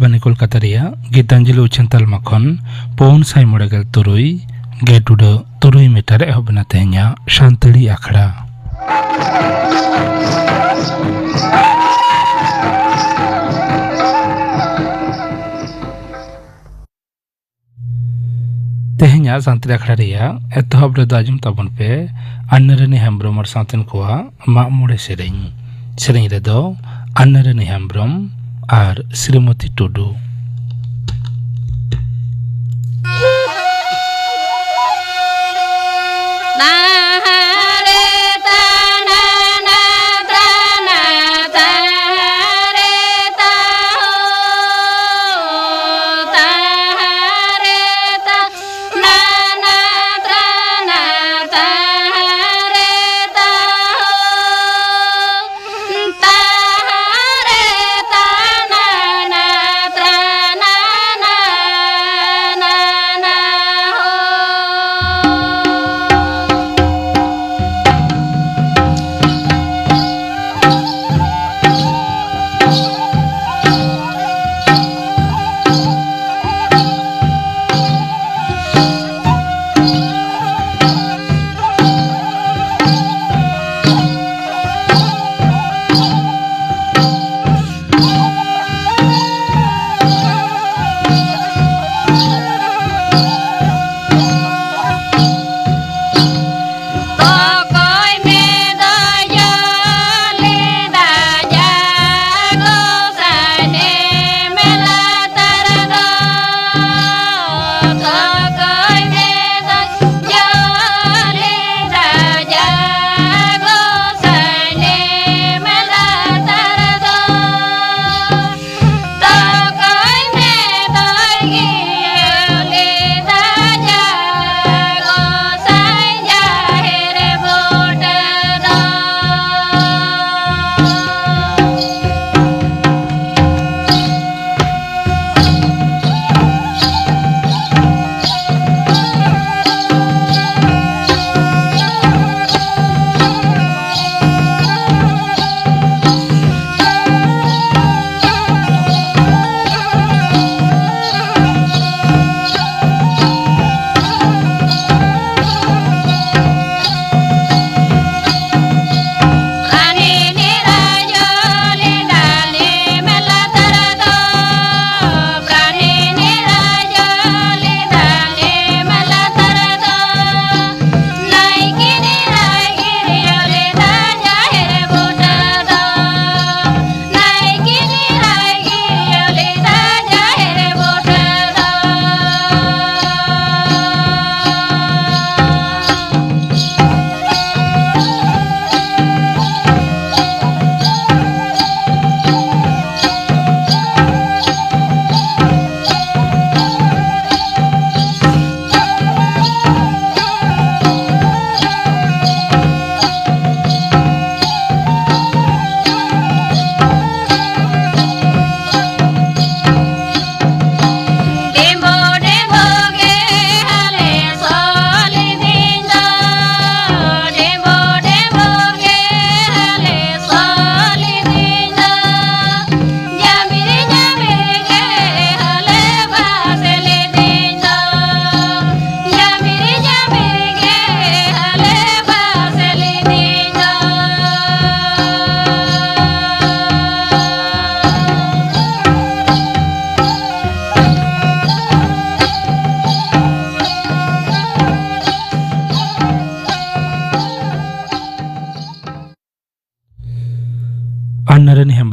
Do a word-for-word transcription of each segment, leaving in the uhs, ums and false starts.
ᱵᱟᱱᱤ ᱠᱳᱞᱠᱟᱛᱟ ᱨᱮᱭᱟᱜ ᱜᱤᱛᱟᱧᱡᱚᱞᱤ ᱩᱪᱷᱟᱹᱱ ᱛᱟᱞᱢᱟ ᱠᱷᱚᱱ ᱯᱩᱱ ᱥᱟᱭ ᱢᱚᱬᱮ ᱜᱮᱞ ᱛᱩᱨᱩᱭ ᱜᱮᱴ ᱩᱰᱟᱹᱜ ᱛᱩᱨᱩᱭ ᱢᱤᱴᱟᱨ ᱮᱦᱚᱵ ᱮᱱᱟ ᱛᱮᱦᱮᱧᱟᱜ ᱥᱟᱱᱛᱟᱲᱤ ᱟᱠᱷᱲᱟ᱾ ᱛᱮᱦᱮᱧᱟᱜ ᱥᱟᱱᱛᱟᱲᱤ ᱟᱠᱷᱲᱟ ᱨᱮᱭᱟᱜ ᱮᱛᱚᱦᱚᱵ ᱨᱮᱫᱚ ᱟᱸᱡᱚᱢ ᱛᱟᱵᱚᱱ ᱯᱮ ᱟᱱᱱᱟᱨᱟᱱᱤ ᱦᱮᱢᱵᱨᱚᱢ ᱟᱨ ᱥᱟᱶᱛᱮᱱ ᱠᱚᱣᱟᱜ ᱢᱟᱜ ᱢᱚᱬᱮ ᱥᱮᱨᱮᱧ᱾ ᱥᱮᱨᱮᱧ ᱨᱮᱫᱚ ᱟᱱᱱᱟᱨᱟᱱᱤ ᱦᱮᱢᱵᱨᱚᱢ ᱟᱨ ᱥᱨᱤᱢᱚᱛᱤ ᱴᱩᱰᱩ᱾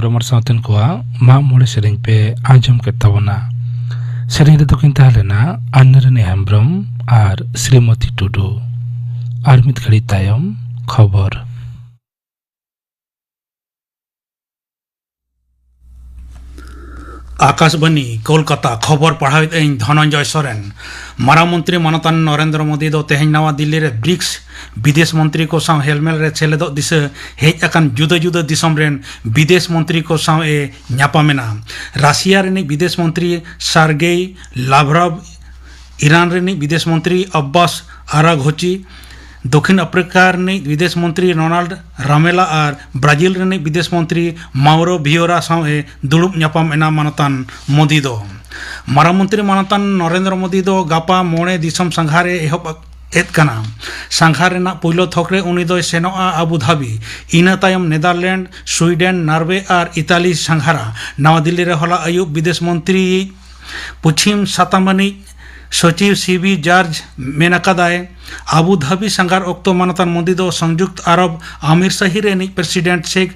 ᱨᱚᱢᱚᱲ ᱥᱟᱶᱛᱮᱱ ᱠᱚᱣᱟᱜ ᱢᱟᱜ ᱢᱚᱬᱮ ᱥᱮᱨᱮᱧ ᱯᱮ ᱟᱸᱡᱚᱢ ᱠᱮᱫ ᱛᱟᱵᱚᱱᱟ᱾ ᱥᱮᱨᱮᱧ ᱨᱮᱫᱚ ᱠᱤᱱ ᱛᱟᱦᱮᱸ ᱞᱮᱱᱟ ᱟᱱᱱᱟᱨᱟᱱᱤ ᱦᱮᱢᱵᱨᱚᱢ ᱟᱨ ᱥᱨᱤᱢᱚᱛᱤ ᱴᱩᱰᱩ᱾ ᱟᱨ ᱢᱤᱫ ᱜᱷᱟᱹᱲᱤᱡ ᱛᱟᱭᱚᱢ ᱠᱷᱚᱵᱚᱨ᱾ ᱟᱠᱟᱥᱵᱟᱱᱤ, ᱠᱳᱞᱠᱟᱛᱟ᱾ ᱠᱷᱚᱵᱚᱨ ᱯᱟᱲᱦᱟᱣᱮᱫ ᱟᱹᱧ ᱫᱷᱚᱱᱚᱱᱡᱚᱭ ᱥᱚᱨᱮᱱ᱾ ᱢᱟᱨᱟᱝ ᱢᱚᱱᱛᱨᱤ ᱢᱟᱱᱚᱛᱟᱱ ᱱᱚᱨᱮᱱᱫᱨᱚ ᱢᱳᱫᱤ ᱫᱚ ᱛᱮᱦᱮᱧ ᱱᱟᱣᱟ ᱫᱤᱞᱞᱤ ᱨᱮ ᱵᱨᱤᱠᱥ ᱵᱤᱫᱮᱥ ᱢᱚᱱᱛᱨᱤ ᱠᱚ ᱥᱟᱶ ᱦᱮᱞᱢᱮᱞ ᱨᱮ ᱥᱮᱞᱮᱫᱚᱜ ᱫᱤᱥᱟᱹ ᱦᱮᱡ ᱟᱠᱟᱱ ᱡᱩᱫᱟᱹ ᱡᱩᱫᱟᱹ ᱫᱤᱥᱚᱢ ᱨᱮᱱ ᱵᱤᱫᱮᱥ ᱢᱚᱱᱛᱨᱤ ᱠᱚ ᱥᱟᱶ ᱮ ᱧᱟᱯᱟᱢ ᱮᱱᱟ᱾ ᱨᱟᱥᱤᱭᱟ ᱨᱤᱱᱤᱡ ᱵᱤᱫᱮᱥ ᱢᱚᱱᱛᱨᱤ ᱥᱟᱨᱜᱮᱭ ᱞᱟᱵᱷᱨᱚᱵᱷ, ᱤᱨᱟᱱ ᱨᱤᱱᱤᱡ ᱵᱤᱫᱮᱥ ᱢᱚᱱᱛᱨᱤ ᱟᱵᱵᱟᱥ ᱟᱨᱟᱜᱷᱚᱪᱤ, ᱫᱚᱠᱷᱤᱱ ᱟᱯᱷᱨᱤᱠᱟ ᱨᱤᱱᱤᱡ ᱵᱤᱫᱮᱥ ᱢᱚᱱᱛᱨᱤ ᱨᱳᱱᱟᱞᱰ ᱨᱟᱢᱮᱞᱟ ᱟᱨ ᱵᱨᱟᱡᱤᱞ ᱨᱤᱱᱤᱡ ᱵᱤᱫᱮᱥ ᱢᱚᱱᱛᱨᱤ ᱢᱟᱣᱨᱳ ᱵᱷᱤᱭᱳᱨᱟ ᱥᱟᱶ ᱮ ᱫᱩᱲᱩᱵ ᱧᱟᱯᱟᱢ ᱮᱱᱟ ᱢᱟᱱᱚᱛᱟᱱ ᱢᱳᱫᱤ ᱫᱚ᱾ ᱢᱟᱨᱟᱝ ᱢᱚᱱᱛᱨᱤ ᱢᱟᱱᱚᱛᱟᱱ ᱱᱚᱨᱮᱱᱫᱨᱚ ᱢᱳᱫᱤ ᱫᱚ ᱜᱟᱯᱟ ᱢᱚᱬᱮ ᱫᱤᱥᱚᱢ ᱥᱟᱸᱜᱷᱟᱨ ᱮ ᱮᱦᱚᱵ ᱮᱫ ᱠᱟᱱᱟ᱾ ᱥᱟᱸᱜᱷᱟᱨ ᱨᱮᱱᱟᱜ ᱯᱩᱭᱞᱩ ᱛᱷᱚᱠ ᱨᱮ ᱩᱱᱤ ᱫᱚᱭ ᱥᱮᱱᱚᱜᱼᱟ ᱟᱵᱩ ᱫᱷᱟᱵᱤ, ᱤᱱᱟᱹ ᱛᱟᱭᱚᱢ ᱱᱮᱫᱟᱨᱞᱮᱱᱰ, ᱥᱩᱭᱰᱮᱱ, ᱱᱟᱨᱣᱮ ᱟᱨ ᱤᱛᱟᱞᱤ ᱥᱟᱸᱜᱷᱟᱨᱟ᱾ ᱱᱟᱣᱟ ᱫᱤᱞᱞᱤ ᱨᱮ ᱦᱚᱞᱟ ᱟᱹᱭᱩᱵ ᱵᱤᱫᱮᱥ ᱢᱚᱱᱛᱨᱤ ᱯᱚᱪᱷᱤᱢ ᱥᱟᱛᱟᱢ ᱟᱹᱱᱤᱡ ᱥᱚᱪᱤᱵᱽ ᱥᱤ ᱵᱤ ᱡᱟᱨᱡᱽ ᱢᱮᱱ ᱟᱠᱟᱫᱟᱭ, ᱟᱵᱩ ᱫᱷᱟᱵᱤ ᱥᱟᱸᱜᱷᱟᱨ ᱚᱠᱛᱚ ᱢᱟᱱᱚᱛᱟᱱ ᱢᱳᱫᱤ ᱫᱚ ᱥᱚᱝᱡᱩᱠᱛ ᱟᱨᱚᱵᱽ ᱟᱢᱤᱨ ᱥᱟᱦᱤ ᱨᱮᱱᱤᱡ ᱯᱨᱮᱥᱤᱰᱮᱱᱴ ᱥᱮᱠᱷ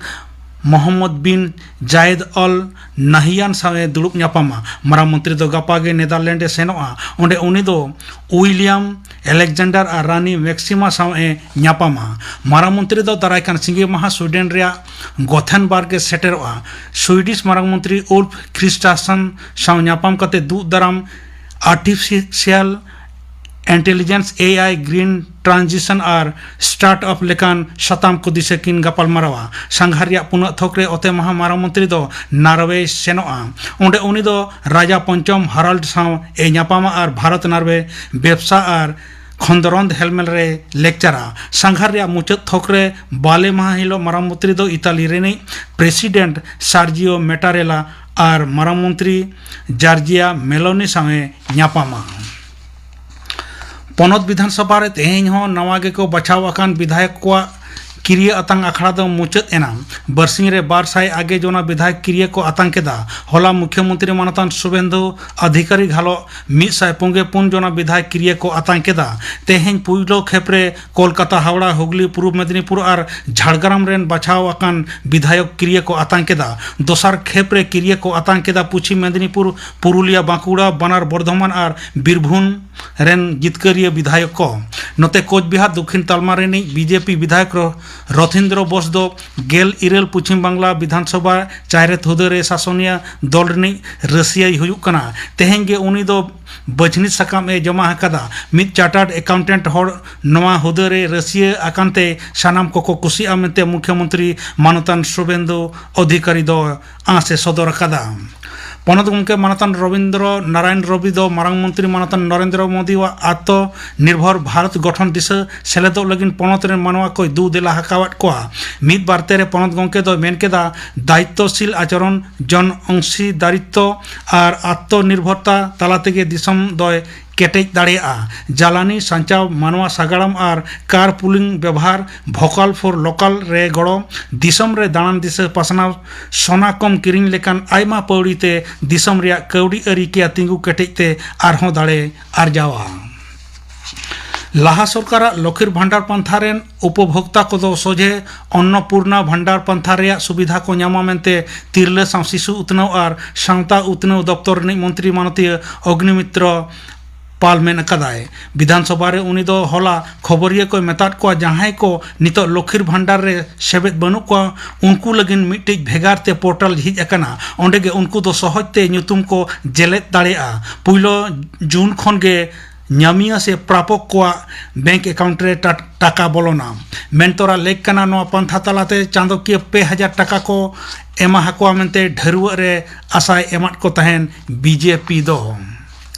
ᱢᱚᱦᱚᱢᱢᱚᱫᱽ ᱵᱤᱱ ᱡᱟᱭᱮᱫ ᱚᱞ ᱱᱟᱦᱤᱭᱟᱱ ᱥᱟᱶ ᱮ ᱫᱩᱲᱩᱵ ᱧᱟᱯᱟᱢᱟ᱾ ᱢᱟᱨᱟᱝ ᱢᱚᱱᱛᱨᱤ ᱫᱚ ᱜᱟᱯᱟ ᱜᱮ ᱱᱮᱫᱟᱨᱞᱮᱱᱰ ᱮ ᱥᱮᱱᱚᱜᱼᱟ᱾ ᱚᱸᱰᱮ ᱩᱱᱤ ᱫᱚ ᱩᱭᱞᱤᱭᱟᱢ ᱟᱞᱮᱠᱡᱟᱱᱰᱟᱨ ᱟᱨ ᱨᱟᱱᱤ ᱢᱮᱠᱥᱤᱢᱟ ᱥᱟᱶ ᱮ ᱧᱟᱯᱟᱢᱟ᱾ ᱢᱟᱨᱟᱝ ᱢᱚᱱᱛᱨᱤ ᱫᱚ ᱫᱟᱨᱟᱭ ᱠᱟᱱ ᱥᱤᱸᱜᱮ ᱢᱟᱦᱟ ᱥᱩᱭᱰᱮᱱ ᱨᱮᱭᱟᱜ ᱜᱚᱛᱷᱮᱱᱵᱟᱨᱜ ᱮ ᱥᱮᱴᱮᱨᱚᱜᱼᱟ᱾ ᱥᱩᱭᱰᱤᱥ ᱢᱟᱨᱟᱝ ᱢᱚᱱᱛᱨᱤ ᱩᱞᱯᱷ ᱠᱨᱤᱥᱴᱟᱥᱚᱱ ᱥᱟᱶ ᱧᱟᱯᱟᱢ ᱠᱟᱛᱮ ᱫᱩᱜ ᱫᱟᱨᱟᱢ, ᱟᱨᱴᱤᱯᱷᱤᱥᱤᱭᱟᱞ ᱤᱱᱴᱮᱞᱤᱡᱮᱱᱥ, ᱮ ᱟᱭ, ᱜᱨᱤᱱ ᱴᱨᱟᱱᱡᱤᱥᱚᱱ ᱟᱨ ᱥᱴᱟᱨᱴ ᱟᱯ ᱞᱮᱠᱟᱱ ᱥᱟᱛᱟᱢ ᱠᱚ ᱫᱤᱥᱟᱹ ᱠᱤᱱ ᱜᱟᱯᱟᱞᱢᱟᱨᱟᱣᱟ᱾ ᱥᱟᱸᱜᱷᱟᱨ ᱨᱮᱭᱟᱜ ᱯᱩᱱᱟᱹᱜ ᱛᱷᱚᱠ ᱨᱮ ᱚᱛᱮ ᱢᱟᱦᱟ ᱢᱟᱨᱟᱝ ᱢᱚᱱᱛᱨᱤ ᱫᱚ ᱱᱟᱨᱣᱮᱭ ᱥᱮᱱᱚᱜᱼᱟ᱾ ᱚᱸᱰᱮ ᱩᱱᱤ ᱫᱚ ᱨᱟᱡᱟ ᱯᱚᱧᱪᱚᱢ ᱦᱟᱨᱟᱞᱰ ᱥᱟᱶ ᱮ ᱧᱟᱯᱟᱢᱟ ᱟᱨ ᱵᱷᱟᱨᱚᱛ ᱱᱟᱨᱣᱮ ᱵᱮᱵᱽᱥᱟ ᱟᱨ ᱠᱷᱚᱸᱫᱽᱨᱚᱸᱫᱽ ᱦᱮᱞᱢᱮᱞ ᱨᱮ ᱞᱮᱠᱪᱟᱨᱟ᱾ ᱥᱟᱸᱜᱷᱟᱨ ᱨᱮᱭᱟᱜ ᱢᱩᱪᱟᱹᱫ ᱛᱷᱚᱠ ᱨᱮ ᱵᱟᱞᱮ ᱢᱟᱦᱟ ᱦᱤᱞᱳᱜ ᱢᱟᱨᱟᱝ ᱢᱚᱱᱛᱨᱤ ᱫᱚ ᱤᱛᱟᱞᱤ ᱨᱤᱱᱤᱡ ᱯᱨᱮᱥᱤᱰᱮᱱᱴ ᱥᱟᱨᱡᱤᱭᱳ ᱢᱮᱴᱟᱨᱮᱞᱟ ᱟᱨ ᱢᱟᱨᱟᱝ ᱢᱚᱱᱛᱨᱤ ᱡᱟᱨᱡᱤᱭᱟ ᱢᱮᱞᱳᱱᱤ ᱥᱟᱶ ᱮ ᱧᱟᱯᱟᱢᱟ᱾ ᱯᱚᱱᱚᱛ ᱵᱤᱫᱷᱟᱱ ᱥᱚᱵᱷᱟ ᱨᱮ ᱛᱮᱦᱮᱧ ᱦᱚᱸ ᱱᱟᱣᱟ ᱜᱮᱠᱚ ᱵᱟᱪᱷᱟᱣ ᱟᱠᱟᱱ ᱵᱤᱫᱷᱟᱭᱚᱠ ᱠᱚᱣᱟᱜ ᱠᱤᱨᱤᱭᱟᱹ ᱟᱛᱟᱝ ᱟᱠᱷᱲᱟ ᱫᱚ ᱢᱩᱪᱟᱹᱫ ᱮᱱᱟ᱾ ᱵᱟᱨᱥᱤᱧ ᱨᱮ ᱵᱟᱨ ᱥᱟᱭ ᱟᱜᱮ ᱡᱚᱱᱟ ᱵᱤᱫᱷᱟᱭᱚᱠ ᱠᱤᱨᱤᱭᱟᱹ ᱠᱚ ᱟᱛᱟᱝ ᱠᱮᱫᱟ᱾ ᱦᱚᱞᱟ ᱢᱩᱠᱷᱭᱚᱢᱚᱱᱛᱨᱤ ᱢᱟᱱᱚᱛᱟᱱ ᱥᱩᱵᱷᱮᱱᱫᱩ ᱚᱫᱷᱤᱠᱟᱨᱤ ᱜᱷᱟᱞᱚᱜ ᱢᱤᱫ ᱥᱟᱭ ᱯᱩᱱ ᱜᱮ ᱯᱩᱱ ᱡᱚᱱᱟ ᱵᱤᱫᱷᱟᱭᱚᱠ ᱠᱤᱨᱤᱭᱟᱹ ᱠᱚ ᱟᱛᱟᱝ ᱠᱮᱫᱟ᱾ ᱛᱮᱦᱮᱧ ᱯᱩᱭᱞᱩ ᱠᱷᱮᱯ ᱨᱮ ᱠᱳᱞᱠᱟᱛᱟ, ᱦᱟᱣᱲᱟ, ᱦᱩᱜᱽᱞᱤ, ᱯᱩᱨᱩᱵ ᱢᱮᱫᱤᱱᱤᱯᱩᱨ ᱟᱨ ᱡᱷᱟᱲᱜᱨᱟᱢ ᱨᱮᱱ ᱵᱟᱪᱷᱟᱣ ᱟᱠᱟᱱ ᱵᱤᱫᱷᱟᱭᱚᱠ ᱠᱤᱨᱤᱭᱟᱹ ᱠᱚ ᱟᱛᱟᱝ ᱠᱮᱫᱟ᱾ ᱫᱚᱥᱟᱨ ᱠᱷᱮᱯ ᱨᱮ ᱠᱤᱨᱤᱭᱟᱹ ᱠᱚ ᱟᱛᱟᱝ ᱠᱮᱫᱟ ᱯᱚᱪᱷᱤᱢ ᱢᱮᱫᱤᱱᱤᱯᱩᱨ, ᱯᱩᱨᱩᱞᱤᱭᱟ, ᱵᱟᱸᱠᱩᱲᱟ, ᱵᱟᱱᱟᱨ ᱵᱚᱨᱫᱷᱚᱢᱟᱱ ᱟᱨ ᱵᱤᱨᱵᱷᱩᱢ ᱨᱮᱱ ᱡᱤᱛᱠᱟᱹᱨᱤᱭᱟᱹ ᱵᱤᱫᱷᱟᱭᱚᱠ ᱠᱚ᱾ ᱱᱚᱛᱮ ᱠᱳᱪᱵᱤᱦᱟᱨ ᱫᱚᱠᱷᱤᱱ ᱛᱟᱞᱢᱟ ᱨᱤᱱᱤᱡ ᱵᱤᱡᱮᱯᱤ ᱵᱤᱫᱷᱟᱭᱚᱠ ᱨᱚ-, ᱨᱚᱛᱷᱤᱱᱫᱨᱚ ᱵᱳᱥ ᱫᱚ ᱜᱮᱞ ᱤᱨᱟᱹᱞ ᱯᱚᱪᱷᱤᱢ ᱵᱟᱝᱞᱟ ᱵᱤᱫᱷᱟᱱ ᱥᱚᱵᱷᱟ ᱪᱟᱭᱨᱮᱛ ᱦᱩᱫᱟᱹ ᱨᱮ ᱥᱟᱥᱚᱱᱤᱭᱟᱹ ᱫᱚᱞ ᱨᱤᱱᱤᱡ ᱨᱟᱹᱥᱤᱭᱟᱹᱭ ᱦᱩᱭᱩᱜ ᱠᱟᱱᱟ᱾ ᱛᱮᱦᱮᱧ ᱜᱮ ᱩᱱᱤ ᱫᱚ ᱵᱟᱹᱪᱷᱱᱤ ᱥᱟᱠᱟᱢ ᱮ ᱡᱚᱢᱟ ᱟᱠᱟᱫᱟ᱾ ᱢᱤᱫ ᱪᱟᱨᱴᱟᱨᱰ ᱮᱠᱟᱣᱩᱱᱴᱮᱱᱴ ᱦᱚᱲ ᱱᱚᱣᱟ ᱦᱩᱫᱟᱹ ᱨᱮ ᱨᱟᱹᱥᱤᱭᱟᱹ ᱟᱠᱟᱱ ᱛᱮ ᱥᱟᱱᱟᱢ ᱠᱚᱠᱚ ᱠᱩᱥᱤᱜᱼᱟ ᱢᱮᱱᱛᱮ ᱢᱩᱠᱷᱭᱚᱢᱚᱱᱛᱨᱤ ᱢᱟᱱᱚᱛᱟᱱ ᱥᱩᱵᱷᱮᱱᱫᱩ ᱚᱫᱷᱤᱠᱟᱨᱤ ᱫᱚ ᱟᱸᱥ ᱮ ᱥᱚᱫᱚᱨ ᱟᱠᱟᱫᱟ᱾ ᱯᱚᱱᱚᱛ ᱜᱚᱢᱠᱮ ᱢᱟᱱᱚᱛᱟᱱ ᱨᱚᱵᱤᱱᱫᱨᱚ ᱱᱟᱨᱟᱭᱚᱱ ᱨᱚᱵᱤ ᱫᱚ ᱢᱟᱨᱟᱝ ᱢᱚᱱᱛᱨᱤ ᱢᱟᱱᱚᱛᱟᱱ ᱱᱚᱨᱮᱱᱫᱨᱚ ᱢᱳᱫᱤᱣᱟᱜ ᱟᱛᱢᱚ ᱱᱤᱨᱵᱷᱚᱨ ᱵᱷᱟᱨᱚᱛ ᱜᱚᱴᱷᱚᱱ ᱫᱤᱥᱟᱹ ᱥᱮᱞᱮᱫᱚᱜ ᱞᱟᱹᱜᱤᱫ ᱯᱚᱱᱚᱛ ᱨᱮᱱ ᱢᱟᱱᱣᱟ ᱠᱚᱭ ᱫᱩ ᱫᱮᱞᱟ ᱟᱠᱟᱣᱟᱫ ᱠᱚᱣᱟ᱾ ᱢᱤᱫ ᱵᱟᱨᱛᱮ ᱨᱮ ᱯᱚᱱᱚᱛ ᱜᱚᱢᱠᱮ ᱫᱚᱭ ᱢᱮᱱ ᱠᱮᱫᱟ, ᱫᱟᱭᱤᱛᱛᱚᱥᱤᱞ ᱟᱪᱚᱨᱚᱱ, ᱡᱚᱱ ᱚᱝᱥᱤᱫᱟᱨᱤᱛᱛᱚ ᱟᱨ ᱟᱛᱢᱚ ᱱᱤᱨᱵᱷᱚᱨᱛᱟ ᱛᱟᱞᱟ ᱛᱮᱜᱮ ᱫᱤᱥᱚᱢ ᱫᱚᱭ ᱠᱮᱴᱮᱡ ᱫᱟᱲᱮᱭᱟᱜᱼᱟ᱾ ᱡᱟᱞᱟᱱᱤ ᱥᱟᱧᱪᱟᱣ, ᱢᱟᱱᱣᱟ ᱥᱟᱜᱟᱲᱚᱢ ᱟᱨ ᱠᱟᱨ ᱯᱩᱞᱤᱝ ᱵᱮᱵᱷᱟᱨ, ᱵᱷᱳᱠᱟᱞ ᱯᱷᱚᱨ ᱞᱳᱠᱟᱞ ᱨᱮ ᱜᱚᱲᱚ, ᱫᱤᱥᱚᱢ ᱨᱮ ᱫᱟᱬᱟᱱ ᱫᱤᱥᱟᱹ ᱯᱟᱥᱱᱟᱣ, ᱥᱚᱱᱟ ᱠᱚᱢ ᱠᱤᱨᱤᱧ ᱞᱮᱠᱟᱱ ᱟᱭᱢᱟ ᱯᱟᱹᱣᱲᱤ ᱛᱮ ᱫᱤᱥᱚᱢ ᱨᱮᱭᱟᱜ ᱠᱟᱹᱣᱰᱤ ᱟᱹᱨᱤ ᱠᱤᱭᱟ ᱛᱤᱸᱜᱩ ᱠᱮᱴᱮᱡ ᱛᱮ ᱟᱨᱦᱚᱸ ᱫᱟᱲᱮ ᱟᱨᱡᱟᱣᱟ᱾ ᱞᱟᱦᱟ ᱥᱚᱨᱠᱟᱨᱟᱜ ᱞᱚᱠᱷᱤᱨ ᱵᱷᱟᱱᱰᱟᱨ ᱯᱟᱱᱛᱷᱟ ᱨᱮᱱ ᱩᱯᱚᱵᱷᱳᱠᱛᱟ ᱠᱚᱫᱚ ᱥᱚᱡᱷᱮ ᱚᱱᱱᱚᱯᱩᱨᱱᱟ ᱵᱷᱟᱱᱰᱟᱨ ᱯᱟᱱᱛᱷᱟ ᱨᱮᱭᱟᱜ ᱥᱩᱵᱤᱫᱷᱟ ᱠᱚ ᱧᱟᱢᱟ ᱢᱮᱱᱛᱮ ᱛᱤᱨᱞᱟᱹ ᱥᱟᱶ ᱥᱤᱥᱩ ᱩᱛᱱᱟᱹᱣ ᱟᱨ ᱥᱟᱶᱛᱟ ᱩᱛᱱᱟᱹᱣ ᱫᱚᱯᱛᱚᱨ ᱨᱤᱱᱤᱡ ᱢᱚᱱᱛᱨᱤ ᱢᱟᱱᱚᱛᱤᱭᱟᱹ ᱚᱜᱽᱱᱤᱢᱤᱛᱨᱚ ᱯᱟᱞ ᱢᱮᱱ ᱟᱠᱟᱫᱟᱭ᱾ ᱵᱤᱫᱷᱟᱱ ᱥᱚᱵᱷᱟ ᱨᱮ ᱩᱱᱤ ᱫᱚ ᱦᱚᱞᱟ ᱠᱷᱚᱵᱚᱨᱤᱭᱟᱹ ᱠᱚᱭ ᱢᱮᱛᱟᱫ ᱠᱚᱣᱟ, ᱡᱟᱦᱟᱸᱭ ᱠᱚ ᱱᱤᱛᱚᱜ ᱞᱚᱠᱷᱤᱨ ᱵᱷᱟᱱᱰᱟᱨ ᱨᱮ ᱥᱮᱵᱮᱫ ᱵᱟᱹᱱᱩᱜ ᱠᱚᱣᱟ, ᱩᱱᱠᱩ ᱞᱟᱹᱜᱤᱫ ᱢᱤᱫᱴᱤᱡ ᱵᱷᱮᱜᱟᱨ ᱛᱮ ᱯᱳᱨᱴᱟᱞ ᱡᱷᱤᱡ ᱟᱠᱟᱱᱟ᱾ ᱚᱸᱰᱮ ᱜᱮ ᱩᱱᱠᱩ ᱫᱚ ᱥᱚᱦᱚᱡ ᱛᱮ ᱧᱩᱛᱩᱢ ᱠᱚ ᱡᱮᱞᱮᱫ ᱫᱟᱲᱮᱭᱟᱜᱼᱟ᱾ ᱯᱩᱭᱞᱩ ᱡᱩᱱ ᱠᱷᱚᱱ ᱜᱮ ᱧᱟᱢᱤᱭᱟᱹ ᱥᱮ ᱯᱨᱟᱯᱚᱠ ᱠᱚᱣᱟᱜ ᱵᱮᱝᱠ ᱮᱠᱟᱣᱩᱱᱴ ᱨᱮ ᱴᱟ-, ᱴᱟᱠᱟ ᱵᱚᱞᱚᱱᱟ᱾ ᱢᱮᱱᱛᱚᱨᱟ ᱞᱮᱠ ᱠᱟᱱᱟ, ᱱᱚᱣᱟ ᱯᱟᱱᱛᱷᱟ ᱛᱟᱞᱟᱛᱮ ᱪᱟᱸᱫᱚᱠᱤᱭᱟᱹ ᱯᱮ ᱦᱟᱡᱟᱨ ᱴᱟᱠᱟ ᱠᱚ ᱮᱢᱟ ᱦᱟᱠᱚᱣᱟ ᱢᱮᱱᱛᱮ ᱰᱷᱟᱹᱨᱣᱟᱹᱜ ᱨᱮ ᱟᱥᱟᱭ ᱮᱢᱟᱫ ᱠᱚ ᱛᱟᱦᱮᱸᱱ ᱵᱤᱡᱮᱯᱤ ᱫᱚ᱾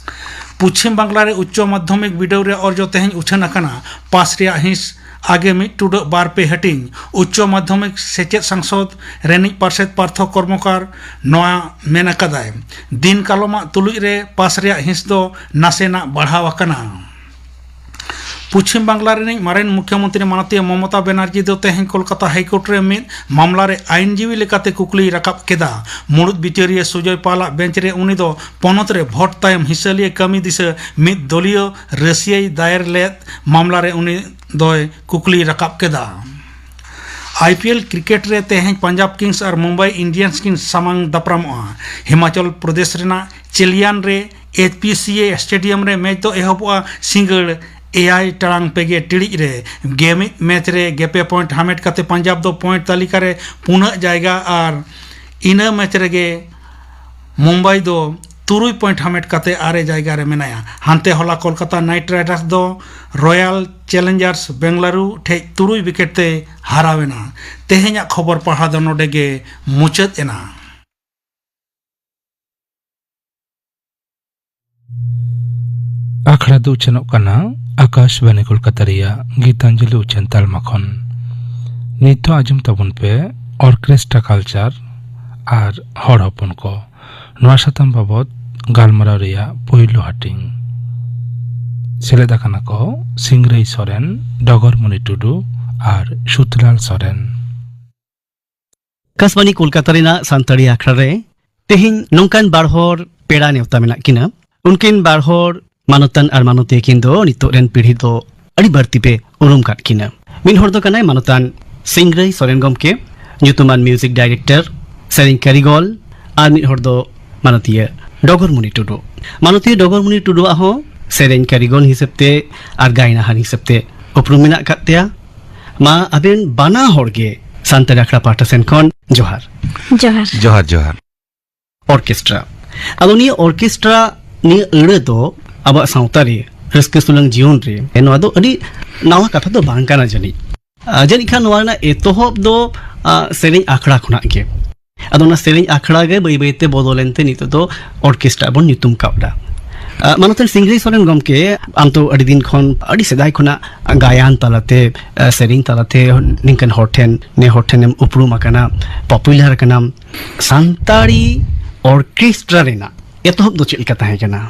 ᱯᱚᱪᱷᱤᱢ ᱵᱟᱝᱞᱟ ᱨᱮ ᱩᱪᱪᱚ ᱢᱟᱫᱽᱫᱷᱚᱢᱤᱠ ᱵᱤᱰᱟᱹᱣ ᱨᱮ ᱚᱨᱡᱚ ᱛᱮᱦᱮᱧ ᱩᱪᱷᱟᱹᱱ ᱟᱠᱟᱱᱟ᱾ ᱯᱟᱥ ᱨᱮᱭᱟᱜ ᱦᱤᱸᱥ ᱟᱜᱮ ᱢᱤᱫ ᱴᱩᱰᱟᱹᱜ ᱵᱟᱨ ᱯᱮ ᱦᱟᱹᱴᱤᱧ᱾ ᱩᱪᱪᱚ ᱢᱟᱫᱽᱫᱷᱚᱢᱤᱠ ᱥᱮᱪᱮᱫ ᱥᱟᱝᱥᱚᱫᱽ ᱨᱮᱱᱤᱡ ᱯᱟᱨᱥᱮᱛ ᱯᱟᱨᱛᱷᱚ ᱠᱚᱨᱢᱚᱠᱟᱨ ᱱᱚᱣᱟ ᱢᱮᱱ ᱟᱠᱟᱫᱟᱭ᱾ ᱫᱤᱱ ᱠᱟᱞᱚᱢᱟᱜ ᱛᱩᱞᱩᱡ ᱨᱮ ᱯᱟᱥ ᱨᱮᱭᱟᱜ ᱦᱤᱸᱥ ᱫᱚ ᱱᱟᱥᱮᱱᱟᱜ ᱵᱟᱲᱦᱟᱣ ᱟᱠᱟᱱᱟ᱾ ᱯᱚᱪᱷᱤᱢ ᱵᱟᱝᱞᱟ ᱨᱤᱱᱤᱡ ᱢᱟᱨᱮᱱ ᱢᱩᱠᱷᱭᱚᱢᱚᱱᱛᱨᱤ ᱢᱟᱱᱚᱛᱤᱭᱟᱹ ᱢᱚᱢᱚᱛᱟ ᱵᱮᱱᱟᱨᱡᱤ ᱫᱚ ᱛᱮᱦᱮᱧ ᱠᱳᱞᱠᱟᱛᱟ ᱦᱟᱭᱠᱳᱨᱴ ᱨᱮ ᱢᱤᱫ ᱢᱟᱢᱞᱟ ᱨᱮ ᱟᱭᱤᱱᱡᱤᱵᱤ ᱞᱮᱠᱟᱛᱮ ᱠᱩᱠᱞᱤᱭ ᱨᱟᱠᱟᱵ ᱠᱮᱫᱟ᱾ ᱢᱩᱲᱩᱫ ᱵᱤᱪᱟᱹᱨᱤᱭᱟᱹ ᱥᱩᱡᱚᱭ ᱯᱟᱞᱟᱜ ᱵᱮᱧᱪ ᱨᱮ ᱩᱱᱤ ᱫᱚ ᱯᱚᱱᱚᱛ ᱨᱮ ᱵᱷᱳᱴ ᱛᱟᱭᱚᱢ ᱦᱤᱥᱟᱹᱞᱤᱭᱟᱹ ᱠᱟᱹᱢᱤ ᱫᱤᱥᱟᱹ ᱢᱤᱫ ᱫᱚᱞᱤᱭᱚ ᱨᱟᱹᱥᱤᱭᱟᱹᱭ ᱫᱟᱭᱮᱨ ᱞᱮᱫ ᱢᱟᱢᱞᱟ ᱨᱮ ᱩᱱᱤ ᱫᱚᱭ ᱠᱩᱠᱞᱤᱭ ᱨᱟᱠᱟᱵ ᱠᱮᱫᱟ᱾ ᱟᱭ ᱯᱤ ᱮᱞ ᱠᱨᱤᱠᱮᱴ ᱨᱮ ᱛᱮᱦᱮᱧ ᱯᱟᱧᱡᱟᱵᱽ ᱠᱤᱝᱥ ᱟᱨ ᱢᱩᱢᱵᱟᱭ ᱤᱱᱰᱤᱭᱟᱱᱥ ᱠᱤᱱ ᱥᱟᱢᱟᱝ ᱫᱟᱯᱨᱟᱢᱚᱜᱼᱟ᱾ ᱦᱤᱢᱟᱪᱚᱞ ᱯᱨᱚᱫᱮᱥ ᱨᱮᱱᱟᱜ ᱪᱮᱞᱤᱭᱟᱱ ᱨᱮ ᱮᱭᱤᱪ ᱯᱤ ᱥᱤ ᱮ ᱥᱴᱮᱰᱤᱭᱟᱢ ᱨᱮ ᱢᱮᱪ ᱫᱚ ᱮᱦᱚᱵᱚᱜᱼᱟ ᱥᱤᱸᱜᱟᱹᱲ ᱮᱭᱟᱭ ᱴᱟᱲᱟᱝ ᱯᱮᱜᱮ ᱴᱤᱲᱤᱡ ᱨᱮ᱾ ᱜᱮᱢᱤᱫ ᱢᱮᱪ ᱨᱮ ᱜᱮᱯᱮ ᱯᱚᱭᱮᱱᱴ ᱦᱟᱢᱮᱴ ᱠᱟᱛᱮ ᱯᱟᱧᱡᱟᱵᱽ ᱫᱚ ᱯᱚᱭᱮᱱᱴ ᱛᱟᱹᱞᱤᱠᱟ ᱨᱮ ᱯᱩᱱᱟᱹᱜ ᱡᱟᱭᱜᱟ ᱟᱨ ᱤᱱᱟᱹ ᱢᱮᱪ ᱨᱮᱜᱮ ᱢᱩᱢᱵᱟᱭ ᱫᱚ ᱛᱩᱨᱩᱭ ᱯᱚᱭᱮᱱᱴ ᱦᱟᱢᱮᱴ ᱠᱟᱛᱮ ᱟᱨᱮ ᱡᱟᱭᱜᱟ ᱨᱮ ᱢᱮᱱᱟᱭᱟ᱾ ᱦᱟᱱᱛᱮ ᱦᱚᱞᱟ ᱠᱳᱞᱠᱟᱛᱟ ᱱᱟᱭᱤᱴ ᱨᱟᱭᱰᱟᱨᱥ ᱫᱚ ᱨᱚᱭᱟᱞ ᱪᱮᱞᱮᱧᱡᱟᱨᱥ ᱵᱮᱝᱜᱟᱞᱩᱨᱩ ᱴᱷᱮᱡ ᱛᱩᱨᱩᱭ ᱣᱤᱠᱮᱴ ᱛᱮ ᱦᱟᱨᱟᱣ ᱮᱱᱟ᱾ ᱛᱮᱦᱮᱧᱟᱜ ᱠᱷᱚᱵᱚᱨ ᱯᱟᱲᱦᱟᱣ ᱫᱚ ᱱᱚᱰᱮ ᱜᱮ ᱢᱩᱪᱟᱹᱫ ᱮᱱᱟ᱾ ᱟᱠᱷᱲᱟ ᱫᱚ ᱩᱪᱷᱟᱹᱱᱚᱜ ᱠᱟᱱᱟ ᱟᱠᱟᱥᱵᱟᱱᱤ ᱠᱳᱞᱠᱟᱛᱟ ᱨᱮᱭᱟᱜ ᱜᱤᱛᱟᱧᱡᱚᱞᱤ ᱩᱪᱷᱟᱹᱱ ᱛᱟᱞᱢᱟ ᱠᱷᱚᱱ᱾ ᱱᱤᱛ ᱫᱚ ᱟᱸᱡᱚᱢ ᱛᱟᱵᱚᱱ ᱯᱮ ᱚᱨᱠᱮᱥᱴᱨᱟ ᱠᱟᱞᱪᱟᱨ ᱟᱨ ᱦᱚᱲ ᱦᱚᱯᱚᱱ ᱠᱚ᱾ ᱱᱚᱣᱟ ᱥᱟᱛᱟᱢ ᱵᱟᱵᱚᱛ ᱜᱟᱞᱢᱟᱨᱟᱣ ᱨᱮᱭᱟᱜ ᱯᱳᱭᱞᱳ ᱦᱟᱹᱴᱤᱧ᱾ ᱥᱮᱞᱮᱫ ᱟᱠᱟᱱᱟ ᱠᱚ ᱥᱤᱝᱨᱟᱹᱭ ᱥᱚᱨᱮᱱ, ᱰᱚᱜᱚᱨᱢᱩᱱᱤ ᱴᱩᱰᱩ ᱟᱨ ᱥᱩᱛᱞᱟᱞ ᱥᱚᱨᱮᱱ᱾ ᱟᱠᱟᱥᱵᱟᱱᱤ ᱠᱳᱞᱠᱟᱛᱟ ᱨᱮᱱᱟᱜ ᱥᱟᱱᱛᱟᱲᱤ ᱟᱠᱷᱲᱟ ᱨᱮ ᱛᱮᱦᱮᱧ ᱱᱚᱝᱠᱟᱱ ᱵᱟᱨ ᱦᱚᱲ ᱯᱮᱲᱟ ᱱᱮᱣᱛᱟ ᱢᱮᱱᱟᱜ ᱠᱤᱱᱟ᱾ ᱩᱱᱠᱤᱱ ᱵᱟᱨ ᱦᱚᱲ ᱢᱟᱱᱚᱛᱟᱱ ᱟᱨ ᱢᱟᱱᱚᱛᱤᱭᱟᱹ ᱠᱤᱱ ᱫᱚ ᱱᱤᱛᱚᱜ ᱨᱮᱱ ᱯᱤᱲᱦᱤ ᱫᱚ ᱟᱹᱰᱤ ᱵᱟᱹᱲᱛᱤ ᱯᱮ ᱩᱨᱩᱢ ᱠᱟᱫ ᱠᱤᱱᱟ᱾ ᱢᱤᱫ ᱦᱚᱲ ᱫᱚ ᱠᱟᱱᱟᱭ ᱢᱟᱱᱚᱛᱟᱱ ᱥᱤᱝᱨᱟᱹᱭ ᱥᱚᱨᱮᱱ ᱜᱚᱢᱠᱮ, ᱧᱩᱛᱩᱢᱟᱱ ᱢᱤᱣᱡᱤᱠ ᱰᱟᱭᱨᱮᱠᱴᱚᱨ, ᱥᱮᱨᱮᱧ ᱠᱟᱹᱨᱤᱜᱚᱞ, ᱟᱨ ᱢᱤᱫ ᱦᱚᱲ ᱫᱚ ᱢᱟᱱᱚᱛᱤᱭᱟᱹ ᱰᱚᱜᱚᱨᱢᱩᱱᱤ ᱴᱩᱰᱩ᱾ ᱢᱟᱱᱚᱛᱤᱭᱟᱹ ᱰᱚᱜᱚᱨᱢᱩᱱᱤ ᱴᱩᱰᱩᱣᱟᱜ ᱦᱚᱸ ᱥᱮᱨᱮᱧ ᱠᱟᱹᱨᱤᱜᱚᱞ ᱦᱤᱥᱟᱹᱵ ᱛᱮ ᱟᱨ ᱜᱟᱭᱱᱟᱦᱟᱨ ᱦᱤᱥᱟᱹᱵ ᱛᱮ ᱩᱯᱨᱩᱢ ᱢᱮᱱᱟᱜ ᱟᱠᱟᱫ ᱛᱟᱭᱟ᱾ ᱢᱟ ᱟᱵᱮᱱ ᱵᱟᱱᱟ ᱦᱚᱲ ᱜᱮ ᱥᱟᱱᱛᱟᱲᱤ ᱟᱠᱷᱲᱟ ᱯᱟᱦᱴᱟ ᱥᱮᱱ ᱠᱷᱚᱱ ᱡᱚᱦᱟᱨ᱾ ᱡᱚᱦᱟᱨ᱾ ᱡᱚᱦᱟᱨ, ᱡᱚᱦᱟᱨ᱾ ᱚᱨᱠᱮᱥᱴᱨᱟ᱾ ᱟᱫᱚ ᱱᱤᱭᱟᱹ ᱚᱨᱠᱮᱥᱴᱨᱟ, ᱱᱤᱭᱟᱹ ᱟᱹᱲᱟᱹ ᱫᱚ ᱟᱵᱚᱣᱟᱜ ᱥᱟᱶᱛᱟ ᱨᱮ ᱨᱟᱹᱥᱠᱟᱹ ᱥᱩᱞᱟᱹᱝ ᱡᱤᱭᱚᱱ ᱨᱮ ᱱᱚᱣᱟ ᱫᱚ ᱟᱹᱰᱤ ᱱᱟᱣᱟ ᱠᱟᱛᱷᱟ ᱫᱚ ᱵᱟᱝ ᱠᱟᱱᱟ ᱡᱟᱹᱱᱤᱡ᱾ ᱟᱨ ᱡᱟᱹᱱᱤᱡ ᱠᱷᱟᱱ ᱱᱚᱣᱟ ᱨᱮᱱᱟᱜ ᱮᱛᱚᱦᱚᱵ ᱫᱚ, ᱟ, ᱥᱮᱨᱮᱧ ᱟᱠᱷᱲᱟ ᱠᱷᱚᱱᱟᱜ ᱜᱮ᱾ ᱟᱫᱚ ᱚᱱᱟ ᱥᱮᱨᱮᱧ ᱟᱠᱷᱲᱟ ᱜᱮ ᱵᱟᱹᱭ ᱵᱟᱹᱭ ᱛᱮ ᱵᱚᱫᱚᱞ ᱮᱱᱛᱮ ᱱᱤᱛᱚᱜ ᱫᱚ ᱚᱨᱠᱮᱥᱴᱨᱟ ᱵᱚᱱ ᱧᱩᱛᱩᱢ ᱠᱟᱣᱫᱟ᱾ ᱟ, ᱢᱟᱱᱚᱛᱟᱱ ᱥᱤᱝᱨᱟᱹᱭ ᱥᱚᱨᱮᱱ ᱜᱚᱢᱠᱮ, ᱟᱢ ᱛᱚ ᱟᱹᱰᱤ ᱫᱤᱱ ᱠᱷᱚᱱ, ᱟᱹᱰᱤ ᱥᱮᱫᱟᱭ ᱠᱷᱚᱱᱟᱜ ᱜᱟᱭᱟᱱ ᱛᱟᱞᱟᱛᱮ, ᱟ, ᱥᱮᱨᱮᱧ ᱛᱟᱞᱟᱛᱮ ᱱᱤᱝᱠᱟᱹᱱ ᱦᱚᱲ ᱴᱷᱮᱱ, ᱱᱮ ᱦᱚᱲ ᱴᱷᱮᱱᱮᱢ ᱩᱯᱨᱩᱢ ᱟᱠᱟᱱᱟ, ᱯᱚᱯᱩᱞᱟᱨ ᱟᱠᱟᱱᱟᱢ᱾ ᱥᱟᱱᱛᱟᱲᱤ ᱚᱨᱠᱮᱥᱴᱨᱟ ᱨᱮᱱᱟᱜ ᱮᱛᱚᱦᱚᱵ ᱫᱚ ᱪᱮᱫ ᱞᱮᱠᱟ ᱛᱟᱦᱮᱸ ᱠᱟᱱᱟ?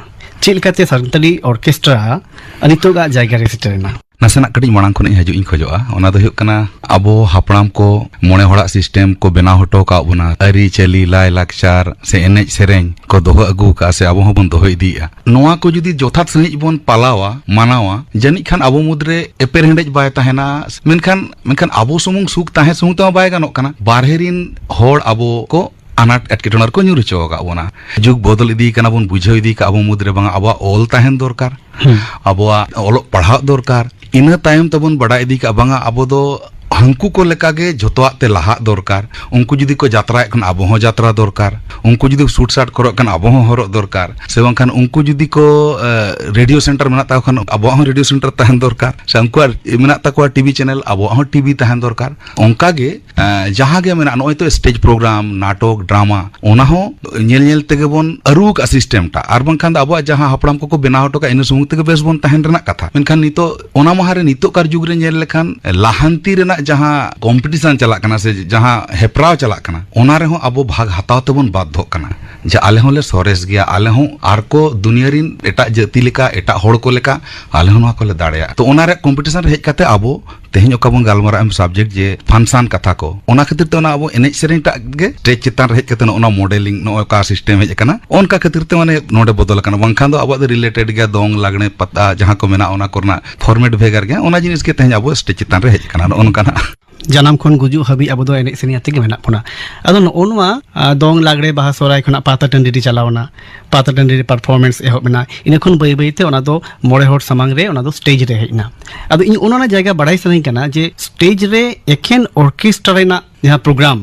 ᱪᱮᱫ ᱞᱮᱠᱟᱛᱮ ᱥᱟᱱᱛᱟᱲᱤ ᱚᱨᱠᱮᱥᱴᱨᱟ ᱱᱤᱛᱚᱜᱟᱜ ᱡᱟᱭᱜᱟ ᱨᱮ ᱥᱮᱴᱮᱨ ᱮᱱᱟ? ᱱᱟᱥᱮᱱᱟᱜ ᱠᱟᱹᱴᱤᱡ ᱢᱟᱲᱟᱝ ᱠᱷᱚᱱ ᱤᱧ ᱦᱤᱡᱩᱜ ᱤᱧ ᱠᱷᱚᱡᱚᱜᱼᱟ᱾ ᱚᱱᱟ ᱫᱚ ᱦᱩᱭᱩᱜ ᱠᱟᱱᱟ, ᱟᱵᱚ ᱦᱟᱯᱲᱟᱢ ᱠᱚ ᱢᱚᱬᱮ ᱦᱚᱲᱟᱜ ᱥᱤᱥᱴᱮᱢ ᱠᱚ ᱵᱮᱱᱟᱣ ᱦᱚᱴᱚ ᱟᱠᱟᱫ ᱵᱚᱱᱟ, ᱟᱹᱨᱤᱪᱟᱹᱞᱤ, ᱞᱟᱭ ᱞᱟᱠᱪᱟᱨ ᱥᱮ ᱮᱱᱮᱡ ᱥᱮᱨᱮᱧ ᱠᱚ ᱫᱚᱦᱚ ᱟᱹᱜᱩ ᱟᱠᱟᱫᱼᱟ ᱥᱮ ᱟᱵᱚ ᱦᱚᱸᱵᱚᱱ ᱫᱚᱦᱚ ᱤᱫᱤᱭᱮᱫᱼᱟ᱾ ᱱᱚᱣᱟ ᱠᱚ ᱡᱩᱫᱤ ᱡᱚᱛᱷᱟᱛ ᱥᱟᱺᱦᱤᱡ ᱵᱚᱱ ᱯᱟᱞᱟᱣᱟ, ᱢᱟᱱᱟᱣᱟ, ᱡᱟᱹᱱᱤᱡ ᱠᱷᱟᱱ ᱟᱵᱚ ᱢᱩᱫᱽᱨᱮ ᱮᱯᱮᱨᱦᱮᱸᱰᱮᱡ ᱵᱟᱭ ᱛᱟᱦᱮᱱᱟ᱾ ᱢᱮᱱᱠᱷᱟᱱ, ᱢᱮᱱᱠᱷᱟᱱ ᱟᱵᱚ ᱥᱩᱢᱩᱝ ᱥᱩᱠ ᱛᱟᱦᱮᱸ ᱥᱩᱢᱩᱝ ᱛᱮᱢᱟ ᱵᱟᱭ ᱜᱟᱱᱚᱜ ᱠᱟᱱᱟ, ᱵᱟᱨᱦᱮ ᱨᱤᱱ ᱦᱚᱲ ᱟᱵᱚ ᱠᱚ ᱟᱱᱟᱴ ᱮᱴᱠᱮᱴᱚᱬᱮ ᱨᱮᱠᱚ ᱧᱩᱨ ᱦᱚᱪᱚ ᱟᱠᱟᱫ ᱵᱚᱱᱟ᱾ ᱡᱩᱜᱽ ᱵᱚᱫᱚᱞ ᱤᱫᱤ ᱠᱟᱱᱟ ᱵᱚᱱ, ᱵᱩᱡᱷᱟᱹᱣ ᱤᱫᱤ ᱠᱟᱜ ᱟᱵᱚ ᱢᱩᱫᱽᱨᱮ ᱵᱟᱝᱟ ᱟᱵᱚᱣᱟᱜ ᱚᱞ ᱛᱟᱦᱮᱱ ᱫᱚᱨᱠᱟᱨ, ᱦᱩᱸ᱾ ᱟᱵᱚᱣᱟᱜ ᱚᱞᱚᱜ ᱯᱟᱲᱦᱟᱜ ᱫᱚᱨᱠᱟᱨ᱾ ᱤᱱᱟᱹ ᱛᱟᱭᱚᱢ ᱛᱮᱵᱚᱱ ᱵᱟᱰᱟᱭ ᱤᱫᱤ ᱠᱟᱜ ᱵᱟᱝᱟ ᱟᱵᱚ ᱫᱚ ᱦᱟᱹᱱᱠᱩ ᱠᱚ ᱞᱮᱠᱟᱜᱮ ᱡᱷᱚᱛᱚᱣᱟᱜ ᱛᱮ ᱞᱟᱦᱟᱜ ᱫᱚᱨᱠᱟᱨ᱾ ᱩᱱᱠᱩ ᱡᱩᱫᱤ ᱠᱚ ᱡᱟᱛᱨᱟᱭᱮᱫ ᱠᱷᱟᱱ ᱟᱵᱚ ᱦᱚᱸ ᱡᱟᱛᱨᱟ ᱫᱚᱨᱠᱟᱨ, ᱩᱱᱠᱩ ᱡᱩᱫᱤ ᱥᱩᱴ ᱥᱟᱴ ᱠᱚ ᱦᱚᱨᱚᱜ ᱠᱷᱟᱱ ᱟᱵᱚ ᱦᱚᱸ ᱦᱚᱨᱚᱜ ᱫᱚᱨᱠᱟᱨ, ᱥᱮ ᱵᱟᱝᱠᱷᱟᱱ ᱩᱱᱠᱩ ᱡᱩᱫᱤ ᱠᱚ, ᱮ, ᱨᱮᱰᱤᱭᱳ ᱥᱮᱱᱴᱟᱨ ᱢᱮᱱᱟᱜ ᱛᱟᱠᱚ ᱠᱷᱟᱱ ᱟᱵᱚᱣᱟᱜ ᱦᱚᱸ ᱨᱮᱰᱤᱭᱳ ᱥᱮᱱᱴᱟᱨ ᱛᱟᱦᱮᱱ ᱫᱚᱨᱠᱟᱨ, ᱥᱮ ᱩᱱᱠᱩᱣᱟᱜ ᱢᱮᱱᱟᱜ ᱛᱟᱠᱚᱣᱟ ᱴᱤᱵᱷᱤ ᱪᱮᱱᱮᱞ, ᱟᱵᱚᱣᱟᱜ ᱦᱚᱸ ᱴᱤᱵᱷᱤ ᱛᱟᱦᱮᱱ ᱫᱚᱨᱠᱟᱨ᱾ ᱚᱱᱠᱟᱜᱮ ᱮᱸ, ᱡᱟᱦᱟᱸ ᱜᱮ ᱢᱮᱱᱟᱜ, ᱱᱚᱜᱼᱚᱭ ᱛᱚ ᱥᱴᱮᱡᱽ ᱯᱨᱳᱜᱨᱟᱢ, ᱱᱟᱴᱚᱠ, ᱰᱨᱟᱢᱟ, ᱚᱱᱟ ᱦᱚᱸ ᱧᱮᱞ ᱧᱮᱞ ᱛᱮᱜᱮ ᱵᱚᱱ ᱟᱹᱨᱩ ᱟᱠᱟᱫ ᱥᱤᱥᱴᱮᱢ ᱴᱟᱜ᱾ ᱟᱨ ᱵᱟᱝᱠᱷᱟᱱ ᱫᱚ ᱟᱵᱚᱣᱟᱜ ᱡᱟᱦᱟᱸ ᱦᱟᱯᱲᱟᱢ ᱠᱚᱠᱚ ᱵᱮᱱᱟᱣ ᱦᱚᱴᱚ ᱠᱟᱜ, ᱤᱱᱟᱹ ᱥᱩᱢᱩᱝ ᱛᱮᱜᱮ ᱵᱮᱥ ᱵᱚᱱ ᱛᱟᱦᱮᱱ ᱨᱮᱱᱟᱜ ᱠᱟᱛᱷᱟ᱾ ᱢᱮᱱᱠᱷᱟᱱ ᱱᱤᱛᱚᱜ ᱚᱱᱟ ᱢᱟᱦᱟ ᱨᱮ, ᱱᱤᱛᱚᱜ ᱠᱟᱨ ᱡᱩᱜᱽ ᱨᱮ ᱧᱮᱞ ᱞᱮᱠᱷᱟᱱ, ᱞᱟᱦᱟᱱᱛᱤ ᱨᱮᱱᱟᱜ ᱡᱟᱦᱟᱸ ᱠᱚᱢᱯᱤᱴᱤᱥᱚᱱ ᱪᱟᱞᱟᱜ ᱠᱟᱱᱟ ᱥᱮ ᱡᱟᱦᱟᱸ ᱦᱮᱯᱨᱟᱣ ᱪᱟᱞᱟᱜ ᱠᱟᱱᱟ, ᱚᱱᱟ ᱨᱮᱦᱚᱸ ᱟᱵᱚ ᱵᱷᱟᱜᱽ ᱦᱟᱛᱟᱣ ᱛᱮᱵᱚᱱ ᱵᱟᱫᱽᱫᱷᱚᱜ ᱠᱟᱱᱟ᱾ ᱡᱮ ᱟᱞᱮ ᱦᱚᱸᱞᱮ ᱥᱚᱨᱮᱥ ᱜᱮᱭᱟ, ᱟᱞᱮ ᱦᱚᱸ ᱟᱨ ᱠᱚ ᱫᱩᱱᱤᱭᱟᱹ ᱨᱤᱱ ᱮᱴᱟᱜ ᱡᱟᱹᱛᱤ ᱞᱮᱠᱟ, ᱮᱴᱟᱜ ᱦᱚᱲ ᱠᱚ ᱞᱮᱠᱟ ᱟᱞᱮ ᱦᱚᱸ ᱱᱚᱣᱟ ᱠᱚᱞᱮ ᱫᱟᱲᱮᱭᱟᱜᱼᱟ᱾ ᱛᱚ, ᱚᱱᱟ ᱨᱮᱭᱟᱜ ᱠᱚᱢᱯᱤᱴᱤᱥᱚᱱ ᱨᱮ ᱦᱮᱡ ᱠᱟᱛᱮ ᱟᱵᱚ ᱛᱮᱦᱮᱧ ᱚᱠᱟ ᱵᱚᱱ ᱜᱟᱞᱢᱟᱨᱟᱜ ᱮᱢ ᱥᱟᱵᱡᱮᱠᱴ ᱡᱮ ᱯᱷᱟᱱᱥᱟᱱ ᱠᱟᱛᱷᱟ ᱠᱚ, ᱚᱱᱟ ᱠᱷᱟᱹᱛᱤᱨ ᱛᱮ ᱚᱱᱟ ᱟᱵᱚ ᱮᱱᱮᱡ ᱥᱮᱨᱮᱧ ᱴᱟᱜ ᱜᱮ ᱥᱴᱮᱡᱽ ᱪᱮᱛᱟᱱ ᱨᱮ ᱦᱮᱡ ᱠᱟᱛᱮ ᱱᱚᱜᱼᱚ ᱱᱚᱣᱟ ᱢᱚᱰᱮᱞᱤᱝ, ᱱᱚᱜᱼᱚ ᱱᱚᱝᱠᱟ ᱥᱤᱥᱴᱮᱢ ᱦᱮᱡ ᱟᱠᱟᱱᱟ᱾ ᱚᱱᱠᱟ ᱠᱷᱟᱹᱛᱤᱨ ᱛᱮ ᱢᱟᱱᱮ ᱱᱚᱰᱮ ᱵᱚᱫᱚᱞ ᱟᱠᱟᱱᱟ, ᱵᱟᱝᱠᱷᱟᱱ ᱫᱚ ᱟᱵᱚᱣᱟᱜ ᱫᱚ ᱨᱤᱞᱮᱴᱮᱰ ᱜᱮᱭᱟ, ᱫᱚᱝ, ᱞᱟᱜᱽᱬᱮ, ᱯᱟᱛᱟ ᱡᱟᱦᱟᱸ ᱠᱚ ᱢᱮᱱᱟᱜᱼᱟ, ᱚᱱᱟ ᱠᱚᱨᱮᱱᱟᱜ ᱯᱷᱚᱨᱢᱮᱴ ᱵᱷᱮᱜᱟᱨ ᱜᱮᱭᱟ᱾ ᱚᱱᱟ ᱡᱤᱱᱤᱥ ᱜᱮ ᱛᱮᱦᱮᱧ ᱟᱵᱚ ᱥᱴᱮᱡᱽ ᱪᱮᱛᱟᱱ ᱨᱮ ᱦᱮᱡ ᱟᱠᱟᱱᱟ, ᱱᱚᱜᱼᱚ ᱱᱚᱝᱠᱟᱱᱟᱜ᱾ ᱡᱟᱱᱟᱢ ᱠᱷᱚᱱ ᱜᱩᱡᱩᱜ ᱦᱟᱹᱵᱤᱡ ᱟᱵᱚ ᱫᱚ ᱮᱱᱮᱡ ᱥᱮᱨᱮᱧ ᱟᱛᱮ ᱜᱮ ᱢᱮᱱᱟᱜ ᱵᱚᱱᱟ᱾ ᱟᱫᱚ ᱱᱚᱜᱼᱚ ᱱᱚᱣᱟ, ᱟ, ᱫᱚᱝ, ᱞᱟᱜᱽᱬᱮ, ᱵᱟᱦᱟ, ᱥᱚᱦᱨᱟᱭ ᱠᱷᱚᱱᱟᱜ ᱯᱟᱛᱟ ᱴᱟᱺᱰᱤ ᱨᱮ ᱪᱟᱞᱟᱣ ᱮᱱᱟ, ᱯᱟᱛᱟ ᱴᱟᱺᱰᱤ ᱨᱮ ᱯᱟᱨᱯᱷᱚᱨᱢᱮᱱᱥ ᱮᱦᱚᱵ ᱮᱱᱟ, ᱤᱱᱟᱹ ᱠᱷᱚᱱ ᱵᱟᱹᱭ ᱵᱟᱹᱭ ᱛᱮ ᱚᱱᱟ ᱫᱚ ᱢᱚᱬᱮ ᱦᱚᱲ ᱥᱟᱢᱟᱝ ᱨᱮ ᱚᱱᱟ ᱫᱚ ᱥᱴᱮᱡᱽ ᱨᱮ ᱦᱮᱡ ᱮᱱᱟ᱾ ᱟᱫᱚ ᱤᱧ ᱚᱱᱟ ᱚᱱᱟ ᱡᱟᱭᱜᱟ ᱵᱟᱲᱟᱭ ᱥᱟᱱᱟᱧ ᱠᱟᱱᱟ ᱡᱮ ᱥᱴᱮᱡᱽ ᱨᱮ ᱮᱠᱷᱮᱱ ᱚᱨᱠᱮᱥᱴᱨᱟ ᱨᱮᱱᱟᱜ ᱡᱟᱦᱟᱸ ᱯᱨᱳᱜᱨᱟᱢ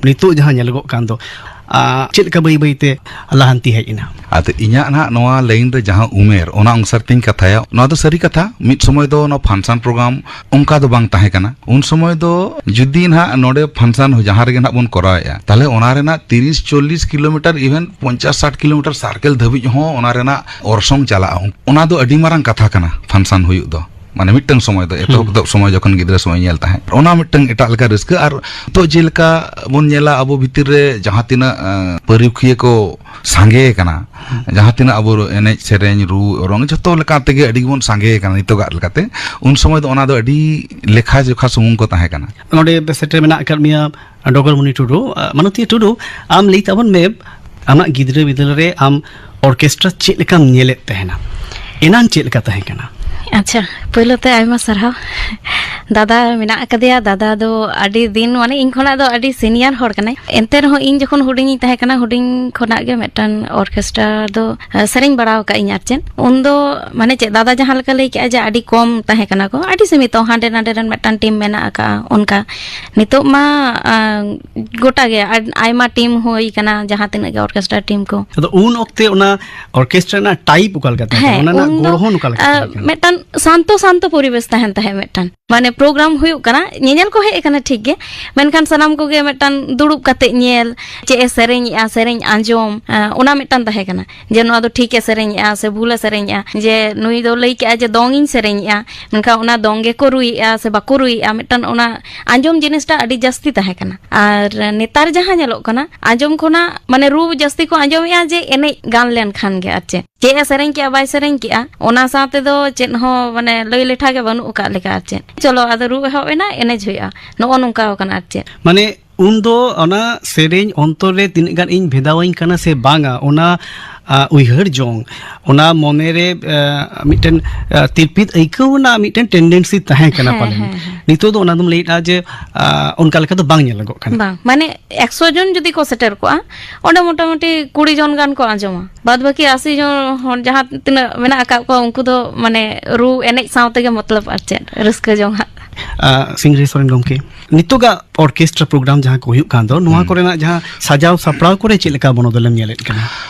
ᱱᱤᱛᱚᱜ ᱡᱟᱦᱟᱸ ᱧᱮᱞᱚᱜᱚᱜ ᱠᱟᱱ ᱫᱚ, ᱟ, ᱪᱮᱫ ᱞᱮᱠᱟ ᱵᱟᱹᱭ ᱵᱟᱹᱭ ᱛᱮ ᱞᱟᱦᱟᱱᱛᱤ ᱦᱮᱡ ᱮᱱᱟ? ᱟᱫᱚ ᱤᱧᱟᱹᱜ ᱱᱟᱦᱟᱜ ᱱᱚᱣᱟ ᱞᱟᱭᱤᱱ ᱨᱮ ᱡᱟᱦᱟᱸ ᱩᱢᱮᱨ, ᱚᱱᱟ ᱚᱱᱩᱥᱟᱨ ᱛᱤᱧ ᱠᱟᱛᱷᱟᱭᱟ᱾ ᱱᱚᱣᱟ ᱫᱚ ᱥᱟᱹᱨᱤ ᱠᱟᱛᱷᱟ, ᱢᱤᱫ ᱥᱚᱢᱚᱭ ᱫᱚ ᱱᱚᱣᱟ ᱯᱷᱟᱱᱥᱟᱱ ᱯᱨᱳᱜᱨᱟᱢ ᱚᱱᱠᱟ ᱫᱚ ᱵᱟᱝ ᱛᱟᱦᱮᱸ ᱠᱟᱱᱟ᱾ ᱩᱱ ᱥᱚᱢᱚᱭ ᱫᱚ ᱡᱩᱫᱤ ᱱᱟᱦᱟᱜ ᱱᱚᱰᱮ ᱯᱷᱟᱱᱥᱟᱱ ᱡᱟᱦᱟᱸ ᱨᱮᱜᱮ ᱱᱟᱦᱟᱜ ᱵᱚᱱ ᱠᱚᱨᱟᱣᱮᱫᱼᱟ, ᱛᱟᱦᱞᱮ ᱚᱱᱟ ᱨᱮᱱᱟᱜ ᱛᱤᱨᱤᱥ ᱪᱚᱞᱞᱤᱥ ᱠᱤᱞᱳᱢᱤᱴᱟᱨ, even ᱯᱚᱧᱪᱟᱥ ᱥᱟᱴ ᱠᱤᱞᱳᱢᱤᱴᱟᱨ ᱥᱟᱨᱠᱮᱞ ᱫᱷᱟᱹᱵᱤᱡ ᱦᱚᱸ ᱚᱱᱟ ᱨᱮᱱᱟᱜ ᱚᱨᱥᱚᱝ ᱪᱟᱞᱟᱜᱼᱟ᱾ ᱚᱱᱟ ᱫᱚ ᱟᱹᱰᱤ ᱢᱟᱨᱟᱝ ᱠᱟᱛᱷᱟ ᱠᱟᱱᱟ ᱯᱷᱟᱱᱥᱟᱱ ᱦᱩᱭᱩᱜ ᱫᱚ᱾ ᱢᱟᱱᱮ ᱢᱤᱫᱴᱟᱝ ᱥᱚᱢᱚᱭ ᱫᱚ, ᱮᱛᱚᱦᱚᱵ ᱮᱛᱚᱦᱚᱵ ᱥᱚᱢᱚᱭ ᱡᱚᱠᱷᱚᱱ ᱜᱤᱫᱽᱨᱟᱹ ᱥᱚᱢᱚᱭ ᱧᱮᱞ ᱛᱟᱦᱮᱸᱫ, ᱚᱱᱟ ᱢᱤᱫᱴᱟᱝ ᱮᱴᱟᱜ ᱞᱮᱠᱟ ᱨᱟᱹᱥᱠᱟᱹ᱾ ᱟᱨ ᱱᱤᱛᱚᱜ ᱡᱮᱞᱮᱠᱟ ᱵᱚᱱ ᱧᱮᱞᱟ, ᱟᱵᱚ ᱵᱷᱤᱛᱤᱨ ᱨᱮ ᱡᱟᱦᱟᱸ ᱛᱤᱱᱟᱹᱜ ᱯᱟᱹᱨᱩᱠᱷᱤᱭᱟᱹ ᱠᱚ ᱥᱟᱸᱜᱮ ᱠᱟᱱᱟ, ᱡᱟᱦᱟᱸ ᱛᱤᱱᱟᱹᱜ ᱟᱵᱚ ᱮᱱᱮᱡ ᱥᱮᱨᱮᱧ ᱨᱩ ᱚᱨᱚᱝ ᱡᱷᱚᱛᱚ ᱞᱮᱠᱟ ᱛᱮᱜᱮ ᱟᱹᱰᱤ ᱜᱮᱵᱚᱱ ᱥᱟᱸᱜᱮ ᱠᱟᱱᱟ ᱱᱤᱛᱚᱜᱟᱜ ᱞᱮᱠᱟᱛᱮ᱾ ᱩᱱ ᱥᱚᱢᱚᱭ ᱫᱚ ᱚᱱᱟ ᱫᱚ ᱟᱹᱰᱤ ᱞᱮᱠᱷᱟ ᱡᱚᱠᱷᱟ ᱥᱩᱢᱩᱝ ᱠᱚ ᱛᱟᱦᱮᱸ ᱠᱟᱱᱟ᱾ ᱱᱚᱰᱮ ᱥᱮᱴᱮᱨ ᱢᱮᱱᱟᱜ ᱟᱠᱟᱫ ᱢᱮᱭᱟ ᱰᱚᱜᱚᱨᱢᱩᱱᱤ ᱴᱩᱰᱩ᱾ ᱢᱟᱱᱚᱛᱤᱭᱟᱹ ᱴᱩᱰᱩ, ᱟᱢ ᱞᱟᱹᱭ ᱛᱟᱵᱚᱱ ᱢᱮ, ᱟᱢᱟᱜ ᱜᱤᱫᱽᱨᱟᱹ ᱵᱤᱫᱟᱹᱞ ᱨᱮ ᱟᱢ ᱚᱨᱠᱮᱥᱴᱨᱟ ᱪᱮᱫ ᱞᱮᱠᱟᱢ ᱧᱮᱞᱮᱫ ᱛᱟᱦᱮᱱᱟ? ᱮᱱᱟᱝ ᱪᱮᱫ ᱞᱮᱠᱟ ᱛᱟᱦᱮᱸ ᱠᱟᱱᱟ? ᱟᱪᱪᱷᱟ, ᱯᱳᱭᱞᱳ ᱛᱮ ᱟᱭᱢᱟ ᱥᱟᱨᱦᱟᱣ᱾ ᱫᱟᱫᱟ ᱢᱮᱱᱟᱜ ᱟᱠᱟᱫᱮᱭᱟ᱾ ᱫᱟᱫᱟ ᱫᱚ ᱟᱹᱰᱤ ᱫᱤᱱ, ᱢᱟᱱᱮ, ᱤᱧ ᱠᱷᱚᱱᱟᱜ ᱫᱚ ᱟᱹᱰᱤ ᱥᱤᱱᱤᱭᱟᱨ ᱦᱚᱲ ᱠᱟᱱᱟᱭ᱾ ᱮᱱᱛᱮ ᱨᱮᱦᱚᱸ ᱤᱧ ᱡᱚᱠᱷᱚᱱ ᱦᱩᱰᱤᱧᱤᱧ ᱛᱟᱦᱮᱸ ᱠᱟᱱᱟ, ᱦᱩᱰᱤᱧ ᱠᱷᱚᱱᱟᱜ ᱜᱮ ᱢᱤᱫᱴᱟᱝ ᱚᱨᱠᱮᱥᱴᱨᱟ ᱫᱚ, ᱥᱮᱨᱮᱧ ᱵᱟᱲᱟ ᱟᱠᱟᱫ ᱤᱧ᱾ ᱟᱨ ᱪᱮᱫ, ᱩᱱᱫᱚ, ᱢᱟᱱᱮ, ᱪᱮᱫ, ᱫᱟᱫᱟ ᱡᱟᱦᱟᱸ ᱞᱮᱠᱟ ᱞᱟᱹᱭ ᱠᱮᱜᱼᱟ ᱡᱮ ᱟᱹᱰᱤ ᱠᱚᱢ ᱛᱟᱦᱮᱸ ᱠᱟᱱᱟ ᱠᱚ, ᱟᱹᱰᱤ ᱥᱤᱢᱤᱛᱚ, ᱦᱟᱸᱰᱮ ᱱᱟᱰᱮ ᱨᱮᱱ ᱢᱤᱫᱴᱟᱝ ᱴᱤᱢ ᱢᱮᱱᱟᱜ ᱟᱠᱟᱫᱼᱟ, ᱚᱱᱠᱟ᱾ ᱱᱤᱛᱚᱜ ᱢᱟ ᱜᱚᱴᱟ ᱜᱮ ᱟᱭᱢᱟ ᱴᱤᱢ ᱦᱩᱭ ᱠᱟᱱᱟ, ᱡᱟᱦᱟᱸ ᱛᱤᱱᱟᱹᱜ ᱜᱮ ᱚᱨᱠᱮᱥᱴᱨᱟ ᱴᱤᱢ ᱠᱚ᱾ ᱟᱫᱚ ᱩᱱ ᱚᱠᱛᱮ ᱚᱱᱟ ᱚᱨᱠᱮᱥᱴᱨᱟ ᱨᱮᱱᱟᱜ ᱴᱟᱭᱤᱯ ᱚᱠᱟ ᱞᱮᱠᱟ ᱛᱟᱦᱮᱸ ᱠᱟᱱᱟ? ᱦᱮᱸ, ᱚᱱᱟ ᱨᱮᱱᱟᱜ ᱩᱱ ᱫᱚ, ᱜᱚᱲᱦᱚᱱ ᱚᱠᱟ ᱞᱮᱠᱟ ᱛᱟᱦᱮᱸ ᱠᱟᱱᱟ? ᱢᱤᱫᱴᱟᱝ ᱥᱟᱱᱛᱚ ᱥᱟᱱᱛᱚ ᱯᱚᱨᱤᱵᱮᱥ ᱛᱟᱦᱮᱱ ᱛᱟᱦᱮᱸᱫ ᱢᱤᱫᱴᱟᱝ᱾ ᱢᱟᱱᱮ, ᱯᱨᱳᱜᱨᱟᱢ ᱦᱩᱭᱩᱜ ᱠᱟᱱᱟ, ᱧᱮᱧᱮᱞ ᱠᱚ ᱦᱮᱡ ᱟᱠᱟᱱᱟ, ᱴᱷᱤᱠ ᱜᱮ, ᱢᱮᱱᱠᱷᱟᱱ ᱥᱟᱱᱟᱢ ᱠᱚᱜᱮ ᱢᱤᱫᱴᱟᱝ ᱫᱩᱲᱩᱵ ᱠᱟᱛᱮ ᱧᱮᱞ, ᱪᱮᱫ ᱮ ᱥᱮᱨᱮᱧᱮᱜᱼᱟ, ᱥᱮᱨᱮᱧ ᱟᱸᱡᱚᱢ, ᱚᱱᱟ ᱢᱤᱫᱴᱟᱝ ᱛᱟᱦᱮᱸ ᱠᱟᱱᱟ᱾ ᱡᱮ ᱱᱚᱣᱟ ᱫᱚ ᱴᱷᱤᱠ ᱮ ᱥᱮᱨᱮᱧᱮᱜᱼᱟ ᱥᱮ ᱵᱷᱩᱞ ᱮ ᱥᱮᱨᱮᱧᱮᱜᱼᱟ, ᱡᱮ ᱱᱩᱭ ᱫᱚ ᱞᱟᱹᱭ ᱠᱮᱜᱼᱟ ᱡᱮ ᱫᱚᱝ ᱤᱧ ᱥᱮᱨᱮᱧᱮᱜᱼᱟ, ᱢᱮᱱᱠᱷᱟᱱ ᱚᱱᱟ ᱫᱚᱝ ᱜᱮᱠᱚ ᱨᱩᱭᱮᱜᱼᱟ ᱥᱮ ᱵᱟᱠᱚ ᱨᱩᱭᱮᱜᱼᱟ, ᱢᱤᱫᱴᱟᱝ ᱚᱱᱟ ᱟᱸᱡᱚᱢ ᱡᱤᱱᱤᱥᱴᱟ ᱟᱹᱰᱤ ᱡᱟᱹᱥᱛᱤ ᱛᱟᱦᱮᱸ ᱠᱟᱱᱟ᱾ ᱟᱨ ᱱᱮᱛᱟᱨ ᱡᱟᱦᱟᱸ ᱧᱮᱞᱚᱜ ᱠᱟᱱᱟ, ᱟᱸᱡᱚᱢ ᱠᱷᱚᱱᱟᱜ, ᱢᱟᱱᱮ, ᱨᱩ ᱡᱟᱹᱥᱛᱤ ᱠᱚ ᱟᱸᱡᱚᱢᱮᱜᱼᱟ ᱡᱮ ᱮᱱᱮᱡ ᱜᱟᱱ ᱞᱮᱱᱠᱷᱟᱱ ᱜᱮ, ᱟᱨ ᱪᱮᱫ, ᱪᱮᱫ ᱮ ᱥᱮᱨᱮᱧ ᱠᱮᱜᱼᱟ ᱵᱟᱭ ᱥᱮᱨᱮᱧ ᱠᱮᱜᱼᱟ, ᱚᱱᱟ ᱥᱟᱶ ᱛᱮᱫᱚ ᱪᱮᱫ ᱦᱚᱸ, ᱢᱟᱱᱮ, ᱞᱟᱹᱭ ᱞᱮᱴᱷᱟ ᱜᱮ ᱵᱟᱹᱱᱩᱜ ᱟᱠᱟᱫ ᱞᱮᱠᱟ, ᱟᱨ ᱪᱮᱫ, ᱪᱚᱞᱚ ᱟᱫᱚ ᱨᱩ ᱮᱦᱚᱵ ᱮᱱᱟ, ᱮᱱᱮᱡ ᱦᱩᱭᱩᱜᱼᱟ, ᱱᱚᱜᱼᱚ ᱱᱚᱝᱠᱟ ᱠᱟᱱᱟ, ᱟᱨ ᱪᱮᱫ᱾ ᱢᱟᱱᱮ, ᱩᱱᱫᱚ ᱚᱱᱟ ᱥᱮᱨᱮᱧ ᱚᱱᱛᱚᱨ ᱨᱮ ᱛᱤᱱᱟᱹᱜ ᱜᱟᱱ ᱤᱧ ᱵᱷᱮᱫᱟᱣᱟᱹᱧ ᱠᱟᱱᱟ ᱥᱮ ᱵᱟᱝᱟ, ᱚᱱᱟ, ᱟ, ᱩᱭᱦᱟᱹᱨ ᱡᱚᱝ, ᱚᱱᱟ ᱢᱚᱱᱮ ᱨᱮ, ᱟ, ᱢᱤᱫᱴᱮᱱ, ᱟ, ᱛᱤᱨᱯᱤᱛ ᱟᱹᱭᱠᱟᱹᱣ ᱨᱮᱱᱟᱜ ᱢᱤᱫᱴᱮᱱ ᱴᱮᱱᱰᱮᱱᱥᱤ ᱛᱟᱦᱮᱸ ᱠᱟᱱᱟ ᱦᱮᱸ, ᱯᱟᱞᱮᱱ᱾ ᱦᱮᱸ, ᱦᱮᱸ᱾ ᱱᱤᱛᱚᱜ ᱫᱚ ᱚᱱᱟ ᱫᱚᱢ ᱞᱟᱹᱭᱮᱫᱼᱟ ᱡᱮ, ᱟ, ᱚᱱᱠᱟ ᱞᱮᱠᱟ ᱫᱚ ᱵᱟᱝ ᱧᱮᱞᱚᱜᱚᱜ ᱠᱟᱱᱟ᱾ ᱵᱟᱝ, ᱢᱟᱱᱮ, ᱮᱠᱥᱚ ᱡᱚᱱ ᱡᱩᱫᱤ ᱠᱚ ᱥᱮᱴᱮᱨ ᱠᱚᱜᱼᱟ, ᱚᱸᱰᱮ ᱢᱚᱴᱟᱢᱩᱴᱤ ᱠᱩᱲᱤ ᱡᱚᱱ ᱜᱟᱱ ᱠᱚ ᱟᱸᱡᱚᱢᱟ, ᱵᱟᱫ ᱵᱟᱹᱠᱤ ᱟᱥᱤ ᱡᱚᱱ ᱦᱚᱲ ᱡᱟᱦᱟᱸ ᱛᱤᱱᱟᱹᱜ ᱢᱮᱱᱟᱜ ᱟᱠᱟᱫ ᱠᱚᱣᱟ, ᱩᱱᱠᱩ ᱫᱚ, ᱢᱟᱱᱮ, ᱨᱩ ᱮᱱᱮᱡ ᱥᱟᱶ ᱛᱮᱜᱮ ᱢᱚᱛᱞᱚᱵ, ᱟᱨ ᱪᱮᱫ, ᱨᱟᱹᱥᱠᱟᱹ ᱡᱚᱝ ᱦᱟᱸᱜ᱾ ᱟ, ᱥᱤᱝᱨᱟᱹᱭ ᱥᱚᱨᱮᱱ ᱜᱚᱢᱠᱮ, ᱱᱤᱛᱚᱜᱟᱜ ᱚᱨᱠᱮᱥᱴᱨᱟ ᱯᱨᱳᱜᱨᱟᱢ ᱡᱟᱦᱟᱸ ᱠᱚ ᱦᱩᱭᱩᱜ ᱠᱟᱱ ᱫᱚ, ᱱᱚᱣᱟ ᱦᱩᱸ᱾ ᱠᱚᱨᱮᱱᱟᱜ ᱡᱟᱦᱟᱸ ᱥᱟᱡᱟᱣ ᱥᱟᱯᱲᱟᱣ ᱠᱚᱨᱮ ᱪᱮᱫ ᱞᱮᱠᱟ ᱵᱚᱱᱚᱫᱚᱞᱮᱢ ᱧᱮᱞᱮᱫ ᱠᱟᱱᱟ?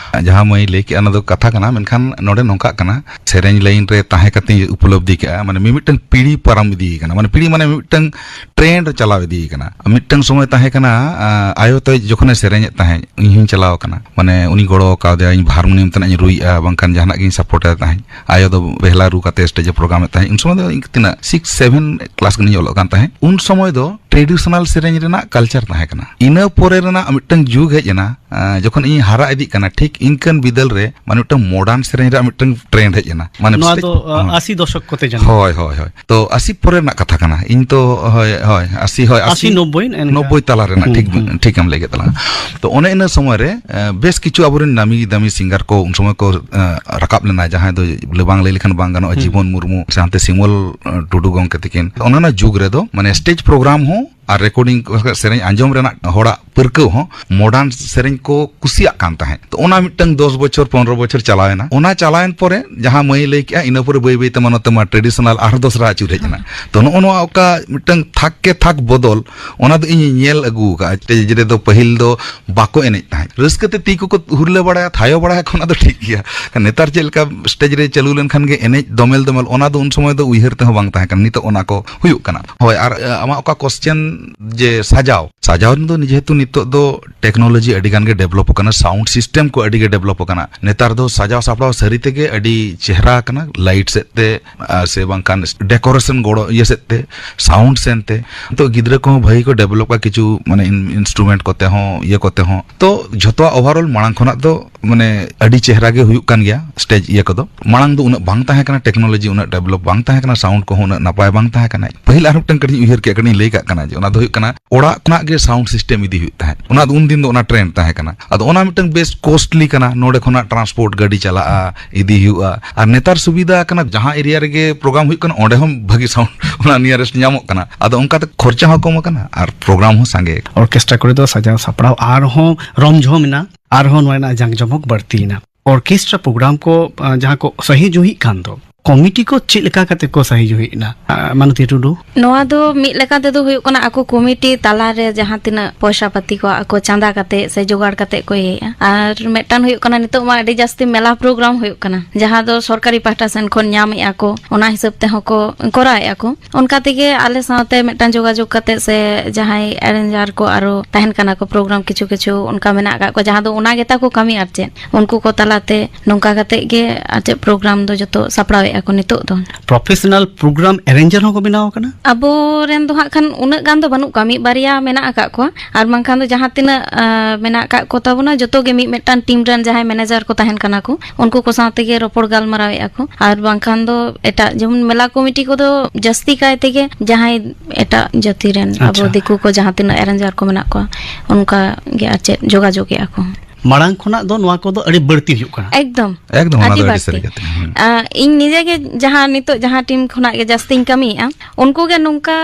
ᱡᱟᱦᱟᱸ ᱢᱟᱹᱭ ᱞᱟᱹᱭ ᱠᱮᱜᱼᱟ, ᱚᱱᱟ ᱫᱚ ᱠᱟᱛᱷᱟ ᱠᱟᱱᱟ, ᱢᱮᱱᱠᱷᱟᱱ ᱱᱚᱰᱮ ᱱᱚᱝᱠᱟᱜ ᱠᱟᱱᱟ, ᱥᱮᱨᱮᱧ ᱞᱟᱭᱤᱱ ᱨᱮ ᱛᱟᱦᱮᱸ ᱠᱟᱛᱮᱧ ᱩᱯᱚᱞᱚᱵᱽᱫᱷᱤ ᱠᱮᱜᱼᱟ, ᱢᱟᱱᱮ ᱢᱤᱢᱤᱫᱴᱟᱝ ᱯᱤᱲᱦᱤ ᱯᱟᱨᱚᱢ ᱤᱫᱤ ᱠᱟᱱᱟ, ᱢᱟᱱᱮ ᱯᱤᱲᱦᱤ ᱢᱟᱱᱮ ᱢᱤᱢᱤᱫᱴᱟᱝ ᱴᱨᱮᱱᱰ ᱪᱟᱞᱟᱣ ᱤᱫᱤ ᱠᱟᱱᱟ᱾ ᱢᱤᱫᱴᱟᱝ ᱥᱚᱢᱚᱭ ᱛᱟᱦᱮᱸ ᱠᱟᱱᱟ, ᱟᱸ, ᱟᱭᱳ ᱛᱟᱭ ᱡᱚᱠᱷᱚᱱᱮ ᱥᱮᱨᱮᱧᱮᱫ ᱛᱟᱦᱮᱸᱫ, ᱤᱧ ᱦᱚᱸᱧ ᱪᱟᱞᱟᱣ ᱠᱟᱱᱟ, ᱢᱟᱱᱮ ᱩᱱᱤ ᱜᱚᱲᱚ ᱠᱟᱣᱫᱮᱭᱟ, ᱤᱧ ᱦᱟᱨᱢᱳᱱᱤᱭᱟᱢ ᱛᱮᱱᱟᱜ ᱤᱧ ᱨᱩᱭᱮᱫᱼᱟ, ᱵᱟᱝᱠᱷᱟᱱ ᱡᱟᱦᱟᱱᱟᱜ ᱜᱤᱧ ᱥᱟᱯᱳᱨᱴ ᱮᱫ ᱛᱟᱦᱮᱸᱫ᱾ ᱟᱭᱳ ᱫᱚ ᱵᱮᱦᱞᱟ ᱨᱩ ᱠᱟᱛᱮ ᱥᱴᱮᱡᱽ ᱮ ᱯᱨᱳᱜᱨᱟᱢᱮᱫ ᱛᱟᱦᱮᱸᱫ᱾ ᱩᱱ ᱥᱚᱢᱚᱭ ᱫᱚ ᱤᱧ ᱛᱤᱱᱟᱹᱜ ᱥᱤᱠᱥ ᱥᱮᱵᱷᱮᱱ ᱠᱞᱟᱥ ᱜᱟᱱᱤᱧ ᱚᱞᱚᱜ ᱠᱟᱱ ᱛᱟᱦᱮᱸᱫ᱾ ᱩᱱ ᱥᱚᱢᱚᱭ ᱫᱚ ᱴᱨᱮᱰᱤᱥᱚᱱᱟᱞ ᱥᱮᱨᱮᱧ ᱨᱮᱱᱟᱜ ᱠᱟᱞᱪᱟᱨ ᱛᱟᱦᱮᱸ ᱠᱟᱱᱟ᱾ ᱤᱱᱟᱹ ᱯᱚᱨᱮ ᱨᱮᱱᱟᱜ ᱢᱤᱫᱴᱟᱝ ᱡᱩᱜᱽ ᱦᱮᱡ ᱮᱱᱟ, ᱟᱸ, ᱡᱚᱠᱷᱚᱱ ᱤᱧ ᱦᱟᱨᱟ ᱤᱫᱤᱜ ᱠᱟᱱᱟ, ᱴᱷᱤᱠ ᱤᱱᱠᱟᱹᱱ ᱵᱤᱫᱟᱹᱞ ᱨᱮ ᱢᱟᱱᱮ ᱢᱤᱫᱴᱟᱝ ᱢᱚᱰᱟᱨᱱ ᱥᱮᱨᱮᱧ ᱨᱮᱭᱟᱜ ᱢᱤᱫᱴᱟᱝ ᱴᱨᱮᱱᱰ ᱦᱮᱡ ᱮᱱᱟ᱾ ᱢᱟᱱᱮ ᱱᱚᱣᱟ ᱥᱴᱮᱡᱽ ᱫᱚ, ᱟᱸ, ᱦᱮᱸ᱾ ᱟᱥᱤ ᱫᱚᱥᱚᱠ ᱠᱚᱛᱮ ᱡᱟᱹᱱᱤᱡ᱾ ᱦᱳᱭ, ᱦᱳᱭ, ᱦᱳᱭ᱾ ᱛᱚ, ᱟᱥᱤ ᱯᱚᱨᱮ ᱨᱮᱱᱟᱜ ᱠᱟᱛᱷᱟ ᱠᱟᱱᱟ᱾ ᱤᱧ ᱛᱚ, ᱦᱳᱭ, ᱦᱳᱭ, ᱟᱥᱤ, ᱦᱳᱭ, ᱟᱥᱤ, ᱟᱥᱤ, ᱱᱚᱵᱵᱳᱭ ᱮᱱᱠᱟ᱾ ᱱᱚᱵᱵᱳᱭ ᱛᱟᱞᱟ ᱨᱮᱱᱟᱜ, ᱦᱩᱸ, ᱴᱷᱤᱠ, ᱦᱩᱸ᱾ ᱴᱷᱤᱠ ᱮᱢ ᱞᱟᱹᱭ ᱠᱮᱫ ᱛᱟᱞᱟᱝᱟ᱾ ᱛᱚ, ᱚᱱᱮ ᱤᱱᱟᱹ ᱥᱚᱢᱚᱭ ᱨᱮ, ᱮᱸ, ᱵᱮᱥ ᱠᱤᱪᱷᱩ ᱟᱵᱚᱨᱮᱱ ᱱᱟᱢᱤ ᱫᱟᱢᱤ ᱥᱤᱝᱜᱟᱨ ᱠᱚ ᱩᱱ ᱥᱚᱢᱚᱭ ᱠᱚ, ᱮᱸ, ᱨᱟᱠᱟᱵ ᱞᱮᱱᱟ, ᱡᱟᱦᱟᱸᱭ ᱫᱚ ᱵᱟᱝ ᱞᱟᱹᱭ ᱞᱮᱠᱷᱟᱱ ᱵᱟᱝ ᱜᱟᱱᱚᱜᱼᱟ, ᱦᱩᱸ᱾ ᱡᱤᱵᱚᱱ ᱢᱩᱨᱢᱩ, ᱥᱟᱶᱛᱮ ᱥᱤᱢᱚᱞ, ᱮᱸ, ᱴᱩᱰᱩ ᱜᱚᱢᱠᱮ ᱛᱤᱠᱤᱱ᱾ ᱚᱱᱟ, ᱚᱱᱟ ᱡᱩᱜᱽ ᱨᱮᱫᱚ, ᱢᱟᱱᱮ, ᱥᱴᱮᱡᱽ ᱯᱨᱳᱜᱨᱟᱢ ᱦᱚᱸ ᱟᱨ ᱨᱮᱠᱚᱨᱰᱤᱝ ᱥᱮᱨᱮᱧ ᱟᱸᱡᱚᱢ ᱨᱮᱱᱟᱜ ᱦᱚᱲᱟᱜ ᱯᱟᱹᱨᱠᱟᱹᱣ ᱦᱚᱸ ᱢᱚᱰᱟᱨᱱ ᱥᱮᱨᱮᱧ ᱠᱚ ᱠᱩᱥᱤᱭᱟᱜ ᱠᱟᱱ ᱛᱟᱦᱮᱸᱫ᱾ ᱛᱚ, ᱚᱱᱟ ᱢᱤᱫᱴᱟᱝ ᱫᱚᱥ ᱵᱚᱪᱷᱚᱨ, ᱯᱚᱱᱨᱚ ᱵᱚᱪᱷᱚᱨ ᱪᱟᱞᱟᱣᱮᱱᱟ᱾ ᱚᱱᱟ ᱪᱟᱞᱟᱣᱮᱱ ᱯᱚᱨᱮ ᱡᱟᱦᱟᱸ ᱢᱟᱹᱭᱮ ᱞᱟᱹᱭ ᱠᱮᱜᱼᱟ, ᱤᱱᱟᱹ ᱯᱚᱨᱮ ᱵᱟᱹᱭ ᱵᱟᱹᱭ ᱛᱮ ᱢᱟᱱᱚᱛ ᱛᱮᱢᱟ ᱴᱨᱮᱰᱤᱥᱚᱱᱟᱞ ᱟᱨᱦᱚᱸ ᱫᱚᱥᱨᱟ ᱟᱹᱪᱩᱨ ᱦᱮᱡ ᱮᱱᱟ᱾ ᱛᱚ, ᱱᱚᱜᱼᱚ ᱱᱚᱣᱟ ᱚᱠᱟ ᱢᱤᱫᱴᱟᱝ ᱛᱷᱟᱠ ᱠᱮ ᱛᱷᱟᱠ ᱵᱚᱫᱚᱞ, ᱚᱱᱟ ᱫᱚ ᱤᱧ ᱧᱮᱞ ᱟᱹᱜᱩ ᱟᱠᱟᱫᱼᱟ᱾ ᱥᱴᱮᱡᱽ ᱨᱮᱫᱚ ᱯᱟᱹᱦᱤᱞ ᱫᱚ ᱵᱟᱠᱚ ᱮᱱᱮᱡ ᱛᱟᱦᱮᱸᱫ᱾ ᱨᱟᱹᱥᱠᱟᱹ ᱛᱮ ᱛᱤ ᱠᱚᱠᱚ ᱦᱩᱨᱞᱟᱹ ᱵᱟᱲᱟᱭᱟ, ᱛᱷᱟᱭᱚ ᱵᱟᱲᱟᱭᱟ, ᱚᱱᱟ ᱫᱚ ᱴᱷᱤᱠ ᱜᱮᱭᱟ᱾ ᱱᱮᱛᱟᱨ ᱪᱮᱫ ᱞᱮᱠᱟ ᱥᱴᱮᱡᱽ ᱨᱮ ᱪᱟᱹᱞᱩ ᱞᱮᱱᱠᱷᱟᱱ ᱜᱮ ᱮᱱᱮᱡ ᱫᱚᱢᱮᱞ ᱫᱚᱢᱮᱞ, ᱚᱱᱟ ᱫᱚ ᱩᱱ ᱥᱚᱢᱚᱭ ᱫᱚ ᱩᱭᱦᱟᱹᱨ ᱛᱮᱦᱚᱸ ᱵᱟᱝ ᱛᱟᱦᱮᱸ ᱠᱟᱱᱟ᱾ ᱱᱤᱛᱚᱜ ᱚᱱᱟ ᱠᱚ ᱦᱩᱭᱩᱜ ᱠᱟᱱᱟ᱾ ᱦᱳᱭ, ᱟᱨ, ᱮ, ᱟᱢᱟᱜ ᱚᱠᱟ ᱠᱚᱥᱪᱮᱱ ᱡᱮ ᱥᱟᱡᱟᱣ, ᱥᱟᱡᱟᱣ ᱫᱚ ᱡᱮᱦᱮᱛᱩ ᱱᱤᱛᱚᱜ ᱫᱚ ᱴᱮᱠᱱᱳᱞᱚᱡᱤ ᱟᱹᱰᱤ ᱜᱟᱱ ᱜᱮ ᱰᱮᱵᱷᱞᱚᱯ ᱟᱠᱟᱱᱟ, ᱥᱟᱣᱩᱱᱰ ᱥᱤᱥᱴᱮᱢ ᱠᱚ ᱟᱹᱰᱤ ᱜᱮ ᱰᱮᱵᱷᱞᱚᱯ ᱟᱠᱟᱱᱟ᱾ ᱱᱮᱛᱟᱨ ᱫᱚ ᱥᱟᱡᱟᱣ ᱥᱟᱯᱲᱟᱣ ᱥᱟᱹᱨᱤ ᱛᱮᱜᱮ ᱟᱹᱰᱤ ᱪᱮᱦᱨᱟ ᱟᱠᱟᱱᱟ, ᱞᱟᱭᱤᱴ ᱥᱮᱫ ᱛᱮ, ᱟ, ᱥᱮ ᱵᱟᱝᱠᱷᱟᱱ ᱰᱮᱠᱳᱨᱮᱥᱚᱱ ᱜᱚᱲᱚ ᱤᱭᱟᱹ ᱥᱮᱫ ᱛᱮ, ᱥᱟᱣᱩᱱᱰ ᱥᱮᱱ ᱛᱮ᱾ ᱱᱤᱛᱚᱜ ᱜᱤᱫᱽᱨᱟᱹ ᱠᱚᱦᱚᱸ ᱵᱷᱟᱹᱜᱤ ᱠᱚ ᱰᱮᱵᱷᱞᱚᱯ ᱟᱠᱟᱫ ᱠᱤᱪᱷᱩ, ᱢᱟᱱᱮ, ᱤᱱ-, ᱤᱱᱥᱴᱨᱩᱢᱮᱱᱴ ᱠᱚᱛᱮ ᱦᱚᱸ, ᱤᱭᱟᱹ ᱠᱚᱛᱮ ᱦᱚᱸ᱾ ᱛᱚ, ᱡᱷᱚᱛᱚᱣᱟᱜ ᱳᱵᱷᱟᱨᱚᱞ ᱢᱟᱲᱟᱝ ᱠᱷᱚᱱᱟᱜ ᱫᱚ, ᱢᱟᱱᱮ, ᱟᱹᱰᱤ ᱪᱮᱦᱨᱟ ᱜᱮ ᱦᱩᱭᱩᱜ ᱠᱟᱱ ᱜᱮᱭᱟ ᱥᱴᱮᱡᱽ ᱤᱭᱟᱹ ᱠᱚᱫᱚ᱾ ᱢᱟᱲᱟᱝ ᱫᱚ ᱩᱱᱟᱹᱜ ᱵᱟᱝ ᱛᱟᱦᱮᱸ ᱠᱟᱱᱟ, ᱴᱮᱠᱱᱳᱞᱚᱡᱤ ᱩᱱᱟᱹᱜ ᱰᱮᱵᱷᱞᱚᱯ ᱵᱟᱝ ᱛᱟᱦᱮᱸ ᱠᱟᱱᱟ, ᱥᱟᱣᱩᱱᱰ ᱠᱚᱦᱚᱸ ᱩᱱᱟᱹᱜ ᱱᱟᱯᱟᱭ ᱵᱟᱝ ᱛᱟᱦᱮᱸ ᱠᱟᱱᱟ᱾ ᱯᱟᱹᱦᱤᱞ ᱟᱨ ᱢᱤᱫᱴᱟᱝ ᱠᱟᱹᱴᱤᱡ ᱤᱧ ᱩᱭᱦᱟᱹᱨ ᱠᱮᱫ, ᱠᱟᱹᱴᱤᱡ ᱤᱧ ᱞᱟᱹᱭ ᱠᱟᱜ ᱠᱟᱱᱟ, ᱡᱮ ᱚᱱᱟ ᱫᱚ ᱦᱩᱭᱩᱜ ᱠᱟᱱᱟ ᱚᱲᱟᱜ ᱠᱷᱚᱱᱟᱜ ᱜᱮ ᱥᱟᱣᱩᱱᱰ ᱥᱤᱥᱴᱮᱢ ᱤᱫᱤ ᱦᱩᱭᱩᱜ ᱛᱟᱦᱮᱸᱫ᱾ ᱚᱱᱟ ᱫᱚ ᱩᱱ ᱫᱤᱱ ᱫᱚ ᱚᱱᱟ ᱴᱨᱮᱱᱰ ᱛᱟᱦᱮᱸ ᱠᱟᱱᱟ᱾ ᱟᱫᱚ ᱚᱱᱟ ᱢᱤᱫᱴᱟᱝ ᱵᱮᱥ ᱠᱚᱥᱴᱞᱤ ᱠᱟᱱᱟ, ᱱᱚᱰᱮ ᱠᱷᱚᱱᱟᱜ ᱴᱨᱟᱱᱥᱯᱳᱨᱴ ᱜᱟᱹᱰᱤ ᱪᱟᱞᱟᱜᱼᱟ, ᱤᱫᱤ ᱦᱩᱭᱩᱜᱼᱟ᱾ ᱟᱨ ᱱᱮᱛᱟᱨ ᱥᱩᱵᱤᱫᱷᱟ ᱟᱠᱟᱱᱟ, ᱡᱟᱦᱟᱸ ᱮᱨᱤᱭᱟ ᱨᱮᱜᱮ ᱯᱨᱳᱜᱨᱟᱢ ᱦᱩᱭᱩᱜ ᱠᱟᱱᱟ, ᱚᱸᱰᱮ ᱦᱚᱸ ᱵᱷᱟᱹᱜᱤ ᱥᱟᱣᱩᱱᱰ ᱚᱱᱟ ᱱᱤᱭᱟᱨᱮᱥᱴ ᱧᱟᱢᱚᱜ ᱠᱟᱱᱟ᱾ ᱟᱫᱚ ᱚᱱᱠᱟᱛᱮ ᱠᱷᱚᱨᱪᱟ ᱦᱚᱸ ᱠᱚᱢ ᱟᱠᱟᱱᱟ ᱟᱨ ᱯᱨᱳᱜᱨᱟᱢ ᱦᱚᱸ ᱥᱟᱸᱜᱮ ᱟᱠᱟᱱᱟ᱾ ᱚᱨᱠᱮᱥᱴᱨᱟ ᱠᱚᱨᱮ ᱫᱚ ᱥᱟᱡᱟᱣ ᱥᱟᱯᱲᱟᱣ ᱟᱨᱦᱚᱸ ᱨᱚᱢ ᱡᱷᱚᱢ ᱮᱱᱟ, ᱟᱨᱦᱚᱸ ᱱᱚᱣᱟ ᱨᱮᱱᱟᱜ ᱡᱟᱸᱠ ᱡᱚᱢᱚᱠ ᱵᱟᱹᱲᱛᱤᱭᱮᱱᱟ᱾ ᱚᱨᱠᱮᱥᱴᱨᱟ ᱯᱨᱳᱜᱨᱟᱢ ᱠᱚ, ᱟ, ᱡᱟᱦᱟᱸ ᱠᱚ ᱥᱟᱹᱦᱤ ᱡᱩᱦᱤᱜ ᱠᱟᱱ ᱫᱚ, ᱠᱚᱢᱤᱴᱤ ᱠᱚ ᱪᱮᱫ ᱞᱮᱠᱟ ᱠᱟᱛᱮ ᱠᱚ ᱥᱟᱹᱦᱤᱡᱩᱦᱤ ᱮᱱᱟ? ᱟᱨ ᱢᱟᱱᱚᱛᱤᱭᱟᱹ ᱴᱩᱰᱩ? ᱱᱚᱣᱟ ᱫᱚ ᱢᱤᱫ ᱞᱮᱠᱟ ᱛᱮᱫᱚ ᱦᱩᱭᱩᱜ ᱠᱟᱱᱟ, ᱟᱠᱚ ᱠᱚᱢᱤᱴᱤ ᱛᱟᱞᱟᱨᱮ ᱡᱟᱦᱟᱸ ᱛᱤᱱᱟᱹᱜ ᱯᱚᱭᱥᱟ ᱯᱟᱹᱛᱤ ᱠᱚ ᱟᱠᱚ ᱪᱟᱸᱫᱟ ᱠᱟᱛᱮ ᱥᱮ ᱡᱚᱜᱟᱲ ᱠᱟᱛᱮ ᱠᱚ ᱤᱭᱟᱹᱭᱮᱫᱼᱟ᱾ ᱟᱨ ᱢᱤᱫᱴᱟᱝ ᱦᱩᱭᱩᱜ ᱠᱟᱱᱟ, ᱱᱤᱛᱚᱜ ᱢᱟ ᱟᱹᱰᱤ ᱡᱟᱹᱥᱛᱤ ᱢᱮᱞᱟ ᱯᱨᱳᱜᱨᱟᱢ ᱦᱩᱭᱩᱜ ᱠᱟᱱᱟ, ᱡᱟᱦᱟᱸ ᱫᱚ ᱥᱚᱨᱠᱟᱨᱤ ᱯᱟᱦᱴᱟ ᱥᱮᱱ ᱠᱷᱚᱱ ᱧᱟᱢᱮᱫᱼᱟ ᱠᱚ, ᱚᱱᱟ ᱦᱤᱥᱟᱹᱵ ᱛᱮᱦᱚᱸ ᱠᱚ ᱠᱚᱨᱟᱣᱮᱫᱼᱟ ᱠᱚ᱾ ᱚᱱᱠᱟ ᱛᱮᱜᱮ ᱟᱞᱮ ᱥᱟᱶᱛᱮ ᱢᱤᱫᱴᱟᱝ ᱡᱳᱜᱟᱡᱳᱜᱽ ᱠᱟᱛᱮ ᱥᱮ ᱡᱟᱦᱟᱸᱭ ᱮᱨᱮᱧᱡᱟᱨ ᱠᱚ ᱟᱨᱚ ᱛᱟᱦᱮᱱ ᱠᱟᱱᱟ ᱠᱚ, ᱯᱨᱳᱜᱨᱟᱢ ᱠᱤᱪᱷᱩ ᱠᱤᱪᱷᱩ ᱚᱱᱠᱟ ᱢᱮᱱᱟᱜ ᱟᱠᱟᱫ ᱠᱚᱣᱟ, ᱡᱟᱦᱟᱸ ᱫᱚ ᱚᱱᱟ ᱜᱮᱛᱟ ᱠᱚ ᱠᱟᱹᱢᱤ, ᱟᱨ ᱪᱮᱫ ᱩᱱᱠᱩ ᱠᱚ ᱛᱟᱞᱟᱛᱮ ᱱᱚᱝᱠᱟ ᱠᱟᱛᱮ ᱜᱮ ᱟᱨ ᱪᱮᱫ ᱯᱨᱳᱜᱨᱟᱢ ᱫᱚ ᱡᱚᱛᱚ ᱥᱟᱯᱲᱟᱣᱮᱫᱼᱟ ᱠᱚ ᱱᱤᱛᱚᱜ ᱫᱚ᱾ ᱯᱨᱚᱯᱷᱮᱥᱚᱱᱟᱞ ᱯᱨᱳᱜᱨᱟᱢ ᱮᱨᱮᱧᱡᱟᱨ ᱦᱚᱸᱠᱚ ᱵᱮᱱᱟᱣ ᱟᱠᱟᱱᱟ? ᱟᱵᱚᱨᱮᱱ ᱫᱚ ᱦᱟᱸᱜ ᱠᱷᱟᱱ ᱩᱱᱟᱹᱜ ᱜᱟᱱ ᱫᱚ ᱵᱟᱹᱱᱩᱜ ᱠᱚᱣᱟ, ᱢᱤᱫ ᱵᱟᱨᱭᱟ ᱢᱮᱱᱟᱜ ᱟᱠᱟᱫ ᱠᱚᱣᱟ, ᱟᱨ ᱵᱟᱝᱠᱷᱟᱱ ᱫᱚ ᱡᱟᱦᱟᱸ ᱛᱤᱱᱟᱹᱜ, ᱟ, ᱢᱮᱱᱟᱜ ᱟᱠᱟᱫ ᱠᱚ ᱛᱟᱵᱚᱱᱟ, ᱡᱚᱛᱚ ᱜᱮ ᱢᱤᱫ ᱢᱤᱫᱴᱟᱝ ᱴᱤᱢ ᱨᱮᱱ ᱡᱟᱦᱟᱸᱭ ᱢᱮᱱᱮᱡᱟᱨ ᱠᱚ ᱛᱟᱦᱮᱱ ᱠᱟᱱᱟ ᱠᱚ, ᱩᱱᱠᱩ ᱠᱚ ᱥᱟᱶ ᱛᱮᱜᱮ ᱨᱚᱯᱚᱲ ᱜᱟᱞᱢᱟᱨᱟᱣᱮᱫᱼᱟ ᱠᱚ᱾ ᱟᱨ ᱵᱟᱝᱠᱷᱟᱱ ᱫᱚ ᱮᱴᱟᱜ, ᱡᱮᱢᱚᱱ ᱢᱮᱞᱟ ᱠᱚᱢᱤᱴᱤ ᱠᱚᱫᱚ ᱡᱟᱹᱥᱛᱤ ᱠᱟᱭ ᱛᱮᱜᱮ ᱡᱟᱦᱟᱸᱭ ᱮᱴᱟᱜ ᱡᱟᱹᱛᱤ ᱨᱮᱱ ᱟᱵᱚ ᱟᱪᱪᱷᱟ᱾ ᱫᱤᱠᱩ ᱠᱚ ᱡᱟᱦᱟᱸ ᱛᱤᱱᱟᱹᱜ ᱮᱨᱮᱧᱡᱟᱨ ᱠᱚ ᱢᱮᱱᱟᱜ ᱠᱚᱣᱟ, ᱚᱱᱠᱟ ᱜᱮ ᱟᱨ ᱪᱮᱫ ᱡᱳᱜᱟᱡᱳᱜᱽ ᱮᱫᱼᱟ ᱠᱚ᱾ ᱢᱟᱲᱟᱝ ᱠᱷᱚᱱᱟᱜ ᱫᱚ ᱱᱚᱣᱟ ᱠᱚᱫᱚ ᱟᱹᱰᱤ ᱵᱟᱹᱲᱛᱤ ᱦᱩᱭᱩᱜ ᱠᱟᱱᱟ᱾ ᱮᱠᱫᱚᱢ᱾ ᱮᱠᱫᱚᱢ, ᱚᱱᱟ ᱟᱹᱰᱤ ᱫᱚ ᱟᱹᱰᱤ ᱵᱟᱹᱲᱛᱤ᱾ ᱥᱟᱹᱨᱤ ᱠᱟᱛᱷᱟ᱾ ᱦᱮᱸ᱾ ᱟ, ᱤᱧ ᱱᱤᱡᱮ ᱜᱮ ᱡᱟᱦᱟᱸ ᱱᱤᱛᱚᱜ ᱡᱟᱦᱟᱸ ᱴᱤᱢ ᱠᱷᱚᱱᱟᱜ ᱜᱮ ᱡᱟᱹᱥᱛᱤᱧ ᱠᱟᱹᱢᱤᱭᱮᱫᱼᱟ, ᱩᱱᱠᱩ ᱜᱮ ᱱᱚᱝᱠᱟ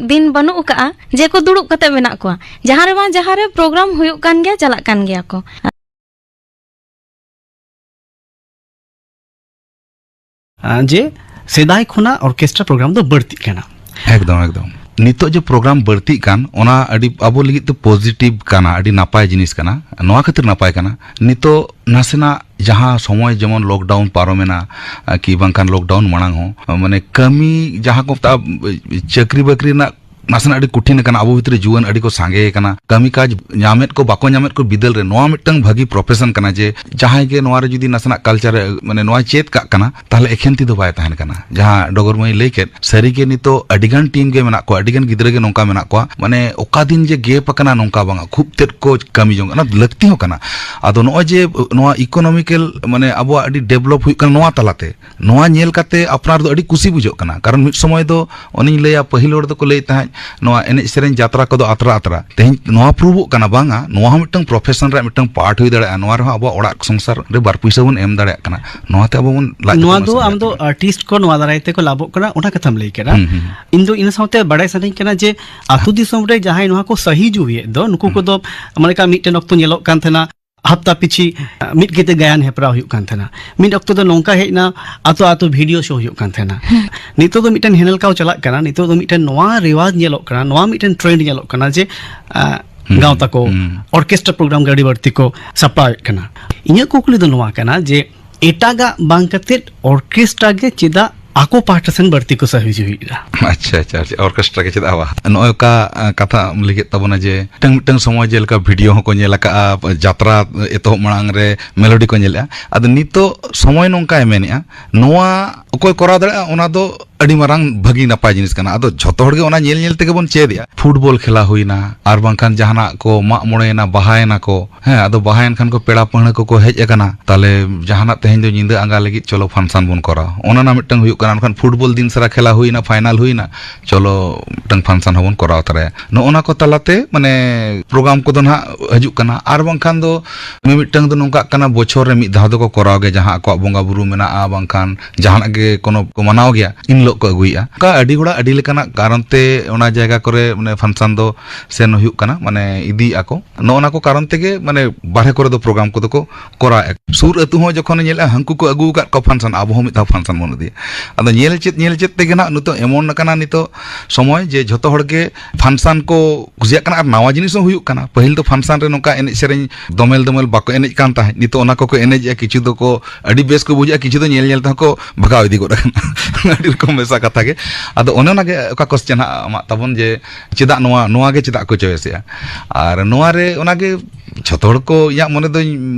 ᱫᱤᱱ ᱵᱟᱹᱱᱩᱜ ᱟᱠᱟᱜᱼᱟ ᱡᱮ ᱠᱚ ᱫᱩᱲᱩᱵ ᱠᱟᱛᱮ ᱢᱮᱱᱟᱜ ᱠᱚᱣᱟ᱾ ᱡᱟᱦᱟᱸ ᱨᱮ ᱵᱟᱝ ᱡᱟᱦᱟᱸ ᱨᱮ ᱯᱨᱳᱜᱨᱟᱢ ᱦᱩᱭᱩᱜ ᱠᱟᱱ ᱜᱮᱭᱟ, ᱪᱟᱞᱟᱜ ᱠᱟᱱ ᱜᱮᱭᱟ ᱠᱚ᱾ ᱟᱸ, ᱡᱮ ᱥᱮᱫᱟᱭ ᱠᱷᱚᱱᱟᱜ ᱚᱨᱠᱮᱥᱴᱨᱟ ᱯᱨᱳᱜᱨᱟᱢ ᱫᱚ ᱵᱟᱹᱲᱛᱤᱜ ᱠᱟᱱᱟ᱾ ᱮᱠᱫᱚᱢ, ᱮᱠᱫᱚᱢ᱾ ᱱᱤᱛᱚᱜ ᱡᱮ ᱯᱨᱳᱜᱨᱟᱢ ᱵᱟᱹᱲᱛᱤᱜ ᱠᱟᱱ, ᱚᱱᱟ ᱟᱹᱰᱤ ᱟᱵᱚ ᱞᱟᱹᱜᱤᱫ ᱛᱮ ᱯᱚᱡᱤᱴᱤᱵᱷ ᱠᱟᱱᱟ, ᱟᱹᱰᱤ ᱱᱟᱯᱟᱭ ᱡᱤᱱᱤᱥ ᱠᱟᱱᱟ᱾ ᱱᱚᱣᱟ ᱠᱷᱟᱹᱛᱤᱨ ᱱᱟᱯᱟᱭ ᱠᱟᱱᱟ, ᱱᱤᱛᱚᱜ ᱱᱟᱥᱮᱱᱟᱜ ᱡᱟᱦᱟᱸ ᱥᱚᱢᱚᱭ ᱡᱮᱢᱚᱱ ᱞᱚᱠᱰᱟᱣᱩᱱ ᱯᱟᱨᱚᱢᱮᱱᱟ, ᱟᱨ ᱠᱤ ᱵᱟᱝᱠᱷᱟᱱ ᱞᱚᱠᱰᱟᱣᱩᱱ ᱢᱟᱲᱟᱝ ᱦᱚᱸ, ᱢᱟᱱᱮ ᱠᱟᱹᱢᱤ ᱡᱟᱦᱟᱸ ᱠᱚ ᱢᱮᱛᱟᱜᱼᱟ, ᱪᱟᱹᱠᱨᱤ ᱵᱟᱹᱠᱨᱤ ᱨᱮᱱᱟᱜ ᱱᱟᱥᱮᱱᱟᱜ ᱟᱹᱰᱤ ᱠᱚᱴᱷᱤᱱ ᱟᱠᱟᱱᱟ᱾ ᱟᱵᱚ ᱵᱷᱤᱛᱨᱤ ᱡᱩᱣᱟᱹᱱ ᱟᱹᱰᱤ ᱠᱚ ᱥᱟᱸᱜᱮ ᱟᱠᱟᱱᱟ᱾ ᱠᱟᱹᱢᱤ ᱠᱟᱡᱽ ᱧᱟᱢᱮᱫ ᱠᱚ ᱵᱟᱠᱚ ᱧᱟᱢᱮᱫ ᱠᱚ ᱵᱤᱫᱟᱹᱞ ᱨᱮ ᱱᱚᱣᱟ ᱢᱤᱫᱴᱟᱝ ᱵᱷᱟᱹᱜᱤ ᱯᱨᱚᱯᱷᱮᱥᱚᱱ ᱠᱟᱱᱟ, ᱡᱮ ᱡᱟᱦᱟᱸᱭ ᱜᱮ ᱱᱚᱣᱟ ᱨᱮ ᱡᱩᱫᱤ ᱱᱟᱥᱮᱱᱟᱜ ᱠᱟᱞᱪᱟᱨ ᱮ, ᱢᱟᱱᱮ ᱱᱚᱣᱟ ᱪᱮᱫ ᱠᱟᱜ ᱠᱟᱱᱟ, ᱛᱟᱦᱞᱮ ᱮᱠᱷᱮᱱ ᱛᱤ ᱫᱚ ᱵᱟᱭ ᱛᱟᱦᱮᱱ ᱠᱟᱱᱟ᱾ ᱡᱟᱦᱟᱸ ᱰᱚᱜᱚᱨ ᱢᱟᱹᱭ ᱞᱟᱹᱭ ᱠᱮᱫ, ᱥᱟᱹᱨᱤ ᱜᱮ ᱱᱤᱛᱚᱜ ᱟᱹᱰᱤ ᱜᱟᱱ ᱴᱤᱢ ᱜᱮ ᱢᱮᱱᱟᱜ ᱠᱚᱣᱟ, ᱟᱹᱰᱤ ᱜᱟᱱ ᱜᱤᱫᱽᱨᱟᱹ ᱜᱮ ᱱᱚᱝᱠᱟ ᱢᱮᱱᱟᱜ ᱠᱚᱣᱟ, ᱢᱟᱱᱮ ᱚᱠᱟ ᱫᱤᱱ ᱡᱮ ᱜᱮᱯ ᱟᱠᱟᱱᱟ ᱱᱚᱝᱠᱟ ᱵᱟᱝᱟ, ᱠᱷᱩᱵ ᱛᱮᱫ ᱠᱚ ᱠᱟᱹᱢᱤ ᱡᱚᱝ ᱠᱟᱱᱟ, ᱞᱟᱹᱠᱛᱤ ᱦᱚᱸ ᱠᱟᱱᱟ᱾ ᱟᱫᱚ ᱱᱚᱜᱼᱚᱭ ᱡᱮ ᱱᱚᱣᱟ ᱤᱠᱳᱱᱚᱢᱤᱠᱮᱞ, ᱢᱟᱱᱮ ᱟᱵᱚᱣᱟᱜ ᱟᱹᱰᱤ ᱰᱮᱵᱷᱞᱚᱯ ᱦᱩᱭᱩᱜ ᱠᱟᱱᱟ ᱱᱚᱣᱟ ᱛᱟᱞᱟᱛᱮ, ᱱᱚᱣᱟ ᱧᱮᱞ ᱠᱟᱛᱮ ᱟᱯᱱᱟᱨ ᱫᱚ ᱟᱹᱰᱤ ᱠᱩᱥᱤ ᱵᱩᱡᱷᱟᱹᱜ ᱠᱟᱱᱟ᱾ ᱠᱟᱨᱚᱱ ᱢᱤᱫ ᱥᱚᱢᱚᱭ ᱫᱚ ᱚᱱᱮᱧ ᱞᱟᱹᱭᱟ, ᱯᱟᱹᱦᱤᱞ ᱦᱚᱲ ᱫᱚᱠᱚ ᱞᱟᱹᱭᱮᱫ ᱛᱟᱦᱮᱸᱫ, ᱱᱚᱣᱟ ᱮᱱᱮᱡ ᱥᱮᱨᱮᱧ ᱡᱟᱛᱨᱟ ᱠᱚᱫᱚ ᱟᱛᱨᱟ ᱟᱛᱨᱟ᱾ ᱛᱮᱦᱮᱧ ᱱᱚᱣᱟ ᱯᱨᱩᱵᱷᱚᱜ ᱠᱟᱱᱟ, ᱵᱟᱝᱟ, ᱱᱚᱣᱟ ᱦᱚᱸ ᱢᱤᱫᱴᱟᱝ ᱯᱨᱚᱯᱷᱮᱥᱚᱱ ᱨᱮᱭᱟᱜ ᱢᱤᱫᱴᱟᱝ ᱯᱟᱨᱴ ᱦᱩᱭ ᱫᱟᱲᱮᱭᱟᱜᱼᱟ᱾ ᱱᱚᱣᱟ ᱨᱮᱦᱚᱸ ᱟᱵᱚᱣᱟᱜ ᱚᱲᱟᱜ ᱥᱚᱝᱥᱟᱨ ᱨᱮ ᱵᱟᱨ ᱯᱩᱭᱥᱟᱹ ᱵᱚᱱ ᱮᱢ ᱫᱟᱲᱮᱭᱟᱜ ᱠᱟᱱᱟ᱾ ᱱᱚᱣᱟᱛᱮ ᱟᱵᱚ ᱵᱚᱱ ᱞᱟᱡ ᱱᱚᱣᱟ ᱫᱟᱠᱟ ᱵᱚᱱ ᱫᱚ ᱟᱹᱥᱩᱞ ᱟᱢ ᱫᱚ ᱫᱟᱲᱮᱭᱟᱜ ᱠᱟᱱᱟ᱾ ᱟᱨᱴᱤᱥᱴ ᱠᱚ ᱱᱚᱣᱟ ᱫᱟᱨᱟᱭ ᱛᱮᱠᱚ ᱞᱟᱵᱷᱚᱜ ᱠᱟᱱᱟ, ᱚᱱᱟ ᱠᱟᱛᱷᱟᱢ ᱞᱟᱹᱭ ᱠᱮᱫᱟ᱾ ᱦᱩᱸ, ᱦᱩᱸ᱾ ᱤᱧ ᱫᱚ ᱤᱱᱟᱹ ᱥᱟᱶᱛᱮ ᱵᱟᱲᱟᱭ ᱥᱟᱱᱟᱧ ᱠᱟᱱᱟ ᱡᱮ ᱟᱹᱛᱩ ᱫᱤᱥᱚᱢ ᱨᱮ ᱡᱟᱦᱟᱸᱭ ᱱᱚᱣᱟ ᱠᱚ ᱥᱟᱹᱦᱤ ᱡᱩᱦᱤᱭᱮᱫ ᱫᱚ, ᱱᱩᱠᱩ ᱦᱩᱸ᱾ ᱠᱚᱫᱚ ᱢᱟᱱᱮ ᱠᱟ ᱢᱤᱫᱴᱮᱱ ᱚᱠᱛᱚ ᱧᱮᱞᱚᱜ ᱠᱟᱱ ᱛᱟᱦᱮᱱᱟ, ᱦᱟᱯᱛᱟ ᱯᱤᱪᱷᱤ ᱢᱤᱫ ᱠᱟᱛᱮ ᱜᱟᱭᱟᱱ ᱦᱮᱯᱨᱟᱣ ᱦᱩᱭᱩᱜ ᱠᱟᱱ ᱛᱟᱦᱮᱱᱟ᱾ ᱢᱤᱫ ᱚᱠᱛᱚ ᱫᱚ ᱱᱚᱝᱠᱟ ᱦᱮᱡ ᱮᱱᱟ, ᱟᱛᱳ ᱟᱛᱳ ᱵᱷᱤᱰᱤᱭᱳ ᱥᱳ ᱦᱩᱭᱩᱜ ᱠᱟᱱ ᱛᱟᱦᱮᱱᱟ᱾ ᱱᱤᱛᱚᱜ ᱫᱚ ᱢᱤᱫᱴᱮᱱ ᱦᱮᱱᱮᱞᱠᱟᱣ ᱪᱟᱞᱟᱜ ᱠᱟᱱᱟ᱾ ᱱᱤᱛᱚᱜ ᱫᱚ ᱢᱤᱫᱴᱮᱱ ᱱᱚᱣᱟ ᱨᱮᱣᱟᱡᱽ ᱧᱮᱞᱚᱜ ᱠᱟᱱᱟ, ᱱᱚᱣᱟ ᱢᱤᱫᱴᱮᱱ ᱴᱨᱮᱱᱰ ᱧᱮᱞᱚᱜ ᱠᱟᱱᱟ ᱡᱮ ᱟᱸ, ᱦᱩᱸ, ᱜᱟᱶᱛᱟ ᱠᱚ ᱦᱩᱸ᱾ ᱚᱨᱠᱮᱥᱴᱨᱟ ᱯᱨᱳᱜᱨᱟᱢ ᱜᱮ ᱟᱹᱰᱤ ᱵᱟᱹᱲᱛᱤ ᱠᱚ ᱥᱟᱯᱲᱟᱣᱮᱫ ᱠᱟᱱᱟ᱾ ᱤᱧᱟᱹᱜ ᱠᱩᱠᱞᱤ ᱫᱚ ᱱᱚᱣᱟ ᱠᱟᱱᱟ ᱡᱮ ᱮᱴᱟᱜᱟᱜ ᱵᱟᱝ ᱠᱟᱛᱮᱫ ᱚᱨᱠᱮᱥᱴᱨᱟ ᱜᱮ ᱪᱮᱫᱟᱜ ᱟᱠᱚ ᱯᱟᱦᱴᱟ ᱥᱮᱱ ᱵᱟᱹᱲᱛᱤ ᱠᱚ ᱥᱟᱹᱦᱤ ᱡᱩᱦᱤᱭᱮᱫᱟ? ᱟᱪᱪᱷᱟ, ᱟᱪᱪᱷᱟ, ᱟᱪᱪᱷᱟ, ᱚᱨᱠᱮᱥᱴᱨᱟ ᱜᱮ ᱪᱮᱫᱟᱜ ᱵᱟᱝ? ᱱᱚᱜᱼᱚᱭ ᱚᱠᱟ, ᱟᱸ, ᱠᱟᱛᱷᱟ ᱞᱟᱹᱭ ᱠᱮᱫ ᱛᱟᱵᱚᱱᱟ ᱡᱮ ᱢᱤᱫᱴᱟᱝ, ᱢᱤᱫᱴᱟᱝ ᱥᱚᱢᱚᱭ ᱡᱮᱞᱮᱠᱟ ᱵᱷᱤᱰᱤᱭᱳ ᱦᱚᱸᱠᱚ ᱧᱮᱞ ᱟᱠᱟᱫᱼᱟ, ᱡᱟᱛᱨᱟ ᱮᱛᱚᱦᱚᱵ ᱢᱟᱲᱟᱝ ᱨᱮ ᱢᱮᱞᱳᱰᱤ ᱠᱚ ᱧᱮᱞᱮᱫᱼᱟ᱾ ᱟᱫᱚ ᱱᱤᱛᱚᱜ ᱥᱚᱢᱚᱭ ᱱᱚᱝᱠᱟᱭ ᱢᱮᱱᱮᱫᱼᱟ, ᱱᱚᱣᱟ ᱚᱠᱚᱭ ᱠᱚᱨᱟᱣ ᱫᱟᱲᱮᱭᱟᱜᱼᱟ, ᱚᱱᱟ ᱫᱚ ᱟᱹᱰᱤ ᱢᱟᱨᱟᱝ ᱵᱷᱟᱹᱜᱤ ᱱᱟᱯᱟᱭ ᱡᱤᱱᱤᱥ ᱠᱟᱱᱟ᱾ ᱟᱫᱚ ᱡᱷᱚᱛᱚ ᱦᱚᱲ ᱜᱮ ᱚᱱᱟ ᱧᱮᱞ ᱧᱮᱞ ᱛᱮᱜᱮ ᱵᱚᱱ ᱪᱮᱫ ᱮᱜᱼᱟ᱾ ᱯᱷᱩᱴᱵᱚᱞ ᱠᱷᱮᱞᱟ ᱦᱩᱭᱱᱟ, ᱟᱨ ᱵᱟᱝᱠᱷᱟᱱ ᱡᱟᱦᱟᱱᱟᱜ ᱠᱚ ᱢᱟᱜ ᱢᱚᱬᱮᱭᱮᱱᱟ, ᱵᱟᱦᱟᱭᱮᱱᱟ ᱠᱚ, ᱦᱮᱸ, ᱟᱫᱚ ᱵᱟᱦᱟᱭᱮᱱ ᱠᱷᱟᱱ ᱠᱚ ᱯᱮᱲᱟ ᱯᱟᱹᱦᱬᱟᱹ ᱠᱚᱠᱚ ᱦᱮᱡ ᱟᱠᱟᱱᱟ, ᱛᱟᱦᱞᱮ ᱡᱟᱦᱟᱱᱟᱜ ᱛᱮᱦᱮᱧ ᱫᱚ ᱧᱤᱫᱟᱹ ᱟᱸᱜᱟ ᱞᱟᱹᱜᱤᱫ ᱪᱚᱞᱚ ᱯᱷᱟᱱᱥᱟᱱ ᱵᱚᱱ ᱠᱚᱨᱟᱣᱟ, ᱚᱱᱟ ᱨᱮᱱᱟᱜ ᱢᱤᱫᱴᱟᱝ ᱦᱩᱭᱩᱜ ᱠᱟᱱᱟ᱾ ᱢᱮᱱᱠᱷᱟᱱ ᱯᱷᱩᱴᱵᱚᱞ ᱫᱤᱱ ᱥᱟᱨᱟ ᱠᱷᱮᱞᱟ ᱦᱩᱭᱱᱟ, ᱯᱷᱟᱭᱱᱟᱞ ᱦᱩᱭᱱᱟ, ᱪᱚᱞᱚ ᱢᱤᱫᱴᱟᱝ ᱯᱷᱟᱱᱥᱟᱱ ᱦᱚᱸᱵᱚᱱ ᱠᱚᱨᱟᱣ ᱛᱚᱨᱟᱭᱟ᱾ ᱱᱚᱜᱼᱚ ᱱᱟ ᱠᱚ ᱛᱟᱞᱟᱛᱮ ᱢᱟᱱᱮ ᱯᱨᱳᱜᱨᱟᱢ ᱠᱚᱫᱚ ᱱᱟᱦᱟᱜ ᱦᱤᱡᱩᱜ ᱠᱟᱱᱟ᱾ ᱟᱨ ᱵᱟᱝᱠᱷᱟᱱ ᱫᱚ ᱢᱤᱢᱤᱫᱴᱟᱝ ᱫᱚ ᱱᱚᱝᱠᱟᱜ ᱠᱟᱱᱟ, ᱵᱚᱪᱷᱚᱨ ᱨᱮ ᱢᱤᱫ ᱫᱷᱟᱣ ᱫᱚᱠᱚ ᱠᱚᱨᱟᱣ ᱜᱮᱭᱟ, ᱡᱟᱦᱟᱸ ᱟᱠᱚᱣᱟᱜ ᱵᱚᱸᱜᱟ ᱵᱩᱨᱩ ᱢᱮᱱᱟᱜᱼᱟ, ᱵᱟᱝᱠᱷᱟᱱ ᱡᱟᱦᱟᱱᱟᱜ ᱜᱮ ᱠᱳᱱᱳ ᱠᱚ ᱢᱟᱱᱟᱣ ᱜᱮᱭᱟ, ᱤᱱ ᱦᱤᱞᱳᱜ ᱠᱚ ᱟᱹᱜᱩᱭᱮᱫᱼᱟ᱾ ᱚᱱᱠᱟ ᱟᱹᱰᱤ ᱦᱚᱲᱟᱜ ᱟᱹᱰᱤ ᱞᱮᱠᱟᱱᱟᱜ ᱠᱟᱨᱚᱱ ᱛᱮ ᱚᱱᱟ ᱡᱟᱭᱜᱟ ᱠᱚᱨᱮ ᱢᱟᱱᱮ ᱯᱷᱟᱱᱥᱟᱱ ᱫᱚ ᱥᱮᱱ ᱦᱩᱭᱩᱜ ᱠᱟᱱᱟ, ᱢᱟᱱᱮ ᱤᱫᱤᱭᱮᱫᱼᱟ ᱠᱚ᱾ ᱱᱚᱜᱼᱚ ᱱᱟ ᱠᱚ ᱠᱟᱨᱚᱱ ᱛᱮᱜᱮ ᱢᱟᱱᱮ ᱵᱟᱨᱦᱮ ᱠᱚᱨᱮ ᱫᱚ ᱯᱨᱳᱜᱨᱟᱢ ᱠᱚᱫᱚ ᱠᱚ ᱠᱚᱨᱟᱣᱮᱫᱼᱟ᱾ ᱥᱩᱨ ᱟᱹᱛᱩ ᱦᱚᱸ ᱡᱚᱠᱷᱚᱱᱮ ᱧᱮᱞᱮᱫᱼᱟ, ᱦᱟᱹᱱᱠᱩ ᱠᱚ ᱟᱹᱜᱩ ᱟᱠᱟᱫ ᱠᱚᱣᱟ ᱯᱷᱟᱱᱥᱟᱱ, ᱟᱵᱚ ᱦᱚᱸ ᱢᱤᱫ ᱫᱷᱟᱣ ᱯᱷᱟᱱᱥᱟᱱ ᱵᱚᱱ ᱤᱫᱤᱭᱟ᱾ ᱟᱫᱚ ᱧᱮᱞ ᱪᱮᱫ, ᱧᱮᱞ ᱪᱮᱫ ᱛᱮᱜᱮ ᱱᱟᱜ ᱱᱤᱛᱚᱜ ᱮᱢᱚᱱ ᱟᱠᱟᱱᱟ ᱱᱤᱛᱚᱜ ᱥᱚᱢᱚᱭ ᱡᱮ ᱡᱷᱚᱛᱚ ᱦᱚᱲ ᱜᱮ ᱯᱷᱟᱱᱥᱟᱱ ᱠᱚ ᱠᱩᱥᱤᱭᱟᱜ ᱠᱟᱱᱟ᱾ ᱟᱨ ᱱᱟᱣᱟ ᱡᱤᱱᱤᱥ ᱦᱚᱸ ᱦᱩᱭᱩᱜ ᱠᱟᱱᱟ, ᱯᱟᱹᱦᱤᱞ ᱫᱚ ᱯᱷᱟᱱᱥᱟᱱ ᱨᱮ ᱱᱚᱝᱠᱟ ᱮᱱᱮᱡ ᱥᱮᱨᱮᱧ ᱫᱚᱢᱮᱞ ᱫᱚᱢᱮᱞ ᱵᱟᱠᱚ ᱮᱱᱮᱡ ᱠᱟᱱ ᱛᱟᱦᱮᱸᱫ, ᱱᱤᱛᱚᱜ ᱚᱱᱟ ᱠᱚᱠᱚ ᱮᱱᱮᱡᱮᱜᱼᱟ᱾ ᱠᱤᱪᱷᱩ ᱫᱚᱠᱚ ᱟᱹᱰᱤ ᱵᱮᱥ ᱠᱚ ᱵᱩᱡᱷᱟᱹᱜᱼᱟ, ᱠᱤᱪᱷᱩ ᱫᱚ ᱧᱮᱞ ᱧᱮᱞ ᱛᱮᱦᱚᱸ ᱠᱚ ᱵᱷᱟᱜᱟᱣ ᱤᱫᱤ ᱜᱚᱫ ᱟᱠᱟᱱᱟ᱾ ᱟᱹᱰᱤ ᱨᱚᱠᱚᱢ ᱢᱮᱥᱟ ᱠᱟᱛᱷᱟ ᱜᱮ᱾ ᱟᱫᱚ ᱚᱱᱮ ᱚᱱᱟᱜᱮ ᱚᱠᱟ ᱠᱚᱥᱪᱮᱱ ᱦᱟᱸᱜ ᱟᱢᱟᱜ ᱛᱟᱵᱚᱱ ᱡᱮ ᱪᱮᱫᱟᱜ ᱱᱚᱣᱟ, ᱱᱚᱣᱟ ᱜᱮ ᱪᱮᱫᱟᱜ ᱠᱚ ᱪᱚᱭᱮᱥᱮᱜᱼᱟ? ᱟᱨ ᱱᱚᱣᱟ ᱨᱮ ᱚᱱᱟᱜᱮ ᱡᱷᱚᱛᱚ ᱦᱚᱲ ᱠᱚ, ᱤᱧᱟᱹᱜ ᱢᱚᱱᱮ ᱫᱚᱧ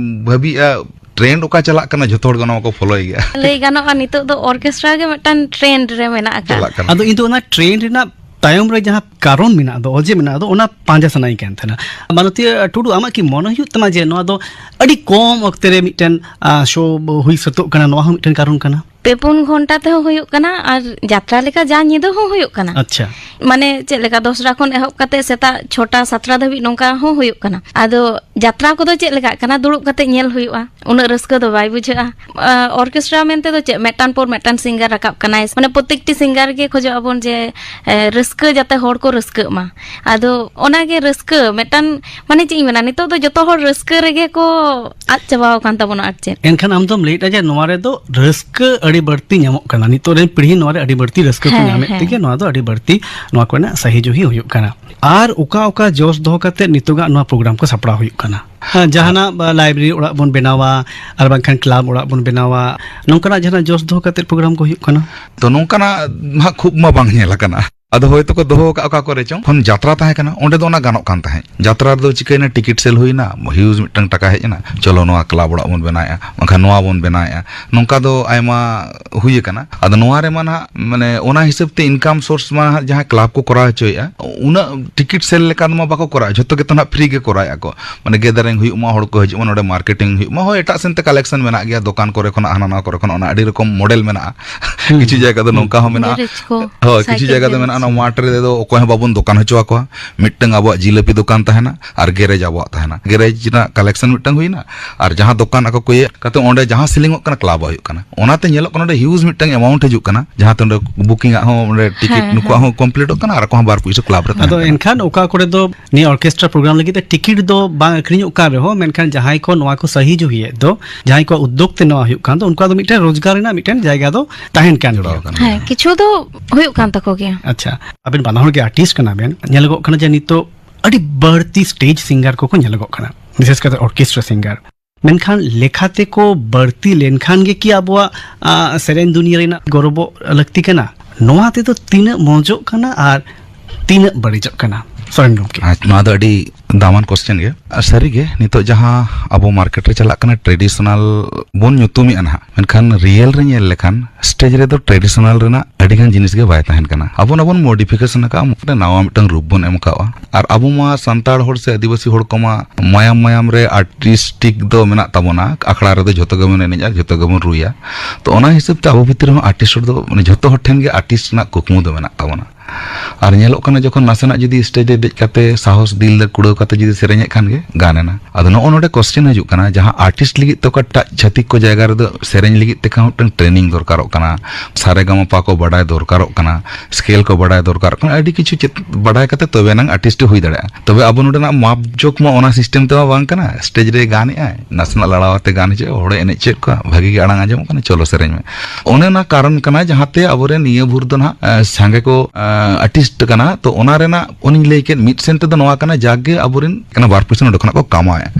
ᱵᱷᱟᱹᱵᱤᱭᱮᱜᱼᱟ, ᱴᱨᱮᱱᱰ ᱚᱠᱟ ᱪᱟᱞᱟᱜ ᱠᱟᱱᱟ, ᱡᱷᱚᱛᱚ ᱦᱚᱲ ᱜᱮ ᱚᱱᱟ ᱢᱟᱠᱚ ᱯᱷᱚᱞᱳᱭ ᱜᱮᱭᱟ᱾ ᱞᱟᱹᱭ ᱜᱟᱱᱚᱜᱼᱟ, ᱱᱤᱛᱚᱜ ᱫᱚ ᱚᱨᱠᱮᱥᱴᱨᱟ ᱜᱮ ᱢᱤᱫᱴᱟᱝ ᱴᱨᱮᱱᱰ ᱨᱮ ᱢᱮᱱᱟᱜ ᱟᱠᱟᱫ᱾ ᱪᱟᱞᱟᱜ ᱠᱟᱱᱟ᱾ ᱟᱫᱚ ᱤᱧ ᱫᱚ ᱚᱱᱟ ᱴᱨᱮᱱᱰ ᱨᱮᱱᱟᱜ ᱛᱟᱭᱚᱢ ᱨᱮ ᱡᱟᱦᱟᱸ ᱠᱟᱨᱚᱱ ᱢᱮᱱᱟᱜ ᱫᱚ, ᱚᱡᱮ ᱢᱮᱱᱟᱜ ᱫᱚ, ᱚᱱᱟ ᱯᱟᱸᱡᱟ ᱥᱟᱱᱟᱧ ᱠᱟᱱ ᱛᱟᱦᱮᱱᱟ᱾ ᱢᱟᱞᱚᱛᱤ ᱴᱩᱰᱩ, ᱟᱢᱟᱜ ᱠᱤ ᱢᱚᱱᱮ ᱦᱩᱭᱩᱜ ᱛᱟᱢᱟ ᱡᱮ ᱱᱚᱣᱟ ᱫᱚ ᱟᱹᱰᱤ ᱠᱚᱢ ᱚᱠᱛᱮ ᱨᱮ ᱢᱤᱫᱴᱮᱱ, ᱟ, ᱥᱳ ᱦᱩᱭ ᱥᱟᱹᱛᱚᱜ ᱠᱟᱱᱟ, ᱱᱚᱣᱟ ᱦᱚᱸ ᱢᱤᱫᱴᱮᱱ ᱠᱟᱨᱚᱱ ᱠᱟᱱᱟ? ᱯᱮ ᱯᱩᱱ ᱜᱷᱚᱱᱴᱟ ᱛᱮᱦᱚᱸ ᱦᱩᱭᱩᱜ ᱠᱟᱱᱟ, ᱟᱨ ᱡᱟᱛᱨᱟ ᱞᱮᱠᱟ ᱡᱟ ᱧᱤᱫᱟᱹ ᱦᱚᱸ ᱦᱩᱭᱩᱜ ᱠᱟᱱᱟ᱾ ᱟᱪᱪᱷᱟ᱾ ᱢᱟᱱᱮ ᱪᱮᱫ ᱞᱮᱠᱟ ᱫᱚᱥᱨᱟ ᱠᱷᱚᱱ ᱮᱦᱚᱵ ᱠᱟᱛᱮ ᱥᱮᱛᱟᱜ ᱪᱷᱚᱴᱟ ᱥᱟᱛᱴᱟ ᱫᱷᱟᱹᱵᱤᱡ ᱱᱚᱝᱠᱟ ᱦᱚᱸ ᱦᱩᱭᱩᱜ ᱠᱟᱱᱟ᱾ ᱟᱫᱚ ᱡᱟᱛᱨᱟ ᱠᱚᱫᱚ ᱪᱮᱫ ᱞᱮᱠᱟᱜ ᱠᱟᱱᱟ, ᱫᱩᱲᱩᱵ ᱠᱟᱛᱮ ᱧᱮᱞ ᱦᱩᱭᱩᱜᱼᱟ, ᱩᱱᱟᱹᱜ ᱨᱟᱹᱥᱠᱟᱹ ᱫᱚ ᱵᱟᱭ ᱵᱩᱡᱷᱟᱹᱜᱼᱟ᱾ ᱚᱨᱠᱮᱥᱴᱨᱟ ᱢᱮᱱᱛᱮ ᱫᱚ ᱪᱮᱫ, ᱢᱤᱫᱴᱟᱝ ᱯᱚᱨ ᱢᱤᱫᱴᱟᱝ ᱥᱤᱝᱜᱟᱨ ᱨᱟᱠᱟᱵ ᱠᱟᱱᱟᱭ, ᱢᱟᱱᱮ ᱯᱨᱚᱛᱮᱠᱴᱤ ᱥᱤᱝᱜᱟᱨ ᱜᱮ ᱠᱷᱚᱡᱚᱜ ᱟᱵᱚᱱ ᱡᱮ ᱮ, ᱨᱟᱹᱥᱠᱟᱹ ᱡᱟᱛᱮ ᱦᱚᱲ ᱠᱚ ᱨᱟᱹᱥᱠᱟᱹᱜ ᱢᱟ᱾ ᱟᱫᱚ ᱚᱱᱟᱜᱮ ᱨᱟᱹᱥᱠᱟᱹ ᱢᱤᱫᱴᱟᱝ, ᱢᱟᱱᱮ ᱪᱮᱫ ᱤᱧ ᱢᱮᱱᱟ, ᱱᱤᱛᱚᱜ ᱫᱚ ᱡᱚᱛᱚ ᱦᱚᱲ ᱨᱟᱹᱥᱠᱟᱹ ᱨᱮᱜᱮ ᱠᱚ ᱟᱫ ᱪᱟᱵᱟᱣ ᱟᱠᱟᱱ ᱛᱟᱵᱚᱱᱟ᱾ ᱟᱨ ᱪᱮᱫ? ᱮᱱᱠᱷᱟᱱ ᱟᱢ ᱫᱚᱢ ᱞᱟᱹᱭᱮᱫᱼᱟ ᱡᱮ ᱱᱚᱣᱟ ᱨᱮᱫᱚ ᱨᱟᱹᱥᱠᱟᱹ ᱟᱹᱰᱤ ᱵᱟᱹᱲᱛᱤ ᱧᱟᱢᱚᱜ ᱠᱟᱱᱟ, ᱱᱤᱛᱚᱜ ᱨᱮᱱ ᱯᱤᱲᱦᱤ ᱱᱚᱣᱟ ᱨᱮ ᱟᱹᱰᱤ ᱵᱟᱹᱲᱛᱤ ᱨᱟᱹᱥᱠᱟᱹ ᱠᱚ ᱦᱮᱸ, ᱧᱟᱢᱮᱫ ᱦᱮᱸ᱾ ᱛᱮᱜᱮ ᱱᱚᱣᱟ ᱫᱚ ᱟᱹᱰᱤ ᱵᱟᱹᱲᱛᱤ ᱱᱚᱣᱟ ᱠᱚᱨᱮᱱᱟᱜ ᱥᱟᱹᱦᱤ ᱡᱩᱦᱤ ᱦᱩᱭᱩᱜ ᱠᱟᱱᱟ᱾ ᱟᱨ ᱚᱠᱟ ᱚᱠᱟ ᱡᱚᱥ ᱫᱚᱦᱚ ᱠᱟᱛᱮ ᱱᱤᱛᱚᱜᱟᱜ ᱱᱚᱣᱟ ᱯᱨᱳᱜᱨᱟᱢ ᱠᱚ ᱥᱟᱯᱲᱟᱣ ᱦᱩᱭᱩᱜ ᱠᱟᱱᱟ? ᱦᱮᱸ, ᱡᱟᱦᱟᱱᱟᱜ ᱵᱟ, ᱞᱟᱭᱵᱨᱮᱨᱤ ᱚᱲᱟᱜ ᱵᱚᱱ ᱵᱮᱱᱟᱣᱟ, ᱟᱨ ᱵᱟᱝᱠᱷᱟᱱ ᱠᱞᱟᱵᱽ ᱚᱲᱟᱜ ᱵᱚᱱ ᱵᱮᱱᱟᱣᱟ, ᱱᱚᱝᱠᱟᱱᱟᱜ ᱡᱟᱦᱟᱱᱟᱜ ᱡᱚᱥ ᱫᱚᱦᱚ ᱠᱟᱛᱮ ᱯᱨᱳᱜᱨᱟᱢ ᱠᱚ ᱦᱩᱭᱩᱜ ᱠᱟᱱᱟ? ᱛᱚ, ᱱᱚᱝᱠᱟᱱᱟᱜ ᱦᱟᱸᱜ ᱠᱷᱩᱵ ᱢᱟ ᱵᱟᱝ ᱧᱮᱞ ᱟᱠᱟᱱᱟ᱾ ᱟᱫᱚ ᱦᱳᱭᱛᱳ ᱠᱚ ᱫᱚᱦᱚ ᱟᱠᱟᱫ ᱚᱠᱟ ᱠᱚᱨᱮ ᱪᱚᱝ, ᱠᱷᱚᱱ ᱡᱟᱛᱨᱟ ᱛᱟᱦᱮᱸ ᱠᱟᱱᱟ, ᱚᱸᱰᱮ ᱫᱚ ᱚᱱᱟ ᱜᱟᱱᱚᱜ ᱠᱟᱱ ᱛᱟᱦᱮᱸᱫ᱾ ᱡᱟᱛᱨᱟ ᱨᱮᱫᱚ ᱪᱤᱠᱟᱹᱭᱮᱱᱟ, ᱴᱤᱠᱤᱴ ᱥᱮᱞ ᱦᱩᱭᱱᱟ, ᱦᱤᱭᱩᱡᱽ ᱢᱤᱫᱴᱟᱝ ᱴᱟᱠᱟ ᱦᱮᱡ ᱮᱱᱟ, ᱪᱚᱞᱚ ᱱᱚᱣᱟ ᱠᱞᱟᱵᱽ ᱚᱲᱟᱜ ᱵᱚᱱ ᱵᱮᱱᱟᱣᱮᱫᱼᱟ, ᱵᱟᱝᱠᱷᱟᱱ ᱱᱚᱣᱟ ᱵᱚᱱ ᱵᱮᱱᱟᱣᱮᱫᱼᱟ, ᱱᱚᱝᱠᱟ ᱫᱚ ᱟᱭᱢᱟ ᱦᱩᱭ ᱟᱠᱟᱱᱟ᱾ ᱟᱫᱚ ᱱᱚᱣᱟ ᱨᱮᱢᱟ ᱱᱟᱦᱟᱜ, ᱢᱟᱱᱮ, ᱚᱱᱟ ᱦᱤᱥᱟᱹᱵ ᱛᱮ ᱤᱱᱠᱟᱢ ᱥᱳᱨᱥ ᱢᱟ ᱱᱟᱦᱟᱜ ᱡᱟᱦᱟᱸ ᱠᱞᱟᱵᱽ ᱠᱚ ᱠᱚᱨᱟᱣ ᱦᱚᱪᱚᱭᱮᱫᱼᱟ, ᱩᱱᱟᱹᱜ ᱴᱤᱠᱤᱴ ᱥᱮᱞ ᱞᱮᱠᱟ ᱫᱚ ᱢᱟ ᱵᱟᱠᱚ ᱠᱚᱨᱟᱣ, ᱡᱷᱚᱛᱚ ᱜᱮᱛᱚ ᱱᱟᱦᱟᱜ ᱯᱷᱨᱤ ᱜᱮ ᱠᱚᱨᱟᱣᱮᱫᱼᱟ ᱠᱚ᱾ ᱢᱟᱱᱮ, ᱜᱮᱫᱟᱨᱤᱝ ᱦᱩᱭᱩᱜ ᱢᱟ, ᱦᱚᱲ ᱠᱚ ᱦᱤᱡᱩᱜ ᱢᱟ, ᱱᱚᱰᱮ ᱢᱟᱨᱠᱮᱴᱤᱝ ᱦᱩᱭᱩᱜ ᱢᱟ, ᱦᱳᱭ, ᱮᱴᱟᱜ ᱥᱮᱱ ᱛᱮ ᱠᱟᱞᱮᱠᱥᱚᱱ ᱢᱮᱱᱟᱜ ᱜᱮᱭᱟ, ᱫᱚᱠᱟᱱ ᱠᱚᱨᱮ ᱠᱷᱚᱱᱟᱜ, ᱦᱟᱱᱟ ᱱᱟᱣᱟ ᱠᱚᱨᱮ ᱠᱷᱚᱱᱟᱜ, ᱚᱱᱟ ᱟᱹᱰᱤ ᱨᱚᱠᱚᱢ ᱢᱚᱰᱮᱞ ᱢᱮᱱᱟᱜᱼᱟ᱾ ᱦᱩᱸ᱾ ᱠᱤᱪᱷᱩ ᱡᱟᱭᱜᱟ ᱫᱚ ᱱᱚᱝᱠᱟ ᱦᱚᱸ ᱢᱮᱱᱟᱜᱼᱟ᱾ ᱜᱮᱨᱮᱡᱽ ᱠᱚ, ᱦᱳᱭ, ᱠᱤᱪᱷᱩ ᱥᱟᱭᱠᱮᱞ ᱡᱟᱭᱜᱟ ᱫᱚ ᱜᱮᱨᱮᱡᱽ᱾ ᱢᱮᱱᱟᱜᱼᱟ, ᱚᱱᱟ ᱢᱟᱴᱷ ᱨᱮᱫᱚ ᱚᱠᱚᱭ ᱦᱚᱸ ᱵᱟᱵᱚᱱ ᱫᱚᱠᱟᱱ ᱦᱚᱪᱚ ᱟᱠᱚᱣᱟ᱾ ᱢᱤᱫᱴᱟᱝ ᱟᱵᱚᱣᱟᱜ ᱡᱤᱞᱟᱹᱯᱤ ᱫᱚᱠᱟᱱ ᱛᱟᱦᱮᱱᱟ ᱟᱨ ᱜᱮᱨᱮᱡᱽ ᱟᱵᱚᱣᱟᱜ ᱛᱟᱦᱮᱱᱟ᱾ ᱜᱮᱨᱮᱡᱽ ᱨᱮᱱᱟᱜ ᱠᱟᱞᱮᱠᱥᱚᱱ ᱢᱤᱫᱴᱟᱝ ᱦᱩᱭᱱᱟ, ᱟᱨ ᱡᱟᱦᱟᱸ ᱫᱚᱠᱟᱱ ᱟᱠᱚ ᱠᱚ ᱤᱭᱟᱹ ᱠᱟᱛᱮ ᱚᱸᱰᱮ ᱡᱟᱦᱟᱸ ᱥᱮᱞᱤᱝᱚᱜ ᱠᱟᱱᱟ, ᱠᱞᱟᱵᱽ ᱟᱜ ᱦᱩᱭᱩᱜ ᱠᱟᱱᱟ᱾ ᱚᱱᱟᱛᱮ ᱧᱮᱞᱚᱜ ᱠᱟᱱᱟ, ᱚᱸᱰᱮ ᱦᱤᱭᱩᱡᱽ ᱢᱤᱫᱴᱟᱝ ᱮᱢᱟᱣᱩᱱᱴ ᱦᱤᱡᱩᱜ ᱠᱟᱱᱟ, ᱡᱟᱦᱟᱸᱛᱮ ᱚᱸᱰᱮ ᱵᱩᱠᱤᱝ ᱟᱜ ᱦᱚᱸ, ᱚᱸᱰᱮ ᱴᱤᱠᱤᱴ ᱦᱮᱸ, ᱱᱩᱠᱩᱣᱟᱜ ᱦᱮᱸ᱾ ᱦᱚᱸ ᱠᱚᱢᱯᱞᱤᱴᱚᱜ ᱠᱟᱱᱟ ᱟᱨ ᱟᱠᱚ ᱦᱚᱸ ᱵᱟᱨ ᱯᱩᱭᱥᱟᱹ ᱠᱞᱟᱵᱽ ᱨᱮ ᱛᱟᱦᱮᱱ ᱟᱫᱚ ᱠᱟᱱᱟ᱾ ᱮᱱᱠᱷᱟᱱ ᱚᱠᱟ ᱠᱚᱨᱮ ᱫᱚ ᱱᱤᱭᱟᱹ ᱚᱨᱠᱮᱥᱴᱨᱟ ᱯᱨᱳᱜᱨᱟᱢ ᱞᱟᱹᱜᱤᱫ ᱛᱮ ᱴᱤᱠᱤᱴ ᱫᱚ ᱵᱟᱝ ᱟᱹᱠᱷᱨᱤᱧᱚᱜ ᱠᱟᱱ ᱨᱮᱦᱚᱸ, ᱢᱮᱱᱠᱷᱟᱱ ᱡᱟᱦᱟᱸᱭ ᱠᱚ ᱱᱚᱣᱟ ᱠᱚ ᱥᱟᱹᱦᱤ ᱡᱩᱦᱤᱭᱮᱫ ᱫᱚ, ᱡᱟᱦᱟᱸᱭ ᱠᱚᱣᱟᱜ ᱩᱫᱽᱫᱳᱜᱽ ᱛᱮ ᱱᱚᱣᱟ ᱦᱩᱭᱩᱜ ᱠᱟᱱ ᱫᱚ, ᱩᱱᱠᱩᱣᱟᱜ ᱫᱚ ᱢᱤᱫᱴᱮᱱ ᱨᱳᱡᱽᱜᱟᱨ ᱨᱮᱱᱟᱜ ᱢᱤᱫᱴᱮᱱ ᱡᱟᱭᱜᱟ ᱫᱚ ᱛᱟᱦᱮᱱ ᱠᱟᱱ ᱡᱚᱲᱟᱣ ᱜᱮᱭᱟ᱾ ᱟᱠᱟᱱ ᱦᱮᱸ, ᱜᱮᱭᱟ᱾ ᱠᱤᱪᱷᱩ ᱫᱚ ᱦᱩᱭᱩᱜ ᱠᱟᱱ ᱛᱟᱠᱚ ᱜᱮᱭᱟ᱾ ᱟᱪᱪᱷᱟ, ᱟᱵᱮᱱ ᱵᱟᱱᱟ ᱦᱚᱲ ᱜᱮ ᱟᱨᱴᱤᱥᱴ ᱠᱟᱱᱟ ᱵᱮᱱ, ᱧᱮᱞᱚᱜᱚᱜ ᱠᱟᱱᱟ ᱡᱮ ᱱᱤᱛᱚᱜ ᱟᱹᱰᱤ ᱵᱟᱹᱲᱛᱤ ᱥᱴᱮᱡᱽ ᱥᱤᱝᱜᱟᱨ ᱠᱚᱠᱚ ᱧᱮᱞᱚᱜᱚᱜ ᱠᱟᱱᱟ, ᱵᱤᱥᱮᱥ ᱠᱟᱛᱮ ᱚᱨᱠᱮᱥᱴᱨᱟ ᱥᱤᱝᱜᱟᱨ᱾ ᱢᱮᱱᱠᱷᱟᱱ ᱞᱮᱠᱷᱟ ᱛᱮᱠᱚ ᱵᱟᱹᱲᱛᱤ ᱞᱮᱱᱠᱷᱟᱱ ᱜᱮ ᱠᱤ ᱟᱵᱚᱣᱟᱜ, ᱟ, ᱥᱮᱨᱮᱧ ᱫᱩᱱᱤᱭᱟᱹ ᱨᱮᱱᱟᱜ ᱜᱚᱨᱚᱵᱚᱜ ᱞᱟᱹᱠᱛᱤ ᱠᱟᱱᱟ? ᱱᱚᱣᱟ ᱛᱮᱫᱚ ᱛᱤᱱᱟᱹᱜ ᱢᱚᱡᱚᱜ ᱠᱟᱱᱟ ᱟᱨ ᱛᱤᱱᱟᱹᱜ ᱵᱟᱹᱲᱤᱡᱚᱜ ᱠᱟᱱᱟ, ᱥᱚᱨᱮᱱ ᱜᱚᱢᱠᱮ? ᱟᱨ ᱱᱚᱣᱟ ᱫᱚ ᱟᱹᱰᱤ ᱫᱟᱢᱟᱱ ᱠᱚᱥᱪᱮᱱ ᱜᱮ᱾ ᱟᱨ ᱥᱟᱹᱨᱤᱜᱮ, ᱱᱤᱛᱚᱜ ᱡᱟᱦᱟᱸ ᱟᱵᱚ ᱢᱟᱨᱠᱮᱴ ᱨᱮ ᱪᱟᱞᱟᱜ ᱠᱟᱱᱟ, ᱴᱨᱮᱰᱤᱥᱚᱱᱟᱞ ᱵᱚᱱ ᱧᱩᱛᱩᱢᱮᱜᱼᱟ ᱱᱟᱦᱟᱜ, ᱢᱮᱱᱠᱷᱟᱱ ᱨᱤᱭᱮᱞ ᱨᱮ ᱧᱮᱞ ᱞᱮᱠᱷᱟᱱ ᱥᱴᱮᱡᱽ ᱨᱮᱫᱚ ᱴᱨᱮᱰᱤᱥᱚᱱᱟᱞ ᱨᱮᱱᱟᱜ ᱟᱹᱰᱤ ᱜᱟᱱ ᱡᱤᱱᱤᱥ ᱜᱮ ᱵᱟᱭ ᱛᱟᱦᱮᱱ ᱠᱟᱱᱟ᱾ ᱟᱵᱚ ᱱᱟᱵᱚᱱ ᱢᱚᱰᱤᱯᱷᱤᱠᱮᱥᱚᱱ ᱟᱠᱟᱫᱼᱟ, ᱢᱤᱫᱴᱟᱝ ᱱᱟᱣᱟ ᱢᱤᱫᱴᱟᱝ ᱨᱩᱯ ᱵᱚᱱ ᱮᱢ ᱟᱠᱟᱫᱼᱟ᱾ ᱟᱨ ᱟᱵᱚ ᱢᱟ ᱥᱟᱱᱛᱟᱲ ᱦᱚᱲ ᱥᱮ ᱟᱹᱫᱤᱵᱟᱹᱥᱤ ᱦᱚᱲ ᱠᱚᱢᱟ ᱢᱟᱭᱟᱢ ᱢᱟᱭᱟᱢ ᱨᱮ ᱟᱨᱴᱤᱥᱴᱤᱠ ᱫᱚ ᱢᱮᱱᱟᱜ ᱛᱟᱵᱚᱱᱟ᱾ ᱟᱠᱷᱲᱟ ᱨᱮᱫᱚ ᱡᱷᱚᱛᱚ ᱜᱮᱵᱚᱱ ᱮᱱᱮᱡᱼᱟ, ᱡᱷᱚᱛᱚ ᱜᱮᱵᱚᱱ ᱨᱩᱭᱟ᱾ ᱛᱚ, ᱚᱱᱟ ᱦᱤᱥᱟᱹᱵ ᱛᱮ ᱟᱵᱚ ᱵᱷᱤᱛᱨᱤ ᱨᱮᱦᱚᱸ ᱟᱨᱴᱤᱥᱴ ᱦᱚᱲ ᱫᱚ, ᱢᱟᱱᱮ, ᱡᱷᱚᱛᱚ ᱦᱚᱲ ᱴᱷᱮᱱ ᱜᱮ ᱟᱨᱴᱤᱥᱴ ᱨᱮᱱᱟᱜ ᱠᱩᱠᱢᱩ ᱫᱚ ᱢᱮᱱᱟᱜ ᱛᱟᱵᱚᱱᱟ᱾ ᱟᱨ ᱧᱮᱞᱚᱜ ᱠᱟᱱᱟ, ᱡᱚᱠᱷᱚᱱ ᱱᱟᱥᱮᱱᱟᱜ ᱡᱩᱫᱤ ᱥᱴᱮᱡᱽ ᱨᱮ ᱫᱮᱡ ᱠᱟᱛᱮ ᱥᱟᱦᱚᱥ, ᱫᱤᱞ ᱨᱮ ᱠᱩᱲᱟᱹᱣ ᱠᱟᱛᱮ ᱡᱩᱫᱤ ᱥᱮᱨᱮᱧᱮᱫ ᱠᱷᱟᱱ ᱜᱮ ᱜᱟᱱ ᱮᱱᱟ᱾ ᱟᱫᱚ ᱱᱚᱜᱼᱚ ᱱᱚᱰᱮ ᱠᱚᱥᱪᱮᱱ ᱦᱤᱡᱩᱜ ᱠᱟᱱᱟ, ᱡᱟᱦᱟᱸ ᱟᱨᱴᱤᱥᱴ ᱞᱟᱹᱜᱤᱫ ᱛᱮ ᱚᱠᱟᱴᱟᱜ ᱪᱷᱟᱹᱛᱤᱠ ᱠᱚ ᱡᱟᱭᱜᱟ ᱨᱮᱫᱚ ᱥᱮᱨᱮᱧ ᱞᱟᱹᱜᱤᱫ ᱛᱮ ᱠᱷᱟᱱ ᱢᱤᱫᱴᱟᱝ ᱴᱨᱮᱱᱤᱝ ᱫᱚᱨᱠᱟᱨᱚᱜ ᱠᱟᱱᱟ, ᱥᱟᱨᱮ ᱜᱟᱢᱟ ᱯᱟ ᱠᱚ ᱵᱟᱰᱟᱭ ᱫᱚᱨᱠᱟᱨᱚᱜ ᱠᱟᱱᱟ, ᱥᱠᱮᱞ ᱠᱚ ᱵᱟᱰᱟᱭ ᱫᱚᱨᱠᱟᱨᱚᱜ ᱠᱟᱱᱟ, ᱟᱹᱰᱤ ᱠᱤᱪᱷᱩ ᱪᱮᱫ ᱵᱟᱰᱟᱭ ᱠᱟᱛᱮ ᱛᱚᱵᱮ ᱮᱱᱟᱝ ᱟᱨᱴᱤᱥᱴ ᱦᱩᱭ ᱫᱟᱲᱮᱭᱟᱜᱼᱟ᱾ ᱛᱚᱵᱮ ᱟᱵᱚ ᱱᱚᱰᱮᱱᱟᱜ ᱢᱟᱯ ᱡᱳᱠ ᱢᱟ ᱚᱱᱟ ᱥᱤᱥᱴᱮᱢ ᱛᱮᱢᱟ ᱵᱟᱝ ᱠᱟᱱᱟ, ᱥᱴᱮᱡᱽ ᱨᱮ ᱜᱟᱱᱮᱜᱼᱟᱭ, ᱱᱟᱥᱮᱱᱟᱜ ᱞᱟᱲᱟᱣ ᱟᱛᱮ ᱜᱟᱱ ᱦᱚᱪᱚᱭ, ᱦᱚᱲᱮ ᱮᱱᱮᱡ ᱦᱚᱪᱚᱭᱮᱫ ᱠᱚᱣᱟ, ᱵᱷᱟᱜᱤ ᱜᱮ ᱟᱲᱟᱝ ᱟᱸᱡᱚᱢᱚᱜ ᱠᱟᱱᱟ, ᱪᱚᱞᱚ ᱥᱮᱨᱮᱧ ᱢᱮ᱾ ᱚᱱᱮ ᱚᱱᱟ ᱠᱟᱨᱚᱱ ᱠᱟᱱᱟ, ᱡᱟᱦᱟᱸᱛᱮ ᱟᱵᱚᱨᱮᱱ ᱱᱤᱭᱟᱹ ᱵᱷᱳᱨ ᱫᱚ ᱱᱟᱦᱟᱜ, ᱮ, ᱥᱟᱸᱜᱮ ᱠᱚ, ᱮ, ᱟᱨᱴᱤᱥᱴ ᱠᱟᱱᱟ᱾ ᱛᱚ, ᱚᱱᱟ ᱨᱮᱱᱟᱜ ᱚᱱᱮᱧ ᱞᱟᱹᱭ ᱠᱮᱫ, ᱢᱤᱫ ᱥᱮᱱ ᱛᱮᱫᱚ ᱱᱚᱣᱟ ᱠᱟᱱᱟ, ᱡᱟᱠ ᱜᱮ ᱟᱵᱚᱨᱮᱱ ᱠᱟᱱᱟ, ᱵᱟᱨ ᱯᱩᱭᱥᱟᱹ ᱱᱚᱸᱰᱮ ᱠᱷᱚᱱᱟᱜ ᱠᱚ ᱠᱟᱢᱟᱣᱮᱫᱼᱟ᱾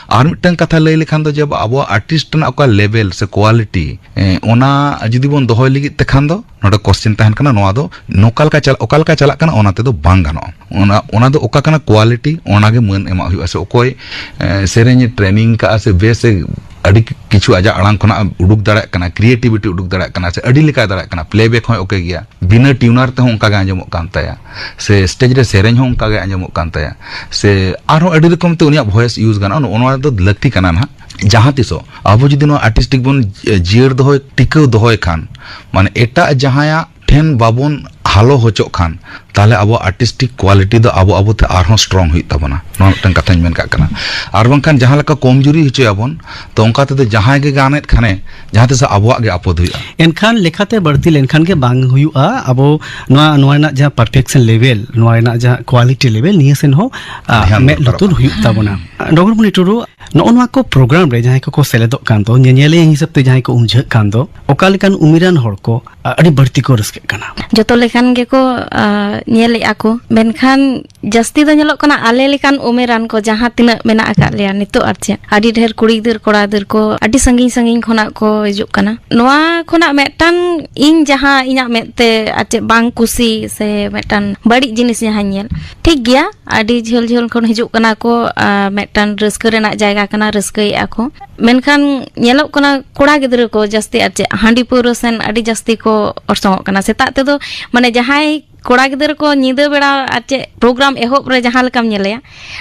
ᱟᱨ ᱢᱤᱫᱴᱟᱝ ᱠᱟᱛᱷᱟ ᱞᱟᱹᱭ ᱞᱮᱠᱷᱟᱱ ᱫᱚ, ᱡᱮ ᱟᱵᱚᱣᱟᱜ ᱟᱨᱴᱤᱥᱴ ᱨᱮᱱᱟᱜ ᱚᱠᱟ ᱞᱮᱵᱮᱞ ᱥᱮ ᱠᱳᱣᱟᱞᱤᱴᱤ, ᱮ, ᱚᱱᱟ ᱡᱩᱫᱤ ᱵᱚᱱ ᱫᱚᱦᱚᱭ ᱞᱟᱹᱜᱤᱫ ᱛᱮᱠᱷᱟᱱ ᱫᱚ, ᱱᱚᱰᱮ ᱠᱚᱥᱪᱮᱱ ᱛᱟᱦᱮᱱ ᱠᱟᱱᱟ, ᱱᱚᱣᱟ ᱫᱚ ᱱᱚᱠᱟ ᱞᱮᱠᱟ ᱪᱟᱞ-, ᱚᱠᱟ ᱞᱮᱠᱟ ᱪᱟᱞᱟᱜ ᱠᱟᱱᱟ, ᱚᱱᱟ ᱛᱮᱫᱚ ᱵᱟᱝ ᱜᱟᱱᱚᱜᱼᱟ᱾ ᱚᱱᱟ, ᱚᱱᱟ ᱫᱚ ᱚᱠᱟ ᱠᱟᱱᱟ, ᱠᱳᱣᱟᱞᱤᱴᱤ, ᱚᱱᱟ ᱜᱮ ᱢᱟᱹᱱ ᱮᱢᱟᱜ ᱦᱩᱭᱩᱜᱼᱟ᱾ ᱥᱮ ᱚᱠᱚᱭ, ᱮ, ᱥᱮᱨᱮᱧ ᱮ ᱴᱨᱮᱱᱤᱝ ᱠᱟᱜᱼᱟ, ᱥᱮ ᱵᱮᱥ ᱮ ᱟᱹᱰᱤ ᱠᱤᱪᱷᱩ ᱟᱡᱟᱜ ᱟᱲᱟᱝ ᱠᱷᱚᱱᱟᱜ ᱩᱰᱩᱠ ᱫᱟᱲᱮᱭᱟᱜ ᱠᱟᱱᱟ, ᱠᱨᱤᱭᱮᱴᱤᱵᱷᱤᱴᱤ ᱩᱰᱩᱠ ᱫᱟᱲᱮᱭᱟᱜ ᱠᱟᱱᱟ, ᱥᱮ ᱟᱹᱰᱤ ᱞᱮᱠᱟᱭ ᱫᱟᱲᱮᱭᱟᱜ ᱠᱟᱱᱟ, ᱯᱞᱮᱵᱮᱠ ᱦᱚᱸᱭ ᱳᱠᱮ ᱜᱮᱭᱟ, ᱵᱤᱱᱟᱹ ᱴᱤᱭᱩᱱᱟᱨ ᱛᱮᱦᱚᱸ ᱚᱱᱠᱟ ᱜᱮ ᱟᱸᱡᱚᱢᱚᱜ ᱠᱟᱱ ᱛᱟᱭᱟ, ᱥᱮ ᱥᱴᱮᱡᱽ ᱨᱮ ᱥᱮᱨᱮᱧ ᱦᱚᱸ ᱚᱱᱠᱟ ᱜᱮ ᱟᱸᱡᱚᱢᱚᱜ ᱠᱟᱱ ᱛᱟᱭᱟ, ᱥᱮ ᱟᱨᱦᱚᱸ ᱟᱹᱰᱤ ᱨᱚᱠᱚᱢ ᱛᱮ ᱩᱱᱤᱭᱟᱜ ᱵᱷᱚᱭᱮᱥ ᱤᱭᱩᱡᱽ ᱜᱟᱱᱚᱜᱼᱟ᱾ ᱱᱚᱜᱼᱚ ᱱᱚᱣᱟ ᱫᱚ ᱞᱟᱹᱠᱛᱤ ᱠᱟᱱᱟ ᱱᱟᱦᱟᱜ᱾ ᱡᱟᱦᱟᱸ ᱛᱤᱥᱚᱜ ᱟᱵᱚ ᱡᱩᱫᱤ ᱱᱚᱣᱟ ᱟᱨᱴᱤᱥᱴᱤᱠ ᱵᱚᱱ ᱡᱤᱭᱟᱹᱲ ᱫᱚᱦᱚᱭ, ᱴᱤᱠᱟᱹᱣ ᱫᱚᱦᱚᱭ ᱠᱷᱟᱱ, ᱢᱟᱱᱮ, ᱮᱴᱟᱜ ᱡᱟᱦᱟᱸᱭᱟᱜ ᱴᱷᱮᱱ ᱵᱟᱵᱚᱱ ᱦᱟᱞᱚ ᱦᱚᱪᱚᱜ ᱠᱷᱟᱱ, ᱛᱟᱦᱞᱮ ᱟᱵᱚᱣᱟᱜ ᱟᱨᱴᱤᱥᱴᱤᱠ ᱠᱳᱣᱟᱞᱤᱴᱤ ᱫᱚ ᱟᱵᱚ ᱟᱵᱚᱛᱮ ᱟᱨᱦᱚᱸ ᱥᱴᱨᱚᱝ ᱦᱩᱭᱩᱜ ᱛᱟᱵᱚᱱᱟ᱾ ᱱᱚᱣᱟ ᱢᱤᱫᱴᱟᱝ ᱠᱟᱛᱷᱟᱧ ᱢᱮᱱ ᱠᱟᱜ ᱠᱟᱱᱟ᱾ ᱟᱨ ᱵᱟᱝᱠᱷᱟᱱ ᱡᱟᱦᱟᱸ ᱞᱮᱠᱟ ᱠᱚᱢᱡᱩᱨᱤ ᱦᱚᱪᱚᱭᱟᱵᱚᱱ, ᱛᱚ ᱚᱱᱠᱟ ᱛᱮᱫᱚ ᱡᱟᱦᱟᱸᱭ ᱜᱮ ᱜᱟᱱᱮᱫ ᱠᱷᱟᱱᱮ, ᱡᱟᱦᱟᱸ ᱛᱤᱥ ᱟᱵᱚᱣᱟᱜ ᱜᱮ ᱟᱯᱚᱫ ᱦᱩᱭᱩᱜᱼᱟ᱾ ᱮᱱᱠᱷᱟᱱ ᱞᱮᱠᱷᱟᱛᱮ ᱵᱟᱹᱲᱛᱤ ᱞᱮᱱᱠᱷᱟᱱ ᱜᱮ ᱵᱟᱝ ᱦᱩᱭᱩᱜᱼᱟ᱾ ᱟᱵᱚ ᱱᱚᱣᱟ, ᱱᱚᱣᱟ ᱨᱮᱱᱟᱜ ᱡᱟᱦᱟᱸ ᱯᱟᱨᱯᱷᱮᱠᱥᱚᱱ ᱞᱮᱵᱮᱞ, ᱱᱚᱣᱟ ᱨᱮᱱᱟᱜ ᱡᱟᱦᱟᱸ ᱠᱳᱣᱟᱞᱤᱴᱤ ᱞᱮᱵᱮᱞ, ᱱᱤᱭᱟᱹ ᱥᱮᱱ ᱦᱚᱸ, ᱟ, ᱫᱷᱮᱭᱟᱱ ᱢᱮᱫ ᱫᱚᱨᱠᱟᱨᱚᱜ ᱞᱩᱛᱩᱨ ᱠᱟᱱᱟ᱾ ᱦᱩᱭᱩᱜ ᱛᱟᱵᱚᱱᱟ᱾ ᱰᱚᱜᱚᱨᱢᱩᱱᱤ ᱴᱩᱰᱩ, ᱱᱚᱜᱼᱚ ᱱᱚᱣᱟ ᱠᱚ ᱯᱨᱳᱜᱨᱟᱢ ᱨᱮ ᱡᱟᱦᱟᱸᱭ ᱠᱚᱠᱚ ᱥᱮᱞᱮᱫᱚᱜ ᱠᱟᱱ ᱫᱚ, ᱧᱮᱧᱮᱞᱤᱭᱟᱹ ᱦᱤᱥᱟᱹᱵ ᱛᱮ ᱡᱟᱦᱟᱸᱭ ᱠᱚ ᱩᱢᱡᱷᱟᱹᱜ ᱠᱟᱱ ᱫᱚ, ᱚᱠᱟ ᱞᱮᱠᱟᱱ ᱩᱢᱮᱨᱟᱱ ᱦᱚᱲ ᱠᱚ, ᱟ, ᱟᱹᱰᱤ ᱵᱟᱹᱲᱛᱤ ᱠᱚ ᱨᱟᱹᱥᱠᱟᱹᱜ ᱠᱟᱱᱟ? ᱡᱚᱛᱚ ᱞᱮᱠᱟᱱ ᱜᱮᱠᱚ, ᱟ, ᱧᱮᱞᱮᱫᱼᱟ ᱠᱚ, ᱢᱮᱱᱠᱷᱟᱱ ᱡᱟᱹᱥᱛᱤ ᱫᱚ ᱧᱮᱞᱚᱜ ᱠᱟᱱᱟ ᱟᱞᱮ ᱞᱮᱠᱟᱱ ᱩᱢᱮᱨᱟᱱ ᱠᱚ ᱡᱟᱦᱟᱸ ᱛᱤᱱᱟᱹᱜ ᱢᱮᱱᱟᱜ ᱟᱠᱟᱫ ᱞᱮᱭᱟ ᱱᱤᱛᱚᱜ, ᱟᱨ ᱪᱮᱫ, ᱟᱹᱰᱤ ᱰᱷᱮᱨ ᱠᱩᱲᱤ ᱜᱤᱫᱟᱹᱨ ᱠᱚᱲᱟ ᱜᱤᱫᱟᱹᱨ ᱠᱚ ᱟᱹᱰᱤ ᱥᱟᱺᱜᱤᱧ ᱥᱟᱺᱜᱤᱧ ᱠᱷᱚᱱᱟᱜ ᱠᱚ ᱦᱤᱡᱩᱜ ᱠᱟᱱᱟ᱾ ᱱᱚᱣᱟ ᱠᱷᱚᱱᱟᱜ ᱢᱤᱫᱴᱟᱝ ᱤᱧ ᱡᱟᱦᱟᱸ ᱤᱧᱟᱹᱜ ᱢᱮᱫ ᱛᱮ ᱟᱨ ᱪᱮᱫ ᱵᱟᱝ ᱠᱩᱥᱤ ᱥᱮ ᱢᱤᱫᱴᱟᱝ ᱵᱟᱹᱲᱤᱡ ᱡᱤᱱᱤᱥ ᱡᱟᱦᱟᱸᱧ ᱧᱮᱞ, ᱴᱷᱤᱠ ᱜᱮᱭᱟ, ᱟᱹᱰᱤ ᱡᱷᱟᱹᱞ ᱡᱷᱟᱹᱞ ᱠᱷᱚᱱ ᱦᱤᱡᱩᱜ ᱠᱟᱱᱟ ᱠᱚ, ᱟᱨ ᱢᱤᱫᱴᱟᱝ ᱨᱟᱹᱥᱠᱟᱹ ᱨᱮᱱᱟᱜ ᱡᱟᱭᱜᱟ ᱠᱟᱱᱟ, ᱨᱟᱹᱥᱠᱟᱹᱭᱮᱫᱼᱟ ᱠᱚ᱾ ᱢᱮᱱᱠᱷᱟᱱ ᱧᱮᱞᱚᱜ ᱠᱟᱱᱟ ᱠᱚᱲᱟ ᱜᱤᱫᱽᱨᱟᱹ ᱠᱚ ᱡᱟᱹᱥᱛᱤ ᱟᱨ ᱪᱮᱫ ᱦᱟᱺᱰᱤ ᱯᱟᱹᱣᱨᱟᱹ ᱥᱮᱱ ᱟᱹᱰᱤ ᱡᱟᱹᱥᱛᱤ ᱠᱚ ᱚᱨᱥᱚᱝᱚᱜ ᱠᱟᱱᱟ᱾ ᱥᱮᱛᱟᱜ ᱛᱮᱫᱚ ᱢᱟᱱᱮ ᱡᱟᱦᱟᱸᱭ ᱠᱚᱲᱟ ᱜᱤᱫᱽᱨᱟᱹ ᱠᱚ ᱧᱤᱫᱟᱹ ᱵᱮᱲᱟ ᱟᱨ ᱪᱮᱫ ᱯᱨᱳᱜᱨᱟᱢ ᱮᱦᱚᱵ ᱨᱮ ᱡᱟᱦᱟᱸ ᱞᱮᱠᱟᱢ ᱧᱮᱞᱮᱭᱟ,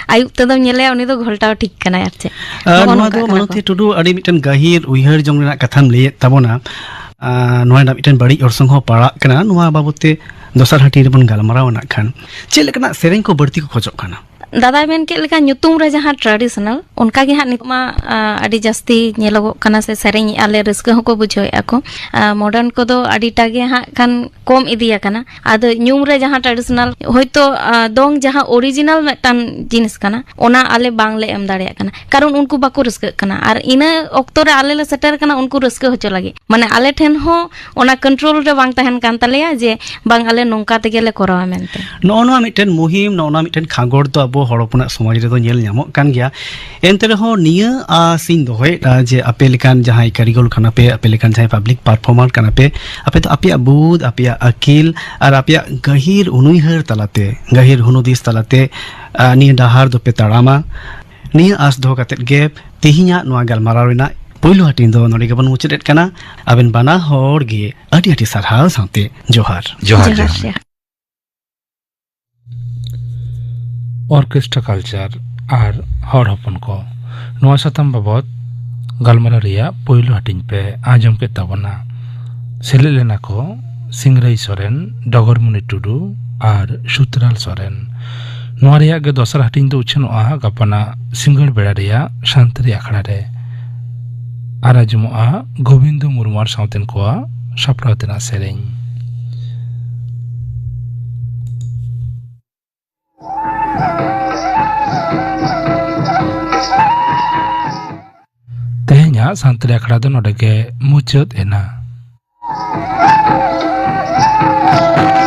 ᱟᱹᱭᱩᱵ ᱛᱮᱫᱚᱢ ᱧᱮᱞᱮᱭᱟ ᱩᱱᱤ ᱫᱚ ᱜᱷᱚᱞᱴᱟᱣ ᱴᱷᱤᱠ ᱠᱟᱱᱟᱭ ᱟᱨ ᱪᱮᱫ᱾ ᱟᱨ ᱱᱚᱜᱼᱚ ᱱᱚᱣᱟ ᱱᱚᱝᱠᱟᱜ ᱫᱚ ᱠᱟᱱᱟ ᱠᱚ᱾ ᱢᱟᱞᱚᱛᱤ ᱴᱩᱰᱩ ᱟᱹᱰᱤ ᱢᱤᱫᱴᱮᱱ ᱜᱟᱹᱦᱤᱨ ᱩᱭᱦᱟᱹᱨ ᱡᱚᱝ ᱨᱮᱱᱟᱜ ᱠᱟᱛᱷᱟᱢ ᱞᱟᱹᱭᱮᱫ ᱛᱟᱵᱚᱱᱟ᱾ ᱟᱨ ᱱᱚᱣᱟ ᱨᱮᱱᱟᱜ ᱢᱤᱫᱴᱮᱱ ᱵᱟᱹᱲᱤᱡ ᱚᱨᱥᱚᱝ ᱦᱚᱸ ᱯᱟᱲᱟᱜ ᱠᱟᱱᱟ᱾ ᱱᱚᱣᱟ ᱵᱟᱵᱚᱛ ᱛᱮ ᱫᱚᱥᱟᱨ ᱦᱟᱹᱴᱤᱧ ᱨᱮᱵᱚᱱ ᱜᱟᱞᱢᱟᱨᱟᱣ ᱱᱟᱜ ᱠᱷᱟᱱ᱾ ᱪᱮᱫ ᱞᱮᱠᱟᱱᱟᱜ ᱥᱮᱨᱮᱧ ᱠᱚ ᱵᱟᱹᱲᱛᱤ ᱠᱚ ᱠᱷᱚᱡᱚᱜ ᱠᱟᱱᱟ? ᱫᱟᱫᱟᱭ ᱢᱮᱱ ᱠᱮᱫ ᱞᱮᱠᱟ, ᱧᱩᱛᱩᱢ ᱨᱮ ᱡᱟᱦᱟᱸ traditional, ᱚᱱᱠᱟ ᱜᱮ ᱦᱟᱸᱜ ᱱᱤᱛᱚᱜ ᱢᱟ, ᱟ, ᱟᱹᱰᱤ ᱡᱟᱹᱥᱛᱤ ᱧᱮᱞᱚᱜᱚᱜ ᱠᱟᱱᱟ ᱥᱮ ᱥᱮᱨᱮᱧᱮᱫᱼᱟ ᱞᱮ, ᱨᱟᱹᱥᱠᱟᱹ ᱦᱚᱸᱠᱚ ᱵᱩᱡᱷᱟᱹᱣᱮᱫᱼᱟ ᱠᱚ᱾ ᱟ, modern ᱠᱚᱫᱚ ᱟᱹᱰᱤᱴᱟ ᱜᱮ ᱦᱟᱸᱜ ᱠᱷᱟᱱ ᱠᱚᱢ ᱤᱫᱤ ᱟᱠᱟᱱᱟ᱾ ᱟᱫᱚ ᱧᱩᱢ ᱨᱮ ᱡᱟᱦᱟᱸ traditional, ᱦᱳᱭᱛᱳ, ᱟ, ᱫᱚᱝ ᱡᱟᱦᱟᱸ original ᱢᱤᱫᱴᱟᱝ ᱡᱤᱱᱤᱥ ᱠᱟᱱᱟ, ᱚᱱᱟ ᱟᱞᱮ ᱵᱟᱝᱞᱮ ᱮᱢ ᱫᱟᱲᱮᱭᱟᱜ ᱠᱟᱱᱟ, ᱠᱟᱨᱚᱱ ᱩᱱᱠᱩ ᱵᱟᱠᱚ ᱨᱟᱹᱥᱠᱟᱹᱜ ᱠᱟᱱᱟ᱾ ᱟᱨ ᱤᱱᱟᱹ ᱚᱠᱛᱚ ᱨᱮ ᱟᱞᱮ ᱞᱮ ᱥᱮᱴᱮᱨ ᱠᱟᱱᱟ ᱩᱱᱠᱩ ᱨᱟᱹᱥᱠᱟᱹ ᱦᱚᱪᱚ ᱞᱟᱹᱜᱤᱫ᱾ ᱢᱟᱱᱮ ᱟᱞᱮ ᱴᱷᱮᱱ ᱦᱚᱸ ᱚᱱᱟ control ᱨᱮ ᱵᱟᱝ ᱛᱟᱦᱮᱱ ᱠᱟᱱ ᱛᱟᱞᱮᱭᱟ ᱡᱮ ᱵᱟᱝ, ᱟᱞᱮ ᱱᱚᱝᱠᱟ ᱛᱮᱜᱮ ᱞᱮ ᱠᱚᱨᱟᱣᱟ ᱢᱮᱱᱛᱮ᱾ ᱱᱚᱜᱼᱚ ᱱᱚᱣᱟ ᱢᱤᱫᱴᱮᱱ ᱢᱩᱦᱤᱢ, ᱱᱚᱜᱼᱚ ᱱᱚᱣᱟ ᱢᱤᱫᱴᱮᱱ ᱠᱷᱟᱸᱜᱚᱲ ᱫᱚ ᱟᱵᱚ ᱦᱚᱲ ᱦᱚᱯᱚᱱᱟᱜ ᱥᱚᱢᱟᱡᱽ ᱨᱮᱫᱚ ᱧᱮᱞ ᱧᱟᱢᱚᱜ ᱠᱟᱱ ᱜᱮᱭᱟ᱾ ᱮᱱᱛᱮ ᱨᱮᱦᱚᱸ ᱱᱤᱭᱟᱹ ᱟᱥ ᱤᱧ ᱫᱚᱦᱚᱭᱮᱫᱼᱟ ᱡᱮ ᱟᱯᱮ ᱞᱮᱠᱟᱱ ᱡᱟᱦᱟᱸᱭ ᱠᱟᱹᱨᱤᱜᱚᱞ ᱠᱟᱱᱟ ᱯᱮ, ᱟᱯᱮ ᱞᱮᱠᱟᱱ ᱡᱟᱦᱟᱸᱭ public performer ᱠᱟᱱᱟ ᱯᱮ, ᱟᱯᱮ ᱫᱚ ᱟᱯᱮᱭᱟᱜ ᱵᱩᱫᱷ, ᱟᱯᱮᱭᱟᱜ ᱟᱹᱠᱤᱞ ᱟᱨ ᱟᱯᱮᱭᱟᱜ ᱜᱟᱹᱦᱤᱨ ᱩᱱᱩᱭᱦᱟᱹᱨ ᱛᱟᱞᱟᱛᱮ, ᱜᱟᱹᱦᱤᱨ ᱦᱩᱱᱩᱫᱤᱥ ᱛᱟᱞᱟᱛᱮ, ᱟ, ᱱᱤᱭᱟᱹ ᱰᱟᱦᱟᱨ ᱫᱚᱯᱮ ᱛᱟᱲᱟᱢᱟ᱾ ᱱᱤᱭᱟᱹ ᱟᱥ ᱫᱚᱦᱚ ᱠᱟᱛᱮᱫ ᱜᱮ ᱛᱮᱦᱮᱧᱟᱜ ᱱᱚᱣᱟ ᱜᱟᱞᱢᱟᱨᱟᱣ ᱨᱮᱱᱟᱜ ᱯᱩᱭᱞᱩ ᱦᱟᱹᱴᱤᱧ ᱫᱚ ᱱᱚᱰᱮ ᱜᱮᱵᱚᱱ ᱢᱩᱪᱟᱹᱫ ᱮᱫ ᱠᱟᱱᱟ᱾ ᱟᱵᱮᱱ ᱵᱟᱱᱟ ᱦᱚᱲ ᱜᱮ ᱟᱹᱰᱤ ᱟᱹᱰᱤ ᱥᱟᱨᱦᱟᱣ ᱥᱟᱶᱛᱮ ᱡᱚᱦᱟᱨ᱾ ᱡᱚᱦᱟᱨ, ᱡᱚᱦᱟᱨ᱾ ᱡᱚᱦᱟᱨ᱾ Orchestra culture ᱟᱨ ᱦᱚᱲ ᱦᱚᱯᱚᱱ ᱠᱚ, ᱱᱚᱣᱟ ᱥᱟᱛᱟᱢ ᱵᱟᱵᱚᱛ ᱜᱟᱞᱢᱟᱨᱟᱣ ᱨᱮᱭᱟᱜ ᱯᱩᱭᱞᱩ ᱦᱟᱹᱴᱤᱧ ᱯᱮ ᱟᱸᱡᱚᱢ ᱠᱮᱫ ᱛᱟᱵᱚᱱᱟ᱾ ᱥᱮᱞᱮᱫ ᱞᱮᱱᱟ ᱠᱚ ᱥᱤᱝᱨᱟᱹᱭ ᱥᱚᱨᱮᱱ, ᱰᱚᱜᱚᱨᱢᱩᱱᱤ ᱴᱩᱰᱩ ᱟᱨ ᱥᱩᱛᱨᱟᱞ ᱥᱚᱨᱮᱱ᱾ ᱱᱚᱣᱟ ᱨᱮᱭᱟᱜ ᱜᱮ ᱫᱚᱥᱟᱨ ᱦᱟᱹᱴᱤᱧ ᱫᱚ ᱩᱪᱷᱟᱹᱱᱚᱜᱼᱟ ᱜᱟᱯᱟᱱᱟᱜ ᱥᱤᱸᱜᱟᱹᱲ ᱵᱮᱲᱟ ᱨᱮᱭᱟᱜ ᱥᱟᱱᱛᱟᱲᱤ ᱟᱠᱷᱲᱟ ᱨᱮ᱾ ᱟᱨ ᱟᱸᱡᱚᱢᱚᱜᱼᱟ ᱜᱳᱵᱤᱱᱫᱚ ᱢᱩᱨᱢᱩ ᱟᱨ ᱥᱟᱶᱛᱮᱱ ᱠᱚᱣᱟᱜ ᱥᱟᱯᱲᱟᱣ ᱛᱮᱱᱟᱜ ᱥᱮᱨᱮᱧ᱾ ᱛᱮᱦᱮᱧᱟᱜ ᱥᱟᱱᱛᱟᱲᱤ ᱟᱠᱷᱲᱟ ᱫᱚ ᱱᱚᱰᱮ ᱜᱮ ᱢᱩᱪᱟᱹᱫ ᱮᱱᱟ᱾